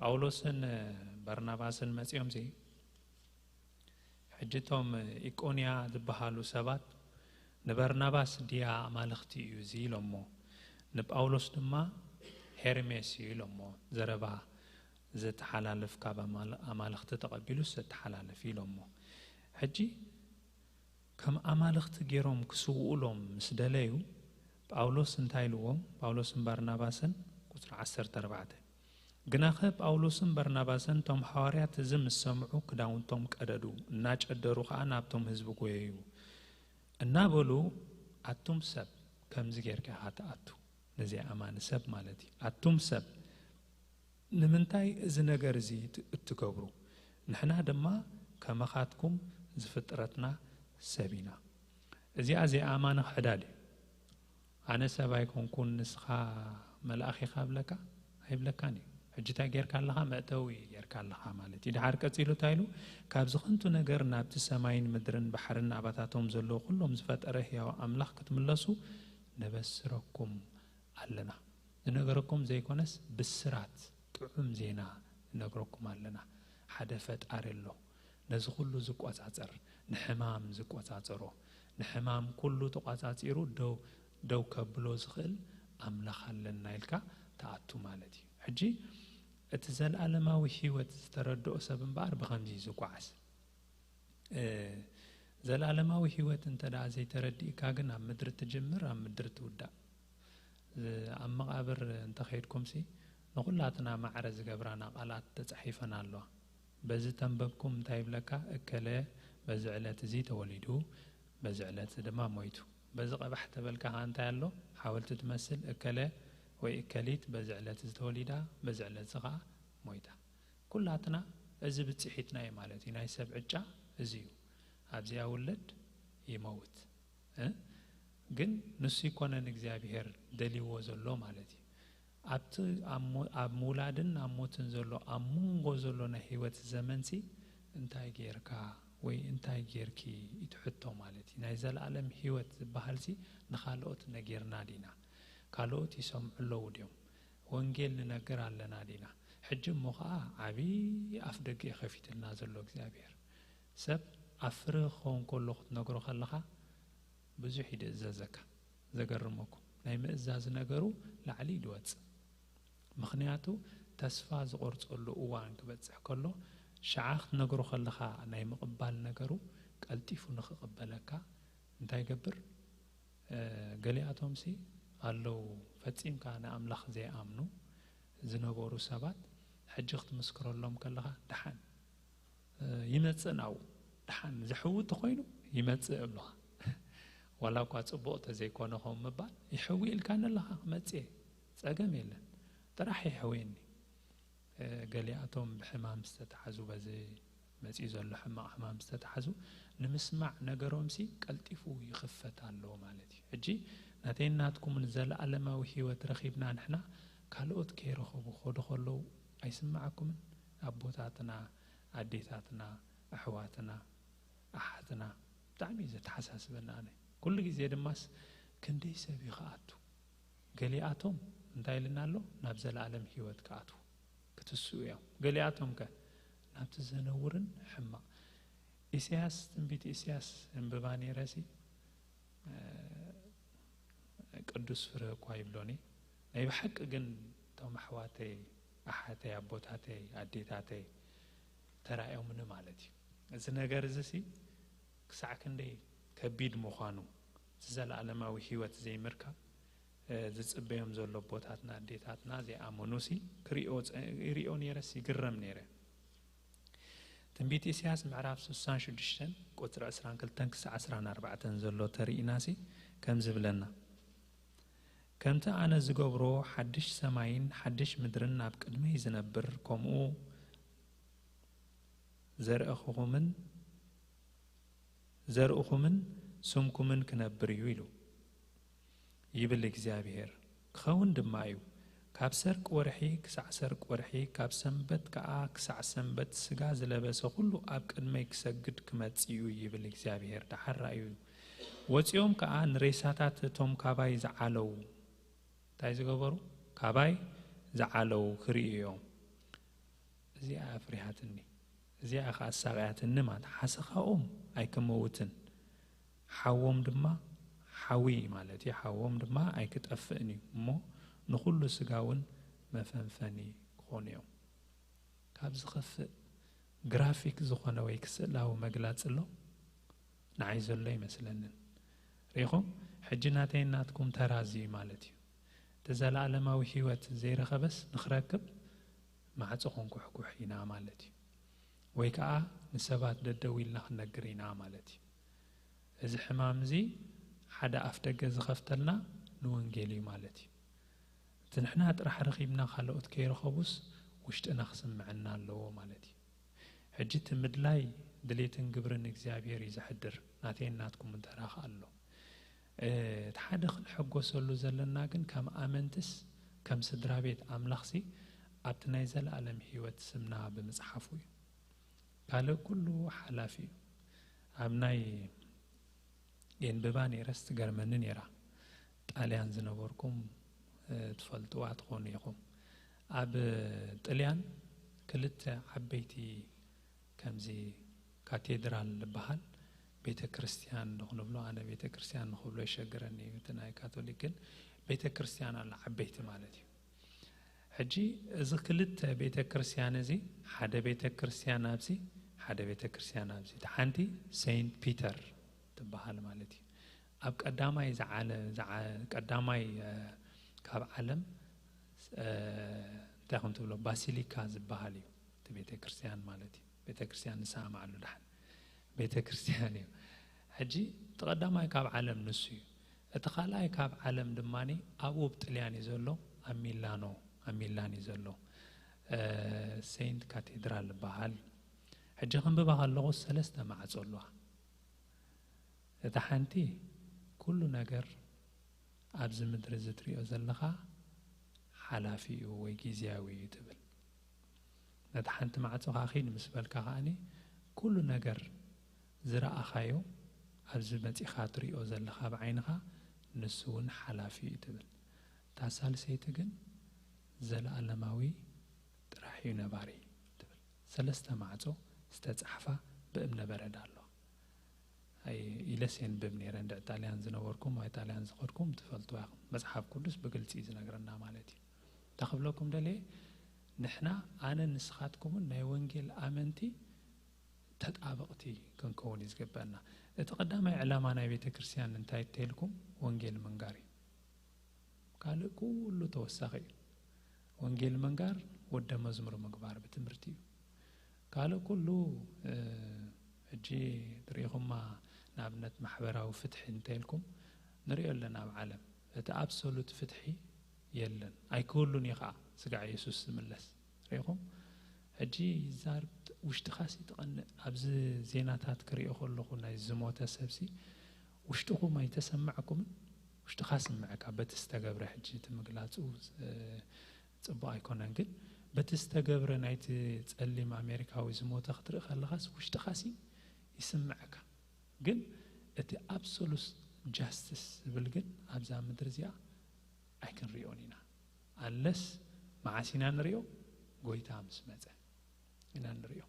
ጳውሎስን በርናባስን መጺኦም ሲ ሕጂ እቶም ኢቆንያ ዝበሃሉ ሰባት ንበርናባስ ድያ ኣማልኽቲ እዩ እዚ ኢሎሞ ንጳውሎስ ድማ ሄርሜስ እዩ ኢሎሞ። ዘረባ ዘተሓላልፍ ካብ ኣማልኽቲ ተቐቢሉ ዘተሓላልፍ ኢሎሞ። ሕጂ ከም ኣማልኽቲ ገይሮም ክስውኡሎም ምስ ደለዩ ጳውሎስ እንታይ ኢልዎም? ጳውሎስን ባርናባስን ቁፅሪ ዓሰርተ ኣርባዕተ ግናኸ ጳውሎስን በርናባስን እቶም ሃዋርያት እዚ ምስ ሰምዑ ክዳውንቶም ቀደዱ፣ እናጨደሩ ኸዓ ናብቶም ህዝቢ ጐየዩ እናበሉ ኣቱም ሰብ ከምዚ ጌርካ ኢኻ ትኣቱ፣ ንዘይኣማኒ ሰብ ማለት እዩ። ኣቱም ሰብ ንምንታይ እዚ ነገር እዚ እትገብሩ? ንሕና ድማ ከመኻትኩም ዝፍጥረትና ሰብ ኢና። እዚኣ ዘይኣማኒ ክሕዳል እዩ። ኣነ ሰብ ኣይኮንኩን ንስኻ መልኣኽ ኢኻ እብለካ ኣይብለካን እዩ። ሕጂ እንታይ ጌርካ ኣለኻ? መእተዊ ጌርካ ኣለኻ ማለት እዩ። ድሓር ቀጺሉ እንታይ ኢሉ? ካብዚ ኽንቱ ነገር ናብቲ ሰማይን ምድርን ባሕርን ኣባታቶም ዘለዉ ኹሎም ዝፈጠረ ህያው ኣምላኽ ክትምለሱ ነበስረኩም ኣለና። ንነገረኩም ዘይኮነስ ብስራት ጥዑም ዜና ንነግረኩም ኣለና። ሓደ ፈጣሪ ኣሎ ነዚ ኩሉ ዝቆጻጸር፣ ንሕማም ዝቆጻጸሮ፣ ንሕማም ኩሉ ተቋጻጺሩ ደው ደው ከብሎ ዝኽእል ኣምላኽ ኣለና ኢልካ ትኣቱ ማለት እዩ። ሕጂ እቲ ዘለኣለማዊ ህይወት ዝተረድኦ ሰብ እምበኣር ብኸምዚ እዩ ዝጓዓዝ። እ፣ ዘለኣለማዊ ህይወት እንተ ደኣ ዘይተረዲእካ ግን ኣብ ምድሪ ትጅምር፣ ኣብ ምድሪ ትውዳእ። እ፣ ኣብ መቓብር እንተኸይድኩምሲ ንኹላትና ማዕረ ዝገብራና ቃላት ተጻሒፈን ኣለዋ። በዚ ተንበብኩም እንታይ ይብለካ? እከለ በዚ ዕለት እዚ ተወሊዱ፣ በዚ ዕለት እዚ ድማ ሞይቱ። በዚ ቀባሕ ተበልካ ኸዓ እንታይ ኣሎ? ሓወልቲ ትመስል እከለ ወይ እከሊት በዚ ዕለት እዚ ተወሊዳ፣ በዚ ዕለት እዚ ኸዓ ሞይታ። ኩላትና እዚ ብጽሒትና እዩ ማለት እዩ። ናይ ሰብ ዕጫ እዚ እዩ። ኣብዚኣ ውለድ ይመውት። እ? ግን ንሱ ይኮነን እግዚኣብሔር ደልይዎ ዘሎ ማለት እዩ። ኣብቲ ኣብ ሞ-፣ ኣብ ምውላድን ኣብ ሞትን ዘሎ፣ ኣብ መንጎ ዘሎ ናይ ህይወት ዘመንሲ እንታይ ጌርካ ወይ እንታይ ጌርኪ እዩ እቲ ሕቶ ማለት እዩ። ናይ ዘለኣለም ህይወት ዝበሃልሲ ንኻልኦት ነጊርና ዲና? ካልኦት ይሰምዑ ኣለዉ ድዮም? ወንጌል ንነግር ኣለና ዲና? ሕጂ እሞ ኸዓ ዓብዪ ኣፍ ደገ እዩ ከፊትልና ዘሎ እግዚኣብሔር። ሰብ ኣብ ፍረ ክኸውን ከሎ ክትነግሮ ከለኻ ብዙሕ ይድእዘዘካ። ዘገርመኩም ናይ ምእዛዝ ነገሩ ላዕሊ እዩ ዝወጽእ። ምኽንያቱ ተስፋ ዝቖርጸሉ እዋን ክበጽሕ ከሎ ሽዓ ክትነግሮ ከለኻ ናይ ምቕባል ነገሩ ቀልጢፉ ንኽቕበለካ እንታይ ይገብር? እ፣ ገሊኣቶምሲ ኣለዉ ፈጺምካ ንኣምላኽ ዘይኣምኑ ዝነበሩ ሰባት ሕጂ ክትምስክረሎም ከለኻ ደሓን እ፣ ይመጽእ ናብኡ። ደሓን ዘሕዊ እንተኾይኑ ይመጽእ እብሉኻ። ዋላ እኳ ጽቡቕ እንተዘይኮነ ከምኡ ምባል፣ ይሕዊ ኢልካኒ ኣለኻ፣ ክመጽእ እየ። ጸገም የለን። ጥራሕ ይሕውየኒ። እ፣ ገሊኣቶም ብሕማም ዝተታሕዙ፣ በዚ መጺኡ ዘሎ ሕማቕ ሕማም ዝተታሕዙ፣ ንምስማዕ ነገሮምሲ ቀልጢፉ ይኽፈት ኣሎ ማለት እዩ። ሕጂ ናተይን ናትኩምን ዘለኣለማዊ ህይወት ረኺብና ንሕና ካልኦት ከይረኸቡ ክኸዱ ከለዉ ኣይስምዓኩምን? ኣቦታትና፣ ኣዴታትና፣ ኣሕዋትና፣ ኣሓትና፣ ብጣዕሚ እዩ ዘተሓሳስበኒ ኣነ። ኩሉ ግዜ ድማስ ክንደይ ሰብ እዩ ክኣቱ? ገሊኣቶም እንታይ ኢልና ኣሎ? ናብ ዘለኣለም ህይወት ክኣትዉ ክትስኡ እዮም። ገሊኣቶም ከ ናብቲ ዘነውርን ሕማቕ። ኢሳያስ፣ ትንቢት ኢሳያስ እንብባ ነይረሲ፣ እ፣ ቅዱስ ፍረ እኳ ይብሎኒ። ናይ ብሓቂ ግን እቶም ኣሕዋተይ፣ ኣሓተይ፣ ኣቦታተይ፣ ኣዴታተይ ተራእዮምኒ ማለት እዩ። እዚ ነገር እዚ ሲ ክሳዕ ክንደይ ከቢድ ምዃኑ፣ እቲ ዘለኣለማዊ ህይወት ዘይምርካብ፣ እ፣ ዝጽበዮም ዘሎ ኣቦታትና፣ ኣዴታትና ዘይኣመኑ ሲ ክሪኦ ጸ-፣ ይሪኦ ነይረስ ይግረም ነይረ። ትንቢት ኢሳያስ ምዕራፍ ስሳን ሽዱሽተን ቁጽሪ ዕስራን ክልተን ክሳዕ ዕስራን ኣርባዕተን ዘሎ ተርኢናሲ ከም ዝብለና፣ "ከምቲ ኣነ ዝገብሮ ሓድሽ ሰማይን ሓድሽ ምድርን ኣብ ቅድመይ ዝነብር፣ ከምኡ ዘርእኹምን ዘርእኹምን ስምኩምን ክነብር እዩ" ኢሉ። ይብል እግዚኣብሄር። ክኸውን ድማ እዩ። ካብ ሰርቅ ወርሒ ክሳዕ ሰርቅ ወርሒ፣ ካብ ሰንበት ከኣ ክሳዕ ሰንበት፣ ስጋ ዝለበሰ ኹሉ ኣብ ቅድመይ ክሰግድ ክመጽእ እዩ፣ ይብል እግዚኣብሄር። ደሓር ርኣዩ። ወጺኦም ከኣ ንሬሳታት እቶም ካባይ ዝዓለዉ፣ እንታይ ዝገበሩ? ካባይ ዝዓለዉ ክርእዩ እዮም። እዚኣ ኣፍሪሃትኒ፣ እዚኣ ኸኣ ኣሳቕያትኒ ማለት፣ ሓሰኻኦም ኣይክመውትን፣ ሓዎም ድማ ሓዊ ማለት እዩ፣ ሓዎም ድማ ኣይክጠፍእን እዩ እሞ፣ ንኹሉ ስጋ እውን መፈንፈኒ ክኾኑ እዮም። ካብ ዝኸፍእ ግራፊክ ዝኾነ ወይ ክስእላዊ መግላጽ ኣሎ? ንዓይ ዘሎ ኣይመስለንን። ርኢኹም? ሕጂ ናተይን ናትኩም ተራ እዚ እዩ ማለት እዩ። እቲ ዘለኣለማዊ ህይወት ዘይረኸበስ ንኽረክብ ማዕጾ ክንኩሕኩሕ ኢና ማለት እዩ። ወይ ከኣ ንሰባት ደደው ኢልና ክንነግር ኢና ማለት እዩ። እዚ ሕማም እዚ ሓደ ኣፍ ደገ ዝኸፍተልና ንወንጌል እዩ ማለት እዩ። እቲ ንሕና ጥራሕ ረኺብና ካልኦት ከይረኸቡስ ውሽጥና ክስምዐና ኣለዎ ማለት እዩ። ሕጂ እቲ ምድላይ ድሌትን ግብርን እግዚኣብሔር እዩ ዘሕድር፣ ናተይን ናትኩምን ተራ ከኣ ኣሎ። እ፣ እቲ ሓደ ክንሕጎሰሉ ዘለና ግን ከም ኣመንትስ ከም ስድራ ቤት ኣምላኽሲ ኣብቲ ናይ ዘለኣለም ህይወት ስምና ብምጽሓፉ እዩ። ካልእ ኩሉ ሓላፊ እዩ። ኣብ ናይ የንብባ ነይረስ ትገርመኒ ነይራ። ጣልያን ዝነበርኩም፣ እ፣ ትፈልጥዋ ትኾኑ ኢኹም። ኣብ ጥልያን ክልተ ዓበይቲ ከምዚ ካቴድራል ዝበሃል ቤተ ክርስቲያን ዶ ክንብሎ፣ ኣነ ቤተ ክርስቲያን ንኽብሎ ይሸግረኒ እዩ፣ እቲ ናይ ካቶሊክ ግን ቤተ ክርስቲያን ኣሎ ዓበይቲ ማለት እዩ። ሕጂ እዚ ክልተ ቤተ ክርስቲያን እዚ፣ ሓደ ቤተ ክርስቲያን ኣብዚ፣ ሓደ ቤተ ክርስቲያን ኣብዚ። እቲ ሓንቲ ሴንት ፒተር ትበሃል ማለት እዩ። ኣብ ቀዳማይ ዝዓለ ዝዓ- ቀዳማይ እ፣ ካብ ዓለም እ፣ እንታይ ከም ትብሎ፣ ባሲሊካ ዝበሃል እዩ እቲ ቤተ ክርስቲያን ማለት እዩ። ቤተ ክርስቲያን ንስማማዓሉ ደሓን ቤተ ክርስቲያን እዩ። ሕጂ እቲ ቀዳማይ ካብ ዓለም ንሱ እዩ። እቲ ካልኣይ ካብ ዓለም ድማ ኣብ ውብ ጥልያን እዩ ዘሎ፣ ኣብ ሚላኖ፣ ኣብ ሚላን እዩ ዘሎ። እ፣ ሴንት ካቴድራል ዝበሃል። ሕጂ ከንብባ ከለኹ ሰለስተ ማዕጾ ኣለዋ። እታ ሓንቲ ኩሉ ነገር ኣብዚ ምድሪ እዚ ትሪኦ ዘለኻ ሓላፊ እዩ ወይ ግዝያዊ እዩ ትብል። ነታ ሓንቲ ማዕጾ ኸዓ ኺድ ምስ በልካ ኸኣኒ ኩሉ ነገር ዝረኣኻዮ ኣብዚ መጺኻ ትሪኦ ዘለኻ ብዓይንኻ ንሱ እውን ሓላፊ እዩ ትብል። እታ ሳልሰይቲ ግን ዘለኣለማዊ ጥራሕ እዩ ነባሪ ትብል። ሰለስተ ማዕጾ ዝተጻሕፋ ብእምነ በረድ ኣለዋ። ኣይ ኢለስ የንብብ ነይረ። እንድዒ ጣልያን ዝነበርኩም ወይ ጣልያን ዝኸድኩም ትፈልጥዋ ኢኹም። መጽሓፍ ቅዱስ ብግልጺ እዩ ዝነግረና ማለት እዩ። እንታይ ክብለኩም ደልየ፣ ንሕና ኣነን ንስኻትኩምን ናይ ወንጌል ኣመንቲ ተጣበቕቲ ክንከውን እዩ ዝግበአና። እቲ ቀዳማይ ዕላማ ናይ ቤተ ክርስቲያን እንታይ እንተልኩም ወንጌል ምንጋር እዩ። ካልእ ኩሉ ተወሳኺ እዩ። ወንጌል ምንጋር ወደ መዝሙር ምግባር ብትምህርቲ እዩ። ካልእ ኩሉ እ፣ ሕጂ ትሪኢኹማ ንኣብነት ማሕበራዊ ፍትሒ እንተልኩም ንሪኦ ኣለና ኣብ ዓለም። እቲ ኣብሶሉት ፍትሒ የለን። ኣይክህሉን እዩ ኸዓ ስጋዕ የሱስ ዝምለስ። ርኢኹም? ሕጂ ይዛርብ ውሽጥኻሲ ትቐንእ። ኣብዚ ዜናታት ክሪኦ ከለኹ ናይ ዝሞተ ሰብሲ ውሽጥኹም ኣይተሰማዕኩምን? ውሽጥኻ ስምዐካ በቲ ዝተገብረ፣ ሕጂ እቲ ምግላጹ እ፣ ጽቡቕ ኣይኮነን፣ ግን በቲ ዝተገብረ ናይቲ ጸሊም ኣሜሪካዊ ዝሞተ ክትርኢ ከለኻስ ውሽጥኻሲ ይስምዐካ። ግን እቲ ኣብሶሉት ጃስትስ ዝብል ግን ኣብዛ ምድሪ እዚኣ ኣይክንሪኦን ኢና። ኣለስ መዓስ ኢና ንሪኦ? ጎይታ ምስ መጸ ኢና ንሪኦ።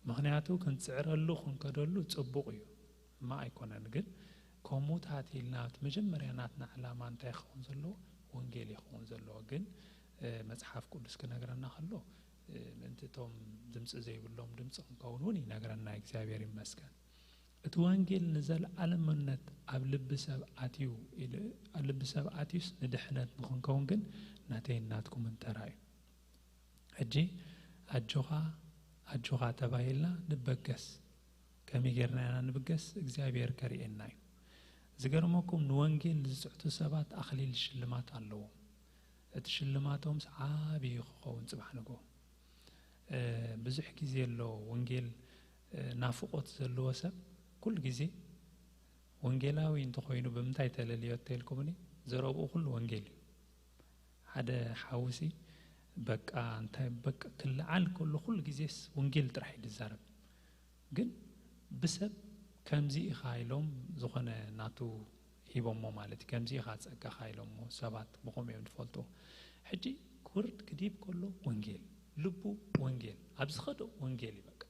ምኽንያቱ ክንጽዕረሉ ክንከደሉ ጽቡቕ እዩ እማ ኣይኮነን። ግን ከምኡታት ኢልና እቲ መጀመርያ ናትና ዕላማ እንታይ ክኸውን ዘለዎ? ወንጌል ይኸውን ዘለዎ። ግን እ፣ መጽሓፍ ቅዱስ ክነግረና ከሎ እ፣ ምእንቲ እቶም ድምፂ ዘይብሎም ድምፂ ክንከውን እውን ይነግረና። እግዚኣብሔር ይመስገን። እቲ ወንጌል ንዘለዓለምነት ኣብ ልቢ ሰብ ኣትዩ ኢሉ፣ ኣብ ልቢ ሰብ ኣትዩስ ንድሕነት ንኽንከውን ግን ናተይን ናትኩምን ተራ እዩ። ሕጂ ኣጆኻ ኣጆኻ ተባሂልና ንበገስ። ከመይ ጌርና ኢና ንብገስ? እግዚኣብሔር ከርእየና እዩ። ዝገርመኩም ንወንጌል ዝጽዕቱ ሰባት ኣኽሊል ሽልማት ኣለዎም። እቲ ሽልማቶምስ ዓቢ እዩ ክኸውን ጽባሕ ንግሆ። እ፣ ብዙሕ ግዜ ኣሎ ወንጌል እ፣ ናፍቖት ዘለዎ ሰብ ኩሉ ግዜ ወንጌላዊ እንተኾይኑ ብምንታይ ተለልዮ ተልኩምኒ? ዘረብኡ ኩሉ ወንጌል እዩ። ሓደ ሓውሲ በቃ እንታይ በቃ ክለዓል ከሎ ኩሉ ግዜስ ወንጌል ጥራሕ እዩ ዝዛረብ። ግን ብሰብ ከምዚ ኢኻ ኢሎም ዝኾነ ናቱ ሂቦሞ ማለት እዩ። ከምዚ ኢኻ ጸጋኻ ኢሎሞ ሰባት ብኸምኡ እዮም ዝፈልጡ። ሕጂ ክውርድ ክድይብ ከሎ ወንጌል፣ ልቡ ወንጌል፣ ኣብ ዝኸዶ ወንጌል እዩ በቃ።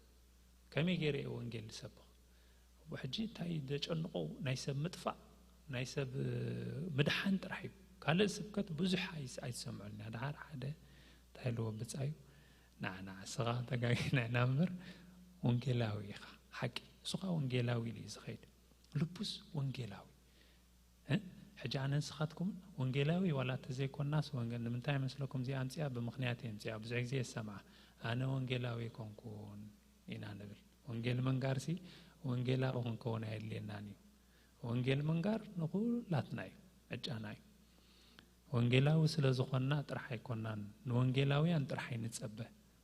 ከመይ ገይረ እየ ወንጌል ዝሰብኽ? ሕጂ እንታይ ዘጨንቆ ናይ ሰብ ምጥፋእ፣ ናይ ሰብ ምድሓን ጥራሕ እዩ። ካልእ ስብከት ብዙሕ ኣይስ-፣ ኣይትሰምዑን ኢና። ደሓር ሓደ እንታይ ኢልዎ ብጻዩ? ንዓ ንዓ ስኻ ተጋጊና ኢና እምበር ወንጌላዊ ኢኻ። ሓቂ። እሱ ኸኣ ወንጌላዊ ኢሉ እዩ ዝኸይድ። ልቡስ ወንጌላዊ። እ? ሕጂ ኣነ ንስኻትኩምን ወንጌላዊ ዋላ እንተዘይኮናስ ወንጌል ንምንታይ መስለኩም እዚኣ ኣምፅኣ? ብምኽንያት እየ ኣምፅኣ። ብዙሕ ግዜ የሰምዓ ኣነ ወንጌላዊ ኣይኮንኩን ኢና ንብል። ወንጌል ምንጋርሲ ወንጌላዊ ክንከውን ኣየድልየናን እዩ። ወንጌል ምንጋር ንኹላትና እዩ፣ ዕጫና እዩ። ወንጌላዊ ስለ ዝኾንና ጥራሕ ኣይኮናን፣ ንወንጌላውያን ጥራሕ ኣይንጸበ።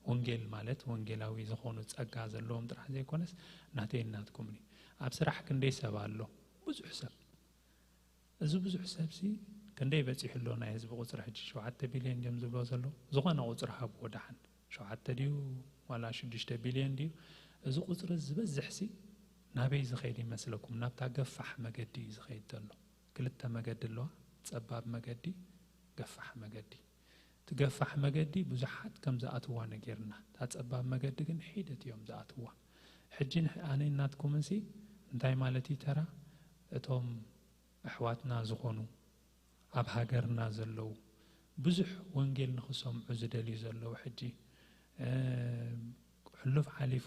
ወንጌል ማለት ወንጌላዊ ዝኾኑ ጸጋ ዘለዎም ጥራሕ ዘይኮነስ ናተይን ናትኩምን እዩ። ኣብ ስራሕ ክንደይ ሰብ ኣሎ? ብዙሕ ሰብ። እዚ ብዙሕ ሰብሲ ክንደይ በጺሑ ኣሎ? ናይ ህዝቢ ቁጽሪ ሕጂ ሸውዓተ ቢልዮን ድዮም ዝብሎ ዘለዉ? ዝኾነ ቁጽሪ ሃብዎ ደሓን። ሸውዓተ ድዩ ዋላ ሽዱሽተ ቢልዮን ድዩ? እዚ ቁጽሪ ዝበዝሕሲ ናበይ ዝኸይድ ይመስለኩም? ናብታ ገፋሕ መገዲ እዩ ዝኸይድ ዘሎ። ክልተ መገዲ ኣለዋ፣ ጸባብ መገዲ፣ ገፋሕ መገዲ። እቲ ገፋሕ መገዲ ብዙሓት ከም ዝኣትዋ ነጊርና፣ እታ ጸባብ መገዲ ግን ሒደት እዮም ዝኣትዋ። ሕጂ ንሕ-፣ ኣነ ናትኩምንሲ እንታይ ማለት እዩ ተራ? እቶም ኣሕዋትና ዝኾኑ ኣብ ሃገርና ዘለዉ ብዙሕ ወንጌል ንኽሰምዑ ዝደልዩ ዘለዉ ሕጂ፣ እ፣ ሕሉፍ ሓሊፉ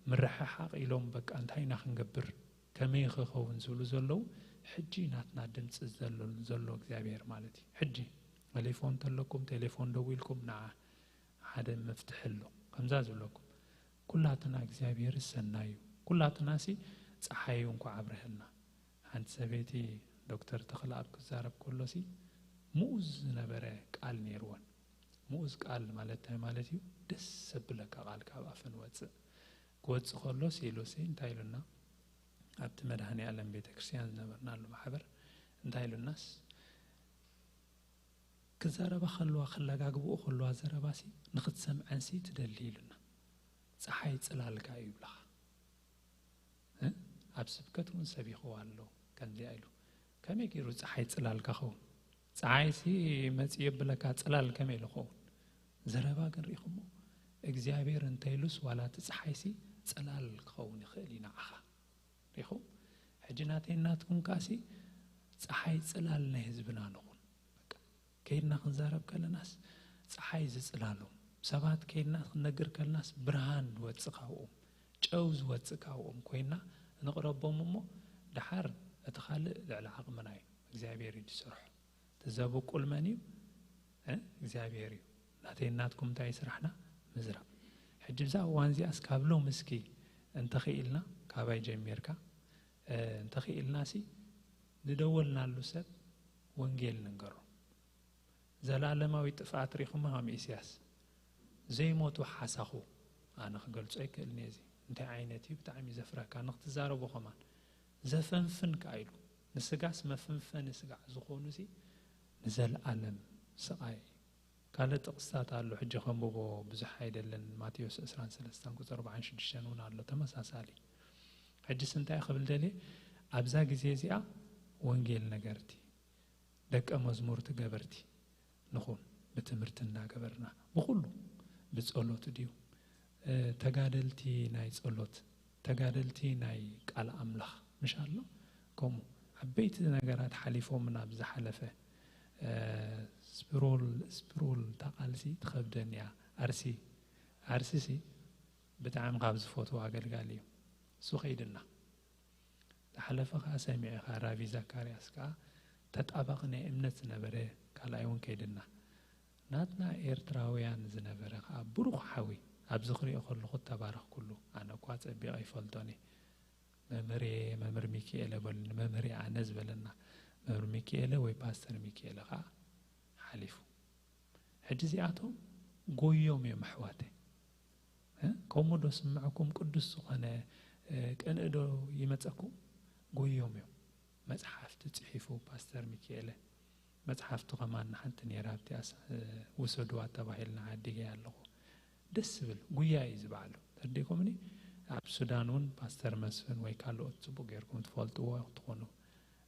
ምርሕሓቕ ኢሎም፣ በቃ እንታይ ኢና ክንገብር፣ ከመይ ክኸውን ዝብሉ ዘለዉ፣ ሕጂ ናትና ድምፂ ዘሎ፣ ዘሎ እግዚኣብሔር ማለት እዩ። ሕጂ ቴሌፎን እንተለኩም፣ ቴሌፎን ደዊልኩም፣ ንዓ ሓደ መፍትሒ ኣሎ። ከምዛ ዝብለኩም፣ ኩላትና እግዚኣብሔር ሰናይ እዩ። ኩላትና ሲ ፀሓይ እንኳ ኣብርሀልና። ሓንቲ ሰበይቲ ዶክተር ተኽለኣብ ክዛረብ ከሎ ሲ ምኡዝ ዝነበረ ቃል ነይርወን። ምኡዝ ቃል ማለት እንታይ ማለት እዩ? ደስ ዘብለካ ቃል ካብ ኣፈን ወፅእ። ክወፅእ ከሎስ ኢሉሲ እንታይ ኢሉና? ኣብቲ መድኃኔ ዓለም ቤተ ክርስቲያን ዝነበርናሉ ማሕበር እንታይ ኢሉናስ? ክዛረባ ከለዋ፣ ክለጋግብኡ ከለዋ ዘረባሲ ንኽትሰምዐንሲ ትደሊ ኢሉና። ፀሓይ ጽላልካ እዩ ይብለኻ። እ? ኣብ ስብከት እውን ሰቢኽዋ ኣሎ ከምዚኣ ኢሉ። ከመይ ገይሩ ፀሓይ ጽላልካ ኸውን? ፀሓይሲ መፂኡ የብለካ፣ ጽላል ከመይ ኢሉ ኸውን? ዘረባ ግን ርኢኹሞ? እግዚኣብሔር እንተይሉስ ዋላ እቲ ፀሓይሲ ጽላል ክኸውን ይኽእል እዩ ንዓኻ። ሪኹም? ሕጂ ናተይ ናትኩም ከኣሲ ፀሓይ ጽላል ናይ ህዝብና ንኹን። በቃ ከይድና ክንዛረብ ከለናስ ፀሓይ ዝጽላሎም፣ ሰባት ከይድና ክንነግር ከለናስ ብርሃን ዝወጽእ ካብኦም፣ ጨው ዝወጽእ ካብኦም ኮይና ንቕረቦም እሞ፣ ደሓር እቲ ካልእ ልዕሊ ዓቕምና እዩ። እግዚኣብሔር እዩ ዝሰርሖ። እቲ ዘብቁል መን እዩ? እ? እግዚኣብሔር እዩ። ናተይ ናትኩም እንታይ ስራሕና? ምዝራእ። ሕጂ ብዛ እዋን እዚኣስ ካብ ሎም እስኪ እንተኽኢልና፣ ካባይ ጀሚርካ፣ እ፣ እንተኽኢልናሲ ንደወልናሉ ሰብ ወንጌል ንንገሮ። ዘላለማዊ ጥፍኣት ሪኹማ ከም ኢሳያስ ዘይሞቱ ሓሳኹ። ኣነ ክገልጾ ኣይክእልን እየ። እዚ እንታይ ዓይነት እዩ? ብጣዕሚ እዩ ዘፍረካ። ንክትዛረቦ ከማን ዘፈንፍን ከኣ ኢሉ። ንስጋስ መፈንፈኒ ስጋዕ ዝኾኑሲ ንዘለኣለም ስቓይ እዩ። ካልእ ጥቕስታት ኣሎ፣ ሕጂ ከንብቦ ብዙሕ ኣይደልን። ማቴዎስ ዕስራን ሰለስተን ቁጽሪ ኣርባዓን ሽዱሽተን እውን ኣሎ ተመሳሳሊ። ሕጂስ እንታይ ክብል ደልየ? ኣብዛ ግዜ እዚኣ ወንጌል ነገርቲ፣ ደቀ መዝሙርቲ ገበርቲ ንኹን፣ ብትምህርቲ እናገበርና፣ ብኹሉ፣ ብጸሎት ድዩ፣ እ፣ ተጋደልቲ ናይ ጸሎት፣ ተጋደልቲ ናይ ቃል ኣምላኽ፣ ምሽ ኣሎ? ከምኡ ዓበይቲ ነገራት ሓሊፎምና ብዝሓለፈ፣ እ፣ ስፕሮል፣ ስፕሮል፣ እታ ቃልሲ ትኸብደኒ እያ። ኣርሲ፣ ኣርሲሲ ብጣዕሚ ካብ ዝፈትዎ ኣገልጋሊ እዩ። እሱ ከይድና። ዝሓለፈ ከኣ ሰሚዐ ኢኻ፣ ራቪ ዘካርያስ ከኣ ተጣባቒ ናይ እምነት ዝነበረ፣ ካልኣይ እውን ከይድና። ናትና ኤርትራውያን ዝነበረ ከኣ ብሩኽ ሓዊ፣ ኣብዚ ክሪኦ ከለኹ ተባረኽኩሉ። ኣነ እኳ ጸቢቐ ኣይፈልጦን እየ። መምህር እየ፣ መምህር ሚኪኤለ በሉኒ፣ መምህር እየ ኣነ ዝበለና መምህር ሚኪኤለ ወይ ፓስተር ሚኪኤለ ከኣ ሓሊፉ። ሕጂ እዚኣቶም ጎዮም እዮም ኣሕዋተይ። እ? ከምኡ ዶ ስምዐኩም? ቅዱስ ዝኾነ፣ እ፣ ቅንኢ ዶ ይመጸኩም? ጎዮም እዮም። መጽሓፍቲ ጽሒፉ ፓስተር ሚኪኤለ። መጽሓፍቱ ከማን ንሓንቲ ነይራ፣ ኣብቲ ኣስ-፣ እ፣ ውሰድዋ ተባሂልና ዓዲገያ ኣለኹ። ደስ ዝብል ጉያ እዩ ዝበዓሉ። ተርዲእኩምኒ? ኣብ ሱዳን እውን ፓስተር መስፍን ወይ ካልኦት ጽቡቕ ጌርኩም ትፈልጥዎ ትኾኑ።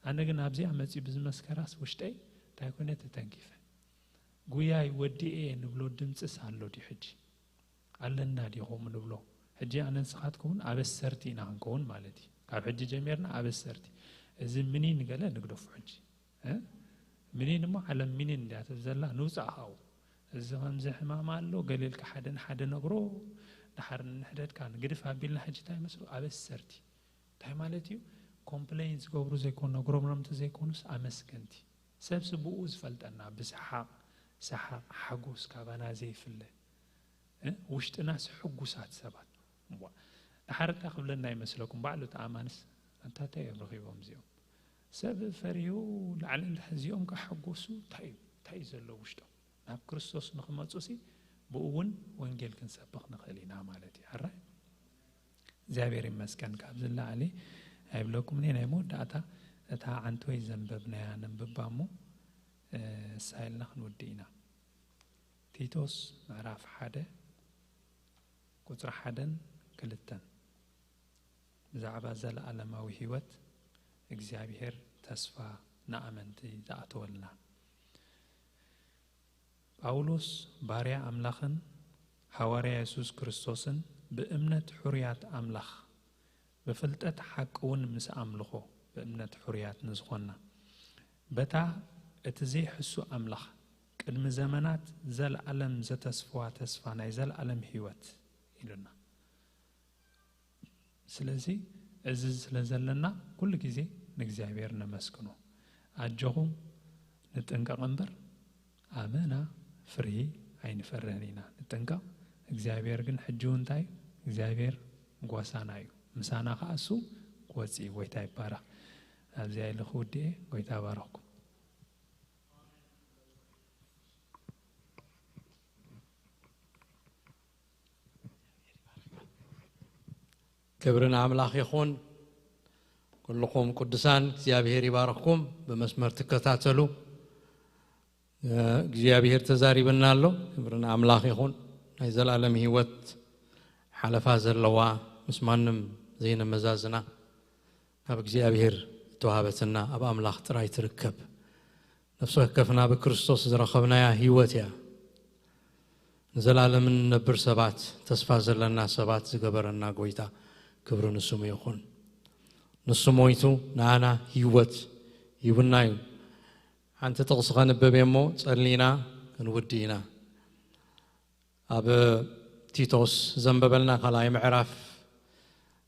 ኣነ ግን ኣብዚኣ መጺኡ ብዝመስከራስ ውሽጠይ እንታይ ኮነ ተተንኪፈ። ጉያይ ወዲኤ ንብሎ ድምፅስ ኣሎ ድዩ ሕጂ? ኣለና ድዩ ከምኡ ንብሎ? ሕጂ ኣነ ንስኻትኩምን ኣበሰርቲ ኢና ክንከውን ማለት እዩ። ካብ ሕጂ ጀሚርና ኣበሰርቲ። እዚ ምኒን ገለ ንግደፉ ሕጂ። እ? ምኒን እሞ ዓለም ምኒን እንድያ ትብል ዘላ፣ ንውፃእ ካብኡ። እዚ ከምዚ ሕማም ኣሎ፣ ገለ ኢልካ ሓደ ንሓደ ነግሮ፣ ደሓር ንሕደድካ ንግድፍ ኣቢልና ሕጂ እንታይ መስሉ? ኣበሰርቲ። እንታይ ማለት እዩ? ኮምፕሌን ዝገብሩ ዘይኮኑ፣ ነግሮምሮምቲ ዘይኮኑስ ኣመስገንቲ። ሰብሲ ብኡ ዝፈልጠና፣ ብሰሓቕ፣ ሰሓቕ፣ ሓጎስ ካባና ዘይፍለ። እ? ውሽጥናስ ሕጉሳት ሰባት። እዋ፣ ደሓር እንታይ ክብለና ይመስለኩም? ባዕሉ እቲ ኣማንስ፣ ኣንታ እንታይ እዮም ረኺቦም እዚኦም? ሰብ ፈሪሁ ላዕሊ እንዳ-፣ እዚኦም ከሓጎሱ እንታይ እዩ? እንታይ እዩ ዘሎ ውሽጦም? ናብ ክርስቶስ ንኽመጹሲ ብኡ እውን ወንጌል ክንሰብኽ ንኽእል ኢና ማለት እዩ። ሕራይ? እግዚኣብሔር ይመስገን። ካብዚ ንላዕሊ ኣይብለኩምን እየ። ናይ መወዳእታ እታ ዓንተወይ ዘንበብናያ ነንብባ እሞ፣ እ፣ እሳ ኢልና ክንውድእ ኢና። ቲቶስ ምዕራፍ ሓደ ቁጽሪ ሓደን ክልተን ብዛዕባ ዘለኣለማዊ ህይወት እግዚኣብሔር ተስፋ ንኣመንቲ ዝኣተወልና። ጳውሎስ ባርያ ኣምላኽን ሃዋርያ የሱስ ክርስቶስን ብእምነት ሕሩያት ኣምላኽ ብፍልጠት ሓቂ እውን ምስ ኣምልኾ ብእምነት ሕሩያት ንዝኾንና በታ እቲ ዘይሕሱ ኣምላኽ ቅድሚ ዘመናት ዘለዓለም ዘተስፍዋ ተስፋ ናይ ዘለዓለም ህይወት ኢሉና። ስለዚ እዚ ስለ ዘለና ኩሉ ግዜ ንእግዚኣብሔር ነመስግኖ። ኣጆኹም ንጥንቀቕ እምበር ኣመና ፍርሂ ኣይንፈርህን ኢና። ንጥንቀቕ። እግዚኣብሔር ግን ሕጂ እውን እንታይ እዩ? እግዚኣብሔር ጓሳና እዩ። ምሳና ከኣ እሱ ክወጽእ እዩ። ጎይታ ይባረኽ። ኣብዚኣ ኢለ ክውድእ እየ። ጎይታ ባረኽኩም። ክብሪ ንኣምላኽ ይኹን። ኩልኹም ቅዱሳን እግዚኣብሔር ይባርኽኩም። ብመስመር ትከታተሉ እግዚኣብሔር ተዛሪብና ኣሎ። ክብሪ ንኣምላኽ ይኹን። ናይ ዘላለም ህይወት ሓለፋ ዘለዋ ምስ ማንም ዘይነመዛዝና ካብ እግዚኣብሔር እተዋሃበትና ኣብ ኣምላኽ ጥራይ ትርከብ። ነፍሲ ወከፍና ብክርስቶስ ዝረኸብናያ ህይወት እያ። ንዘላለም እንነብር ሰባት፣ ተስፋ ዘለና ሰባት ዝገበረና ጎይታ ክብሪ ንስሙ ይኹን። ንሱ ሞይቱ ንኣና ህይወት ሂቡና እዩ። ሓንቲ ጥቕሲ ከንብብ እየ እሞ ጸሊና ክንውዲ ኢና። ኣብ ቲቶስ ዘንበበልና ካልኣይ ምዕራፍ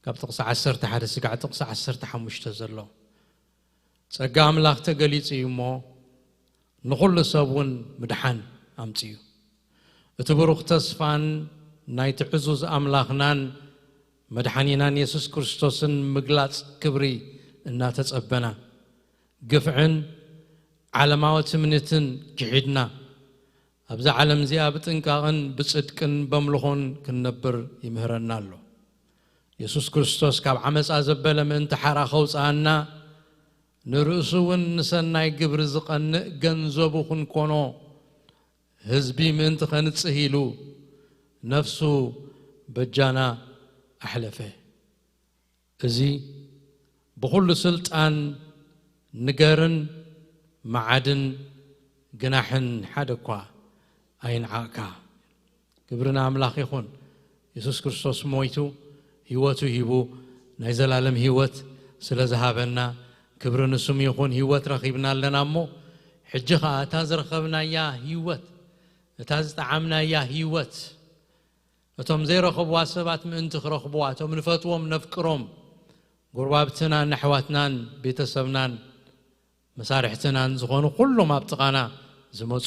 ካብ ጥቕሲ ዓሰርተ ሓደ ስጋዕ ጥቕሲ ዓሰርተ ሓሙሽተ ዘሎ ጸጋ ኣምላኽ ተገሊጹ እዩ እሞ ንኹሉ ሰብ እውን ምድሓን ኣምጽኡ። እቲ ብሩኽ ተስፋን ናይቲ ዕዙዝ ኣምላኽናን መድሓኒናን የሱስ ክርስቶስን ምግላጽ ክብሪ እናተጸበና ግፍዕን ዓለማዊ ትምኒትን ክሒድና ኣብዛ ዓለም እዚኣ ብጥንቃቕን ብጽድቅን በምልኾን ክንነብር ይምህረና ኣሎ። የሱስ ክርስቶስ ካብ ዓመጻ ዘበለ ምእንቲ ሓራ ከውጽኣና ንርእሱ እውን ንሰናይ ግብሪ ዝቐንእ ገንዘቡ ክንኮኖ ህዝቢ ምእንቲ ኸንጽህ ኢሉ ነፍሱ በጃና ኣሕለፈ። እዚ ብኹሉ ስልጣን ንገርን መዓድን ግናሕን ሓደ እኳ ኣይንዓቕካ። ክብሪ ንኣምላኽ ይኹን። የሱስ ክርስቶስ ሞይቱ ህይወቱ ሂቡ ናይ ዘላለም ህይወት ስለ ዝሃበና ክብሪ ንስሙ ይኹን። ህይወት ረኺብና ኣለና እሞ ሕጂ ኸዓ እታ ዝረኸብናያ ህይወት እታ ዝጠዓምናያ ህይወት እቶም ዘይረኸብዋ ሰባት ምእንቲ ክረኽብዋ እቶም ንፈትዎም ነፍቅሮም ጎረባብትናን ኣሕዋትናን ቤተሰብናን መሳርሕትናን ዝኾኑ ኩሎም ኣብ ጥቓና ዝመፁ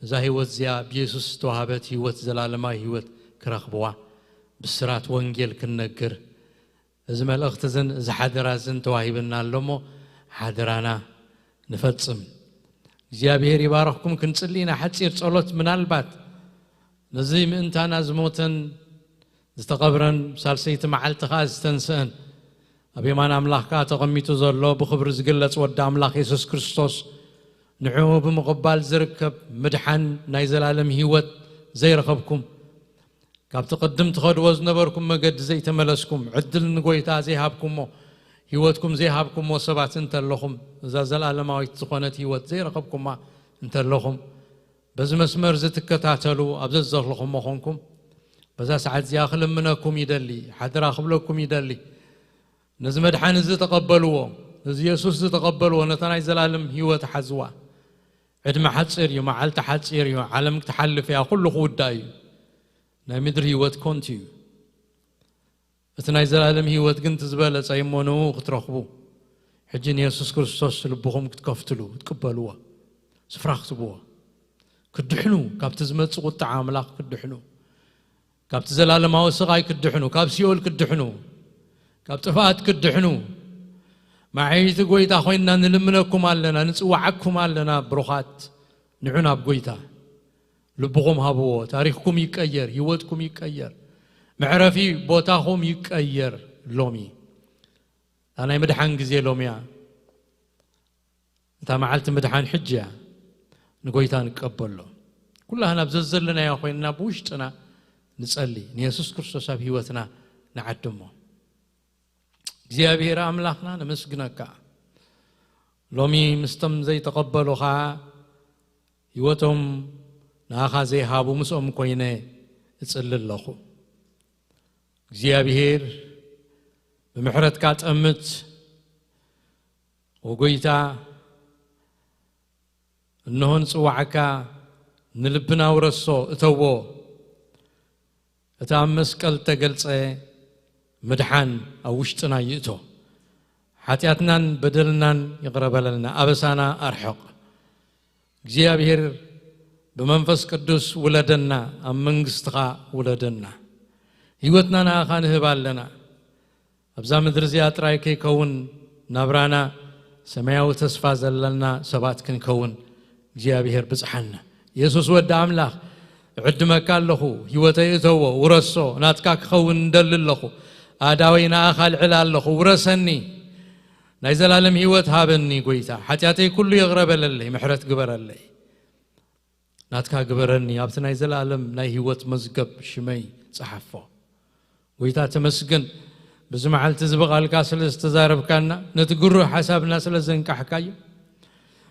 እዛ ህይወት እዚኣ ብየሱስ ዝተዋሃበት ህይወት ዘላለማዊ ህይወት ክረኽብዋ ብስራት ወንጌል ክንነግር እዚ መልእኽቲ እዝን እዚ ሓደራ እዝን ተዋሂብና ኣሎ እሞ ሓደራና ንፈጽም። እግዚኣብሔር ይባረኽኩም። ክንጽሊ ኢና ሓጺር ጸሎት ምናልባት ነዚ ምእንታና ዝሞተን ዝተቐብረን ሳልሰይቲ መዓልቲ ኸዓ ዝተንስአን ኣብ የማን ኣምላኽ ከኣ ተቐሚጡ ዘሎ ብኽብሪ ዝግለጽ ወዲ ኣምላኽ የሱስ ክርስቶስ ንዕኡ ብምቕባል ዝርከብ ምድሓን ናይ ዘላለም ህይወት ዘይረኸብኩም ካብቲ ቅድም ትኸድዎ ዝነበርኩም መገዲ ዘይተመለስኩም ዕድል ንጎይታ ዘይሃብኩሞ ህይወትኩም ዘይሃብኩሞ ሰባት እንተለኹም እዛ ዘላለማዊት ዝኾነት ህይወት ዘይረኸብኩማ እንተለኹም በዚ መስመር እዚ ትከታተሉ ኣብ ዘዘለኹሞ ኾንኩም በዛ ሰዓት እዚኣ ክልምነኩም ይደሊ ሓደራ ክብለኩም ይደሊ ነዚ መድሓኒ እዚ ተቐበልዎ ነዚ የሱስ እዚ ተቐበልዎ ነታ ናይ ዘላለም ህይወት ሓዝዋ ዕድመ ሓፂር እዩ መዓልቲ ሓፂር እዩ ዓለም ክትሓልፍ እያ ኩሉ ክውዳእ እዩ ናይ ምድሪ ህይወት ኮንቱ እዩ እቲ ናይ ዘላለም ህይወት ግን እቲ ዝበለፀ እሞ ንኡ ክትረኽቡ ሕጂ ንየሱስ ክርስቶስ ልብኹም ክትከፍትሉ ክትቅበልዎ ስፍራ ክትብዎ ክድሕኑ ካብቲ ዝመፅእ ቁጣዓ ኣምላኽ ክድሕኑ ካብቲ ዘላለማዊ ስቓይ ክድሕኑ ካብ ሲኦል ክድሕኑ ካብ ጥፍኣት ክድሕኑ መዓይቲ ጎይታ ኮይንና ንልምነኩም ኣለና ንፅዋዓኩም ኣለና ብሩኻት ንዑ ናብ ጎይታ ልብኹም ሃብዎ ታሪኽኩም ይቀየር ህይወትኩም ይቀየር መዕረፊ ቦታኹም ይቀየር ሎሚ እታ ናይ ምድሓን ግዜ ሎሚ እያ እታ መዓልቲ ምድሓን ሕጂ እያ ንጎይታ ንቀበሎ ኩላህና ኣብ ዘዘለናዮ ኮይንና ብውሽጥና ንጸሊ ንየሱስ ክርስቶስ ኣብ ህይወትና ንዓድሞ እግዚኣብሔር ኣምላኽና ነመስግነካ ሎሚ ምስቶም ዘይተቐበሉኻ ህይወቶም ንኣኻ ዘይሃቡ ምስኦም ኮይነ እጽሊ ኣለኹ እግዚኣብሔር ብምሕረትካ ጠምት ወጎይታ እንሆ ንጽዋዓካ፣ ንልብና ውረሶ፣ እተዎ። እቲ ኣብ መስቀል እተገልጸ ምድሓን ኣብ ውሽጥና ይእቶ። ሓጢኣትናን በደልናን ይቕረ በለልና፣ ኣበሳና ኣርሕቕ። እግዚኣብሔር ብመንፈስ ቅዱስ ውለደና፣ ኣብ መንግስትኻ ውለደና። ህይወትና ንኣኻ ንህብ ኣለና። ኣብዛ ምድሪ እዚኣ ጥራይ ከይከውን ናብራና ሰማያዊ ተስፋ ዘለና ሰባት ክንከውን እግዚኣብሔር ብጽሓና። የሱስ ወዲ ኣምላኽ፣ እዕድመካ ኣለኹ፣ ህይወተይ እተዎ፣ ውረሶ፣ ናትካ ክኸውን እንደሊ ኣለኹ። ኣእዳወይ ንኣኻ ኣልዕል ኣለኹ፣ ውረሰኒ። ናይ ዘላለም ህይወት ሃበኒ ጎይታ። ሓጢኣተይ ኩሉ ይቕረ በለለይ፣ ምሕረት ግበረለይ። ናትካ ግበረኒ፣ ኣብቲ ናይ ዘላለም ናይ ህይወት መዝገብ ሽመይ ጸሓፎ። ጎይታ ተመስገን፣ ብዚ መዓልቲ እዚ ብቓልካ ስለ ዝተዛረብካና፣ ነቲ ግሩህ ሓሳብና ስለ ዘንቃሕካዮ፣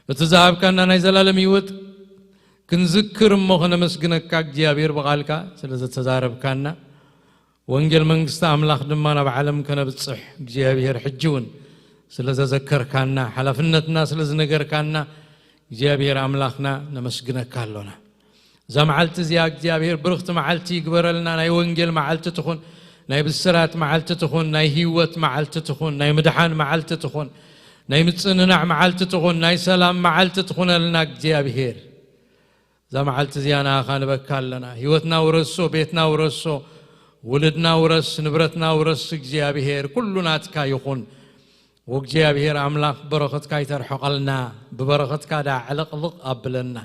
እቲ ዝሃብካና ናይ ዘላለም ህይወት ክንዝክር እሞ ከነመስግነካ እግዚኣብሔር ብቓልካ ስለ ዝተዛረብካና፣ ወንጌል መንግስቲ ኣምላኽ ድማ ናብ ዓለም ከነብጽሕ እግዚኣብሔር ሕጂ እውን ስለ ዘዘከርካና፣ ሓላፍነትና ስለ ዝነገርካና እግዚኣብሔር ኣምላኽና ነመስግነካ ኣሎና። እዛ መዓልቲ እዚኣ እግዚኣብሔር ብርኽቲ መዓልቲ ይግበረልና። ናይ ወንጌል መዓልቲ ትኹን፣ ናይ ብስራት መዓልቲ ትኹን፣ ናይ ህይወት መዓልቲ ትኹን፣ ናይ ምድሓን መዓልቲ ትኹን፣ ናይ ምጽንናዕ መዓልቲ ትኹን፣ ናይ ሰላም መዓልቲ ትኹነልና እግዚኣብሔር። እዛ መዓልቲ እዚኣ ንኣኻ ንበካ ኣለና። ህይወትና ውረሶ፣ ቤትና ውረሶ፣ ውልድና ውረስ፣ ንብረትና ውረስ። እግዚኣብሔር ኩሉ ናትካ ይኹን። ወእግዚኣብሔር ኣምላኽ በረኸትካ ይተርሕቐልና፣ ብበረኸትካ ደኣ ዕልቕልቕ ኣብለና።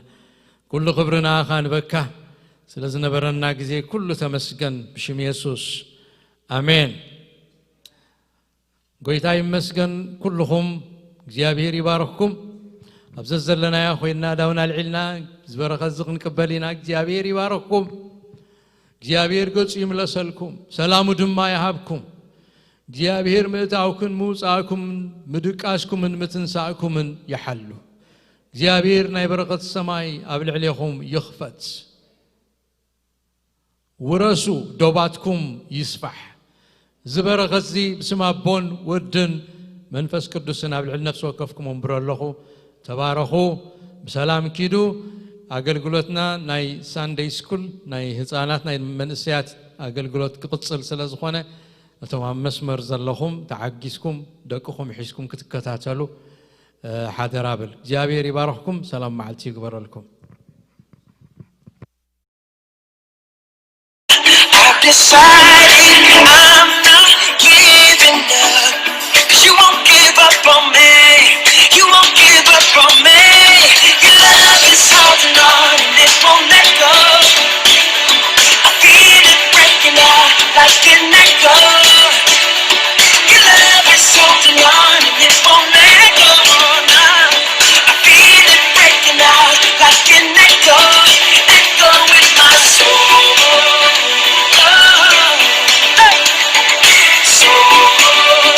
ኩሉ ክብሪ ንኣኻ ንበካ። ስለ ዝነበረና ግዜ ኩሉ ተመስገን፣ ብሽም የሱስ ኣሜን። ጎይታ ይመስገን። ኩልኹም እግዚኣብሔር ይባርኽኩም። ኣብ ዘዘለናያ ኮይንና ዳውን ኣልዒልና ዝበረኸት እዚ ክንቅበል ኢና። እግዚኣብሔር ይባርኽኩም። እግዚኣብሔር ገጹ ይምለሰልኩም፣ ሰላሙ ድማ ይሃብኩም። እግዚኣብሔር ምእታውክን ምውጻእኩምን ምድቃስኩምን ምትንሳእኩምን ይሓሉ። እግዚኣብሔር ናይ በረኸት ሰማይ ኣብ ልዕሌኹም ይኽፈት። ውረሱ፣ ዶባትኩም ይስፋሕ። እዚ በረኸት እዚ ብስም ኣቦን ወድን መንፈስ ቅዱስን ኣብ ልዕሊ ነፍሲ ወከፍኩም ኣንብሮ ኣለኹ። ተባረኹ። ብሰላም ኪዱ። ኣገልግሎትና ናይ ሳንደይ ስኩል፣ ናይ ህፃናት፣ ናይ መንእሰያት ኣገልግሎት ክቕጽል ስለ ዝኾነ፣ እቶም ኣብ መስመር ዘለኹም ተዓጊስኩም ደቅኹም ሒዝኩም ክትከታተሉ፣ እ፣ ሓደራ ብል። እግዚኣብሔር ይባርኽኩም። ሰላም መዓልቲ ይግበረልኩም። I've decided I'm not giving up. 'Cause you won't give up on me. You won't give up on me. Your love is holding on and it won't let go. I feel it breaking out like an echo. Your love is holding on and it won't let go. Now I feel it breaking out like an echo, echo in my soul. Soul.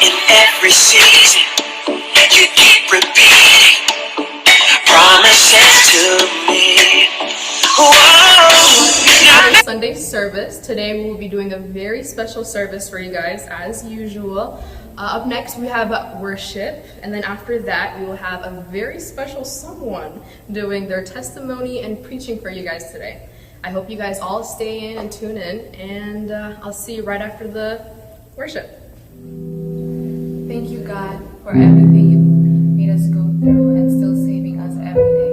In every season, you keep repeating promises to me. Whoa. Our Sunday service. Today we will be doing a very special service for you guys, as usual. Uh, up next, we have worship, and then after that, we will have a very special someone doing their testimony and preaching for you guys today. I hope you guys all stay in and tune in, and uh, I'll see you right after the worship. Thank you, God, for everything you made us go through and still saving us every day.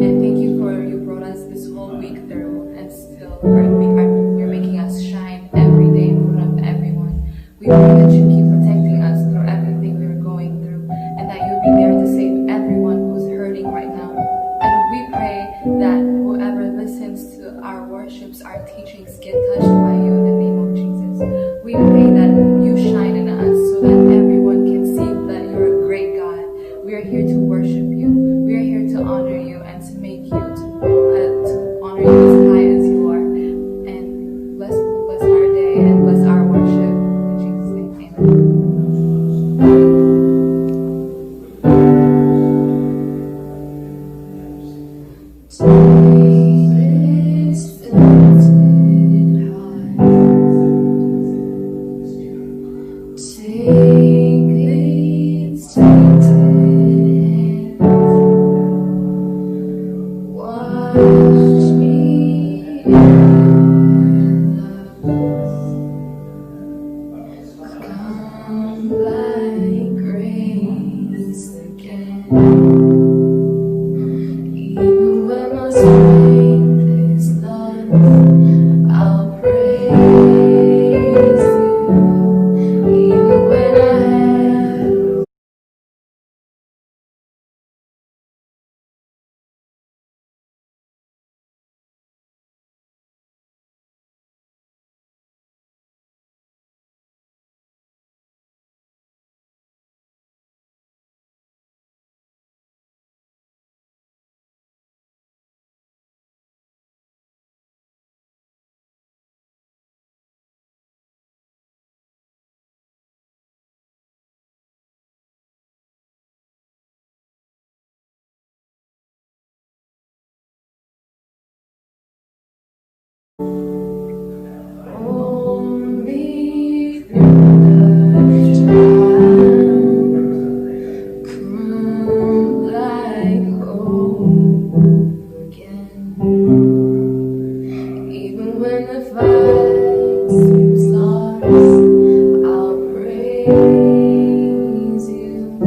And thank you for you brought us this whole week through and still are, are, you're making us shine every day in front of everyone. We pray that you keep protecting us through everything we're going through and that you'll be there to save everyone who's hurting right now. And we pray that whoever listens to our worships, our teachings, get touched by you in the name of Jesus. We pray that you shine in us so that everyone can see that you're a great God. We are here to worship you. We are here to honor you and to make you, to, uh, to honor you as high as you are. And bless, bless our day and bless our worship. In Jesus' name, amen. Only through the trials, come like hope again. Even when the fight seems lost, I'll praise you.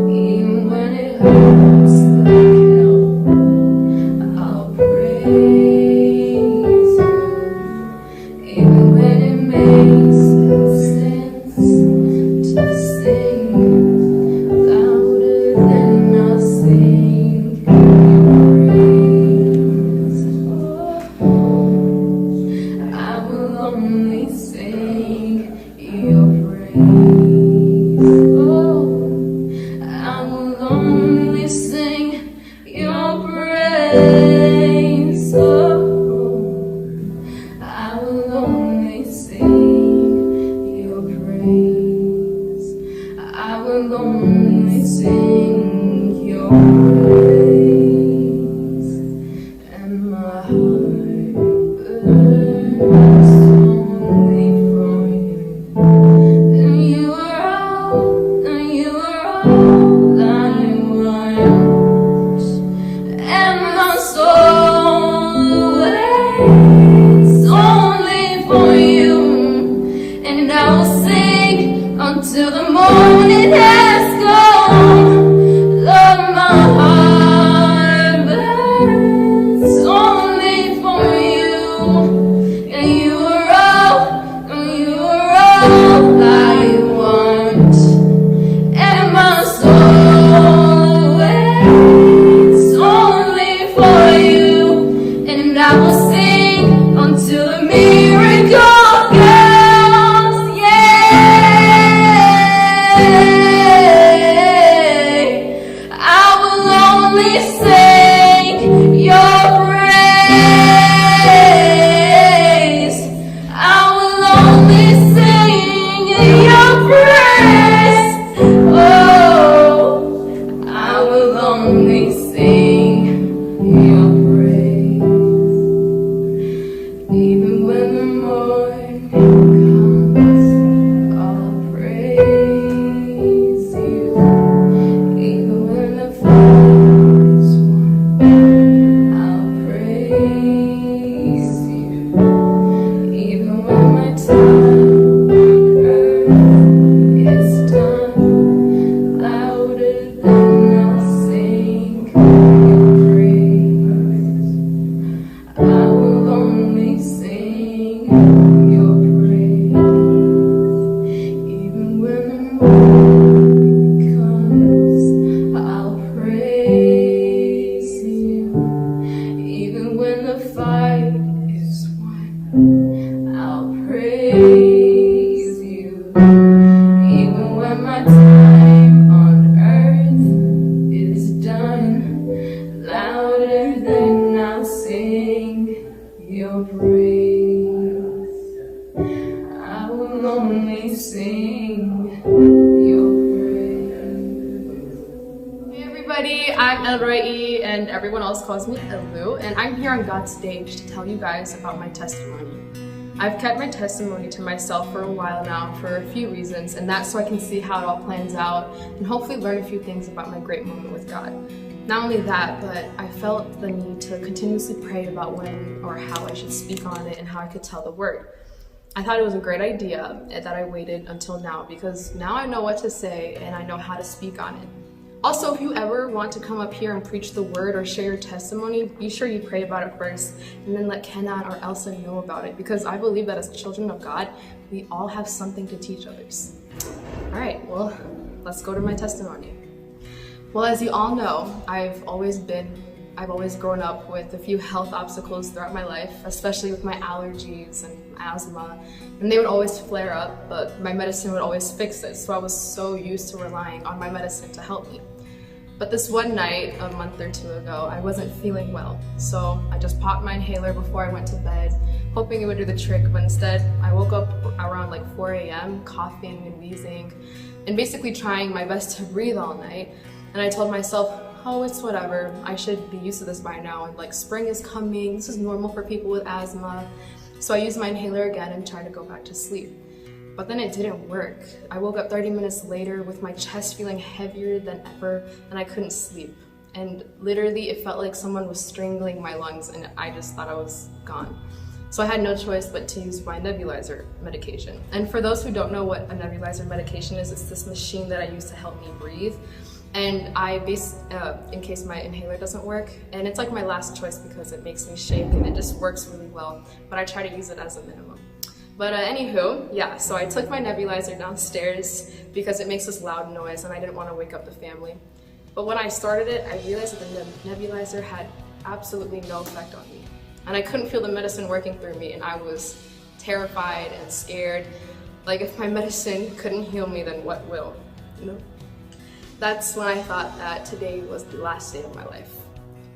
Even when it hurts like hell, I'll praise you. Even when it makes no sense to sing louder than I'll sing your praise. I will only sing your praise. Oh, I will only sing your praise. Oh, I will only sing your praise. I will only sing your praise. And my heart burns only for you. And you are all, and you are all I want. And my soul waits only for you. And I will sing until the morning has come. Lord, my heart burns only for you. And you are all, and you are all I want. And my soul waits only for you. And I will sing until the miracle comes. Yeah. I will only sing your praise. I will only sing your praise. Oh, I will only sing your praise. Even when the morning comes, I'll praise you. Even when the fight is won, I'll praise you. Even when my time on earth is done, louder than I'll sing your praise. I will only sing your praise. Even when the morning comes, I'll praise you. Even when the fight is won, I'll praise you. Even when my time on earth is done, louder than I'll sing your praise. I will only sing your praise. Hey everybody, I'm El Rey, and everyone else calls me Elu, and I'm here on God's stage to tell you guys about my testimony. I've kept my testimony to myself for a while now for a few reasons, and that's so I can see how it all plans out and hopefully learn a few things about my great moment with God. Not only that, but I felt the need to continuously pray about when or how I should speak on it and how I could tell the word. I thought it was a great idea that I waited until now, because now I know what to say and I know how to speak on it. Also, if you ever want to come up here and preach the word or share your testimony, be sure you pray about it first and then let Kenan or Elsa know about it, because I believe that as children of God, we all have something to teach others. All right, well, let's go to my testimony. Well, as you all know, I've always been, I've always grown up with a few health obstacles throughout my life, especially with my allergies and asthma. And they would always flare up, but my medicine would always fix it. So I was so used to relying on my medicine to help me. But this one night, a month or two ago, I wasn't feeling well. So I just popped my inhaler before I went to bed, hoping it would do the trick. But instead, I woke up around like four a m, coughing and wheezing, and basically trying my best to breathe all night. And I told myself, Oh, it's whatever. I should be used to this by now. And like, spring is coming. This is normal for people with asthma. So I use my inhaler again and try to go back to sleep. But then it didn't work. I woke up thirty minutes later with my chest feeling heavier than ever, and I couldn't sleep. And literally, it felt like someone was strangling my lungs, and I just thought I was gone. So I had no choice but to use my nebulizer medication. And for those who don't know what a nebulizer medication is, it's this machine that I use to help me breathe. And I base, uh, in case my inhaler doesn't work, and it's like my last choice because it makes me shake and it just works really well. But I try to use it as a minimum. But uh, anywho, yeah, so I took my nebulizer downstairs because it makes this loud noise and I didn't want to wake up the family. But when I started it, I realized that the neb- nebulizer had absolutely no effect on me. And I couldn't feel the medicine working through me, and I was terrified and scared. Like, if my medicine couldn't heal me, then what will? You know? That's when I thought that today was the last day of my life.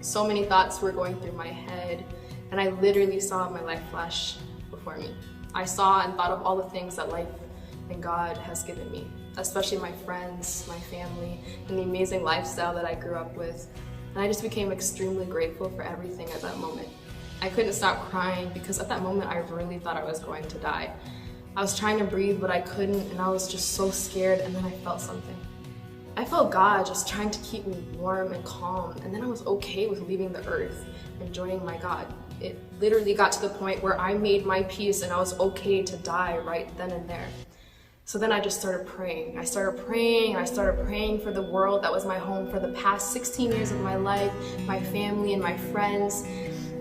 So many thoughts were going through my head, and I literally saw my life flash before me. I saw and thought of all the things that life and God has given me, especially my friends, my family, and the amazing lifestyle that I grew up with. And I just became extremely grateful for everything at that moment. I couldn't stop crying because at that moment I really thought I was going to die. I was trying to breathe, but I couldn't, and I was just so scared, and then I felt something. I felt God just trying to keep me warm and calm, and then I was okay with leaving the earth and joining my God. It literally got to the point where I made my peace and I was okay to die right then and there. So then I just started praying. I started praying and I started praying for the world that was my home for the past sixteen years of my life, my family, and my friends.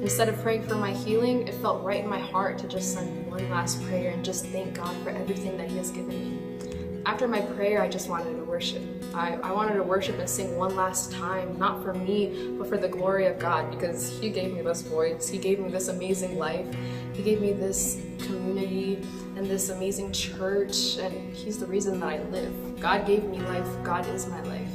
Instead of praying for my healing, it felt right in my heart to just send one last prayer and just thank God for everything that He has given me. After my prayer, I just wanted to worship. I, I wanted to worship and sing one last time, not for me, but for the glory of God, because He gave me this voice. He gave me this amazing life. He gave me this community and this amazing church, and He's the reason that I live. God gave me life. God is my life.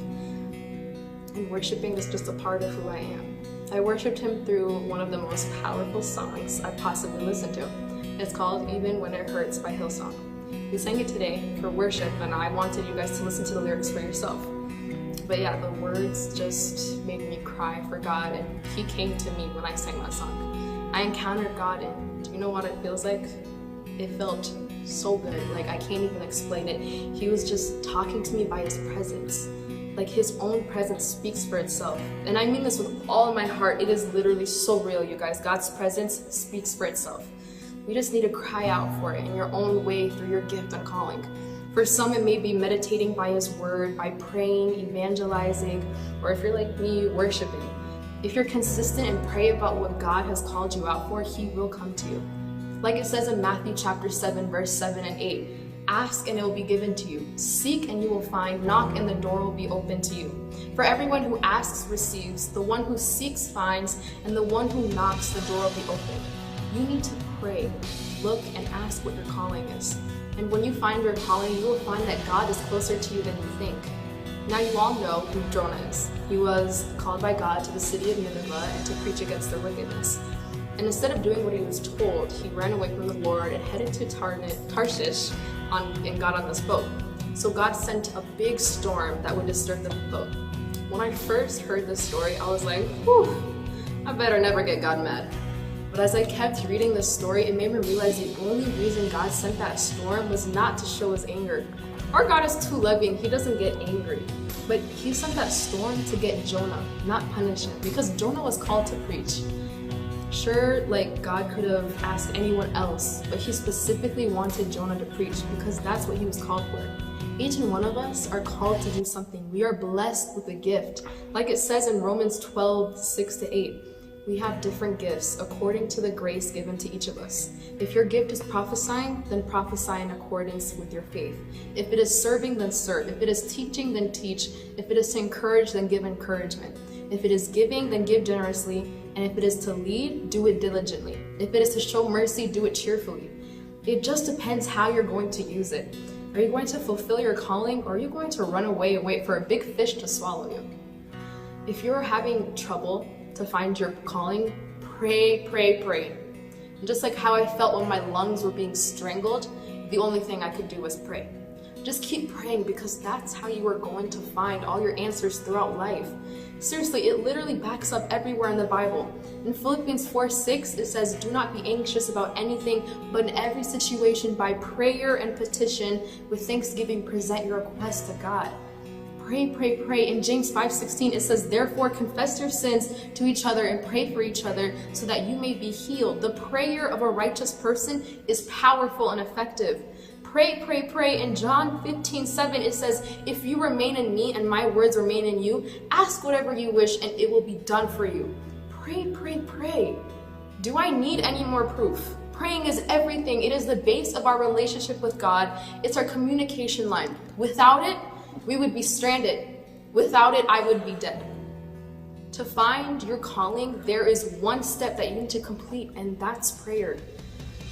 And worshiping is just a part of who I am. I worshiped Him through one of the most powerful songs I possibly listened to. It's called Even When It Hurts by Hillsong. We sang it today for worship, and I wanted you guys to listen to the lyrics for yourself. But yeah, the words just made me cry for God, and He came to me when I sang that song. I encountered God, and do you know what it feels like? It felt so good. Like, I can't even explain it. He was just talking to me by His presence. Like, His own presence speaks for itself. And I mean this with all my heart. It is literally so real, you guys. God's presence speaks for itself. You just need to cry out for it in your own way through your gift and calling. For some, it may be meditating by His word, by praying, evangelizing, or if you're like me, worshiping. If you're consistent and pray about what God has called you out for, He will come to you. Like it says in Matthew chapter seven, verse seven and eight, "Ask and it will be given to you. Seek and you will find. Knock and the door will be open to you. For everyone who asks receives. The one who seeks finds. And the one who knocks, the door will be opened." You need to pray, look, and ask what your calling is. And when you find your calling, you will find that God is closer to you than you think. Now, you all know who Jonah is. He was called by God to the city of Nineveh and to preach against their wickedness. And instead of doing what he was told, he ran away from the Lord and headed to Tarn- Tarshish on, and got on this boat. So God sent a big storm that would disturb the boat. When I first heard this story, I was like, "Whew, I better never get God mad." But as I kept reading this story, it made me realize the only reason God sent that storm was not to show His anger. Our God is too loving, He doesn't get angry. But He sent that storm to get Jonah, not punish him, because Jonah was called to preach. Sure, like, God could have asked anyone else, but He specifically wanted Jonah to preach because that's what he was called for. Each and one of us are called to do something. We are blessed with a gift. Like it says in Romans twelve, six to eight, we have different gifts according to the grace given to each of us. If your gift is prophesying, then prophesy in accordance with your faith. If it is serving, then serve. If it is teaching, then teach. If it is to encourage, then give encouragement. If it is giving, then give generously. And if it is to lead, do it diligently. If it is to show mercy, do it cheerfully. It just depends how you're going to use it. Are you going to fulfill your calling, or are you going to run away and wait for a big fish to swallow you? If you're having trouble to find your calling, pray, pray, pray. And just like how I felt when my lungs were being strangled, the only thing I could do was pray. Just keep praying, because that's how you are going to find all your answers throughout life. Seriously, it literally backs up everywhere in the Bible. In Philippians four six, it says, "Do not be anxious about anything, but in every situation, by prayer and petition, with thanksgiving, present your request to God." Pray, pray, pray. In James five sixteen, it says, "Therefore, confess your sins to each other and pray for each other so that you may be healed." The prayer of a righteous person is powerful and effective. Pray, pray, pray. In John fifteen seven, it says, "If you remain in me and my words remain in you, ask whatever you wish and it will be done for you." Pray, pray, pray. Do I need any more proof? Praying is everything. It is the base of our relationship with God. It's our communication line. Without it, we would be stranded. Without it, I would be dead. To find your calling, there is one step that you need to complete, and that's prayer.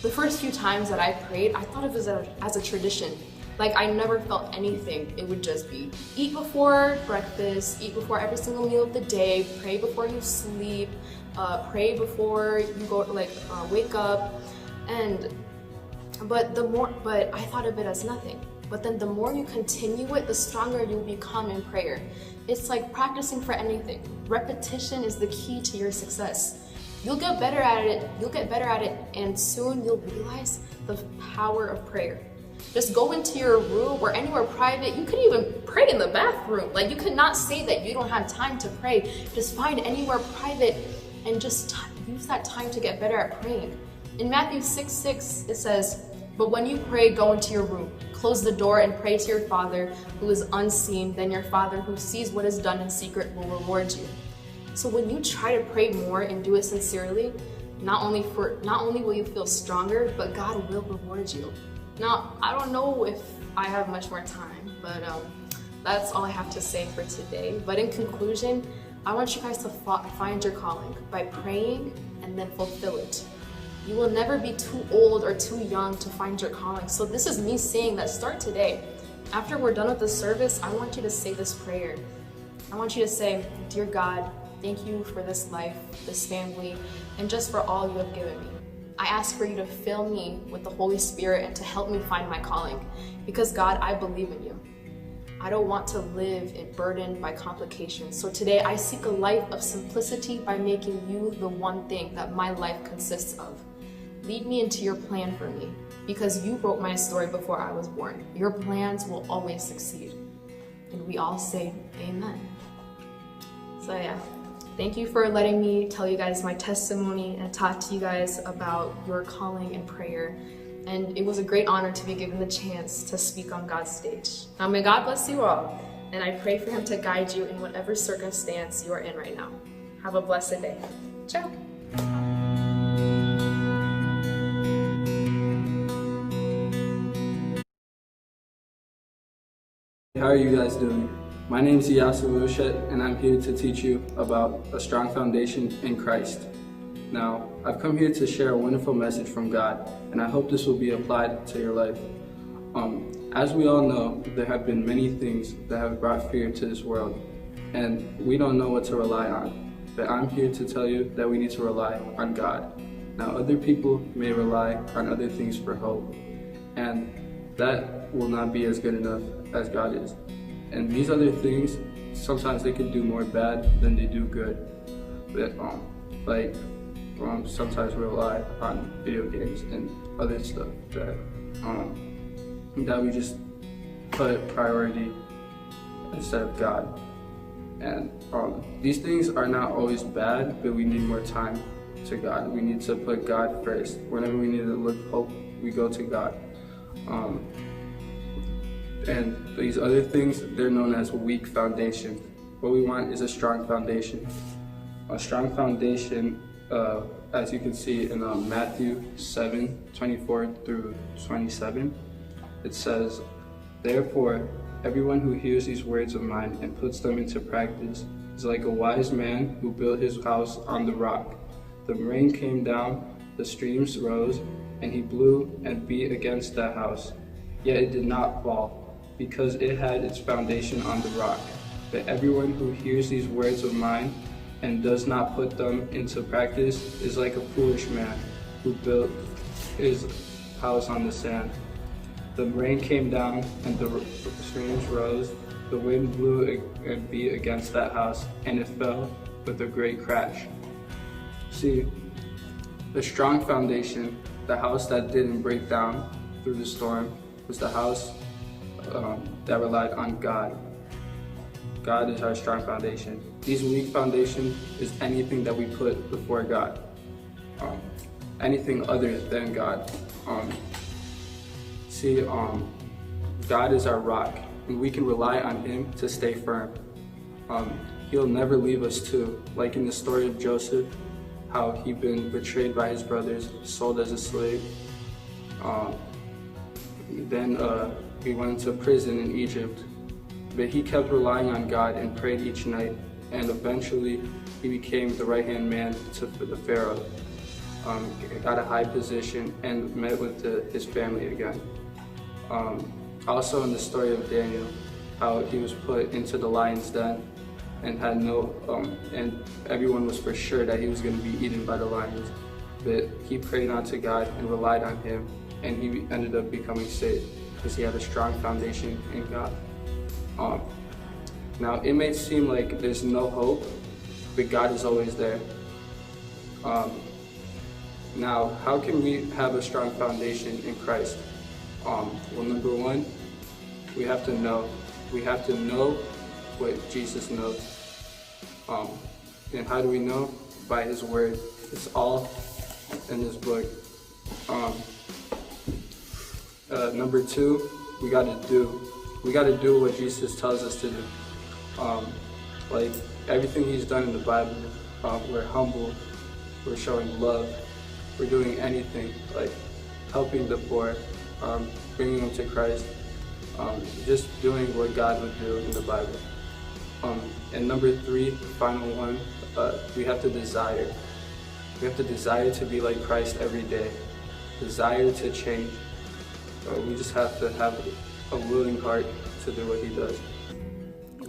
The first few times that I prayed, I thought of it as a, as a tradition. Like, I never felt anything. It would just be eat before breakfast, eat before every single meal of the day, pray before you sleep, uh, pray before you go, like, uh, wake up. And, but the more, but I thought of it as nothing. But then the more you continue it, the stronger you'll become in prayer. It's like practicing for anything. Repetition is the key to your success. You'll get better at it, you'll get better at it, and soon you'll realize the power of prayer. Just go into your room or anywhere private. You could even pray in the bathroom. Like, you could not say that you don't have time to pray. Just find anywhere private and just t- use that time to get better at praying. In Matthew six six, it says, "But when you pray, go into your room, close the door, and pray to your Father who is unseen. Then your Father who sees what is done in secret will reward you." So when you try to pray more and do it sincerely, not only for not only will you feel stronger, but God will reward you. Now, I don't know if I have much more time, but um, that's all I have to say for today. But in conclusion, I want you guys to fa- find your calling by praying and then fulfill it. You will never be too old or too young to find your calling. So this is me saying that, start today. After we're done with the service, I want you to say this prayer. I want you to say, "Dear God, thank you for this life, this family, and just for all you have given me. I ask for you to fill me with the Holy Spirit and to help me find my calling, because, God, I believe in you. I don't want to live in burdened by complications. So today I seek a life of simplicity by making you the one thing that my life consists of. Lead me into your plan for me, because you wrote my story before I was born. Your plans will always succeed." And we all say, "Amen." So, yeah, thank you for letting me tell you guys my testimony and talk to you guys about your calling in prayer. And it was a great honor to be given the chance to speak on God's stage. Now, may God bless you all, and I pray for Him to guide you in whatever circumstance you are in right now. Have a blessed day. Ciao. How are you guys doing? My name is Iyasu Roshet, and I'm here to teach you about a strong foundation in Christ. Now, I've come here to share a wonderful message from God, and I hope this will be applied to your life. Um, as we all know, there have been many things that have brought fear to this world, and we don't know what to rely on. But I'm here to tell you that we need to rely on God. Now, other people may rely on other things for hope, and that will not be as good enough as God is. And these other things, sometimes they can do more bad than they do good. But um, like um, sometimes we rely on video games and other stuff that um, that we just put priority instead of God. And um, these things are not always bad, but we need more time to God. We need to put God first. Whenever we need to look hope, we go to God. Um, and these other things, they're known as weak foundation. What we want is a strong foundation. A strong foundation, uh, as you can see in uh, Matthew seven twenty-four through twenty-seven, it says, "Therefore, everyone who hears these words of mine and puts them into practice is like a wise man who built his house on the rock. The rain came down, the streams rose, and he blew and beat against that house. Yet it did not fall, because it had its foundation on the rock. But everyone who hears these words of mine and does not put them into practice is like a foolish man who built his house on the sand." The rain came down and the r- streams rose. The wind blew ag- and beat against that house, and it fell with a great crash. See, the strong foundation, the house that didn't break down through the storm, was the house um, that relied on God. God is our strong foundation. These weak foundation is anything that we put before God, um, anything other than God. Um, see, um, God is our rock, and we can rely on Him to stay firm. Um, he'll never leave us too. Like in the story of Joseph, how he been betrayed by his brothers, sold as a slave. Um, then uh, he went to prison in Egypt. But he kept relying on God and prayed each night. And eventually, he became the right hand man to the Pharaoh, um, got a high position, and met with the, his family again. Um, also, in the story of Daniel, how he was put into the lion's den and had no, um, and everyone was for sure that he was going to be eaten by the lions. But he prayed on to God and relied on Him, and he ended up becoming safe because he had a strong foundation in God. Um, now, it may seem like there's no hope, but God is always there. Um, now, how can we have a strong foundation in Christ? Um, well, number one, we have to know. We have to know what Jesus knows. Um, and how do we know? By His Word. It's all in His book. Um, uh, number two, we got to do. We got to do what Jesus tells us to do. Um, like everything He's done in the Bible, um, we're humble, we're showing love, we're doing anything like helping the poor, um, bringing them to Christ, um, just doing what God would do in the Bible. Um, and number three, the final one, uh, we have to desire. We have to desire to be like Christ every day, desire to change. Uh, we just have to have a willing heart to do what He does.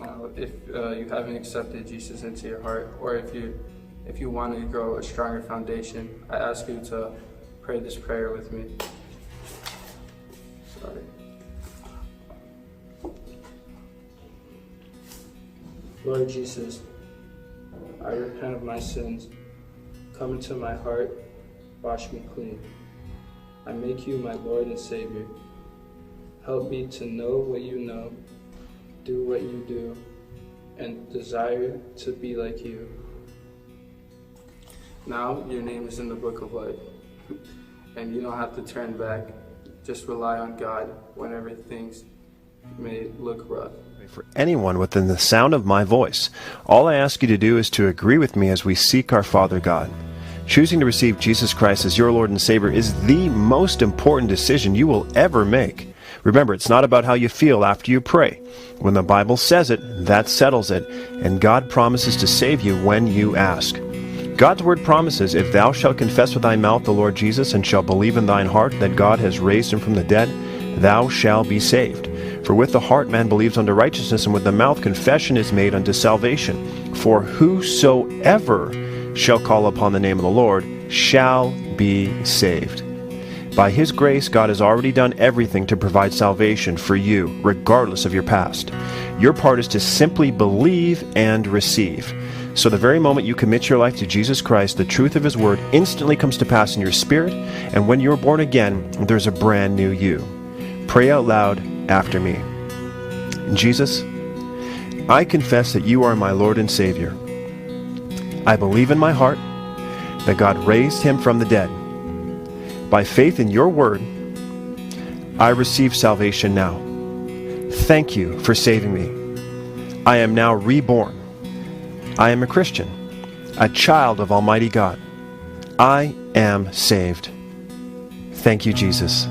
Uh, if uh, you haven't accepted Jesus into your heart, or if you if you want to grow a stronger foundation, I ask you to pray this prayer with me. Sorry. Lord Jesus, I repent of my sins. Come into my heart, wash me clean. I make you my Lord and Savior. Help me to know what you know, do what you do, and desire to be like you. Now your name is in the book of life, and you don't have to turn back. Just rely on God whenever things may look rough. For anyone within the sound of my voice, all I ask you to do is to agree with me as we seek our Father God. Choosing to receive Jesus Christ as your Lord and Savior is the most important decision you will ever make. Remember, it's not about how you feel after you pray. When the Bible says it, that settles it, and God promises to save you when you ask. God's word promises, "If thou shalt confess with thy mouth the Lord Jesus and shalt believe in thine heart that God has raised him from the dead, thou shalt be saved. For with the heart man believes unto righteousness, and with the mouth confession is made unto salvation. For whosoever shall call upon the name of the Lord shall be saved." By His grace, God has already done everything to provide salvation for you, regardless of your past. Your part is to simply believe and receive. So, the very moment you commit your life to Jesus Christ, the truth of His Word instantly comes to pass in your spirit, and when you're born again, there's a brand new you. Pray out loud after me. Jesus, I confess that you are my Lord and Savior. I believe in my heart that God raised him from the dead. By faith in your word, I receive salvation now. Thank you for saving me. I am now reborn. I am a Christian, a child of Almighty God. I am saved. Thank you, Jesus.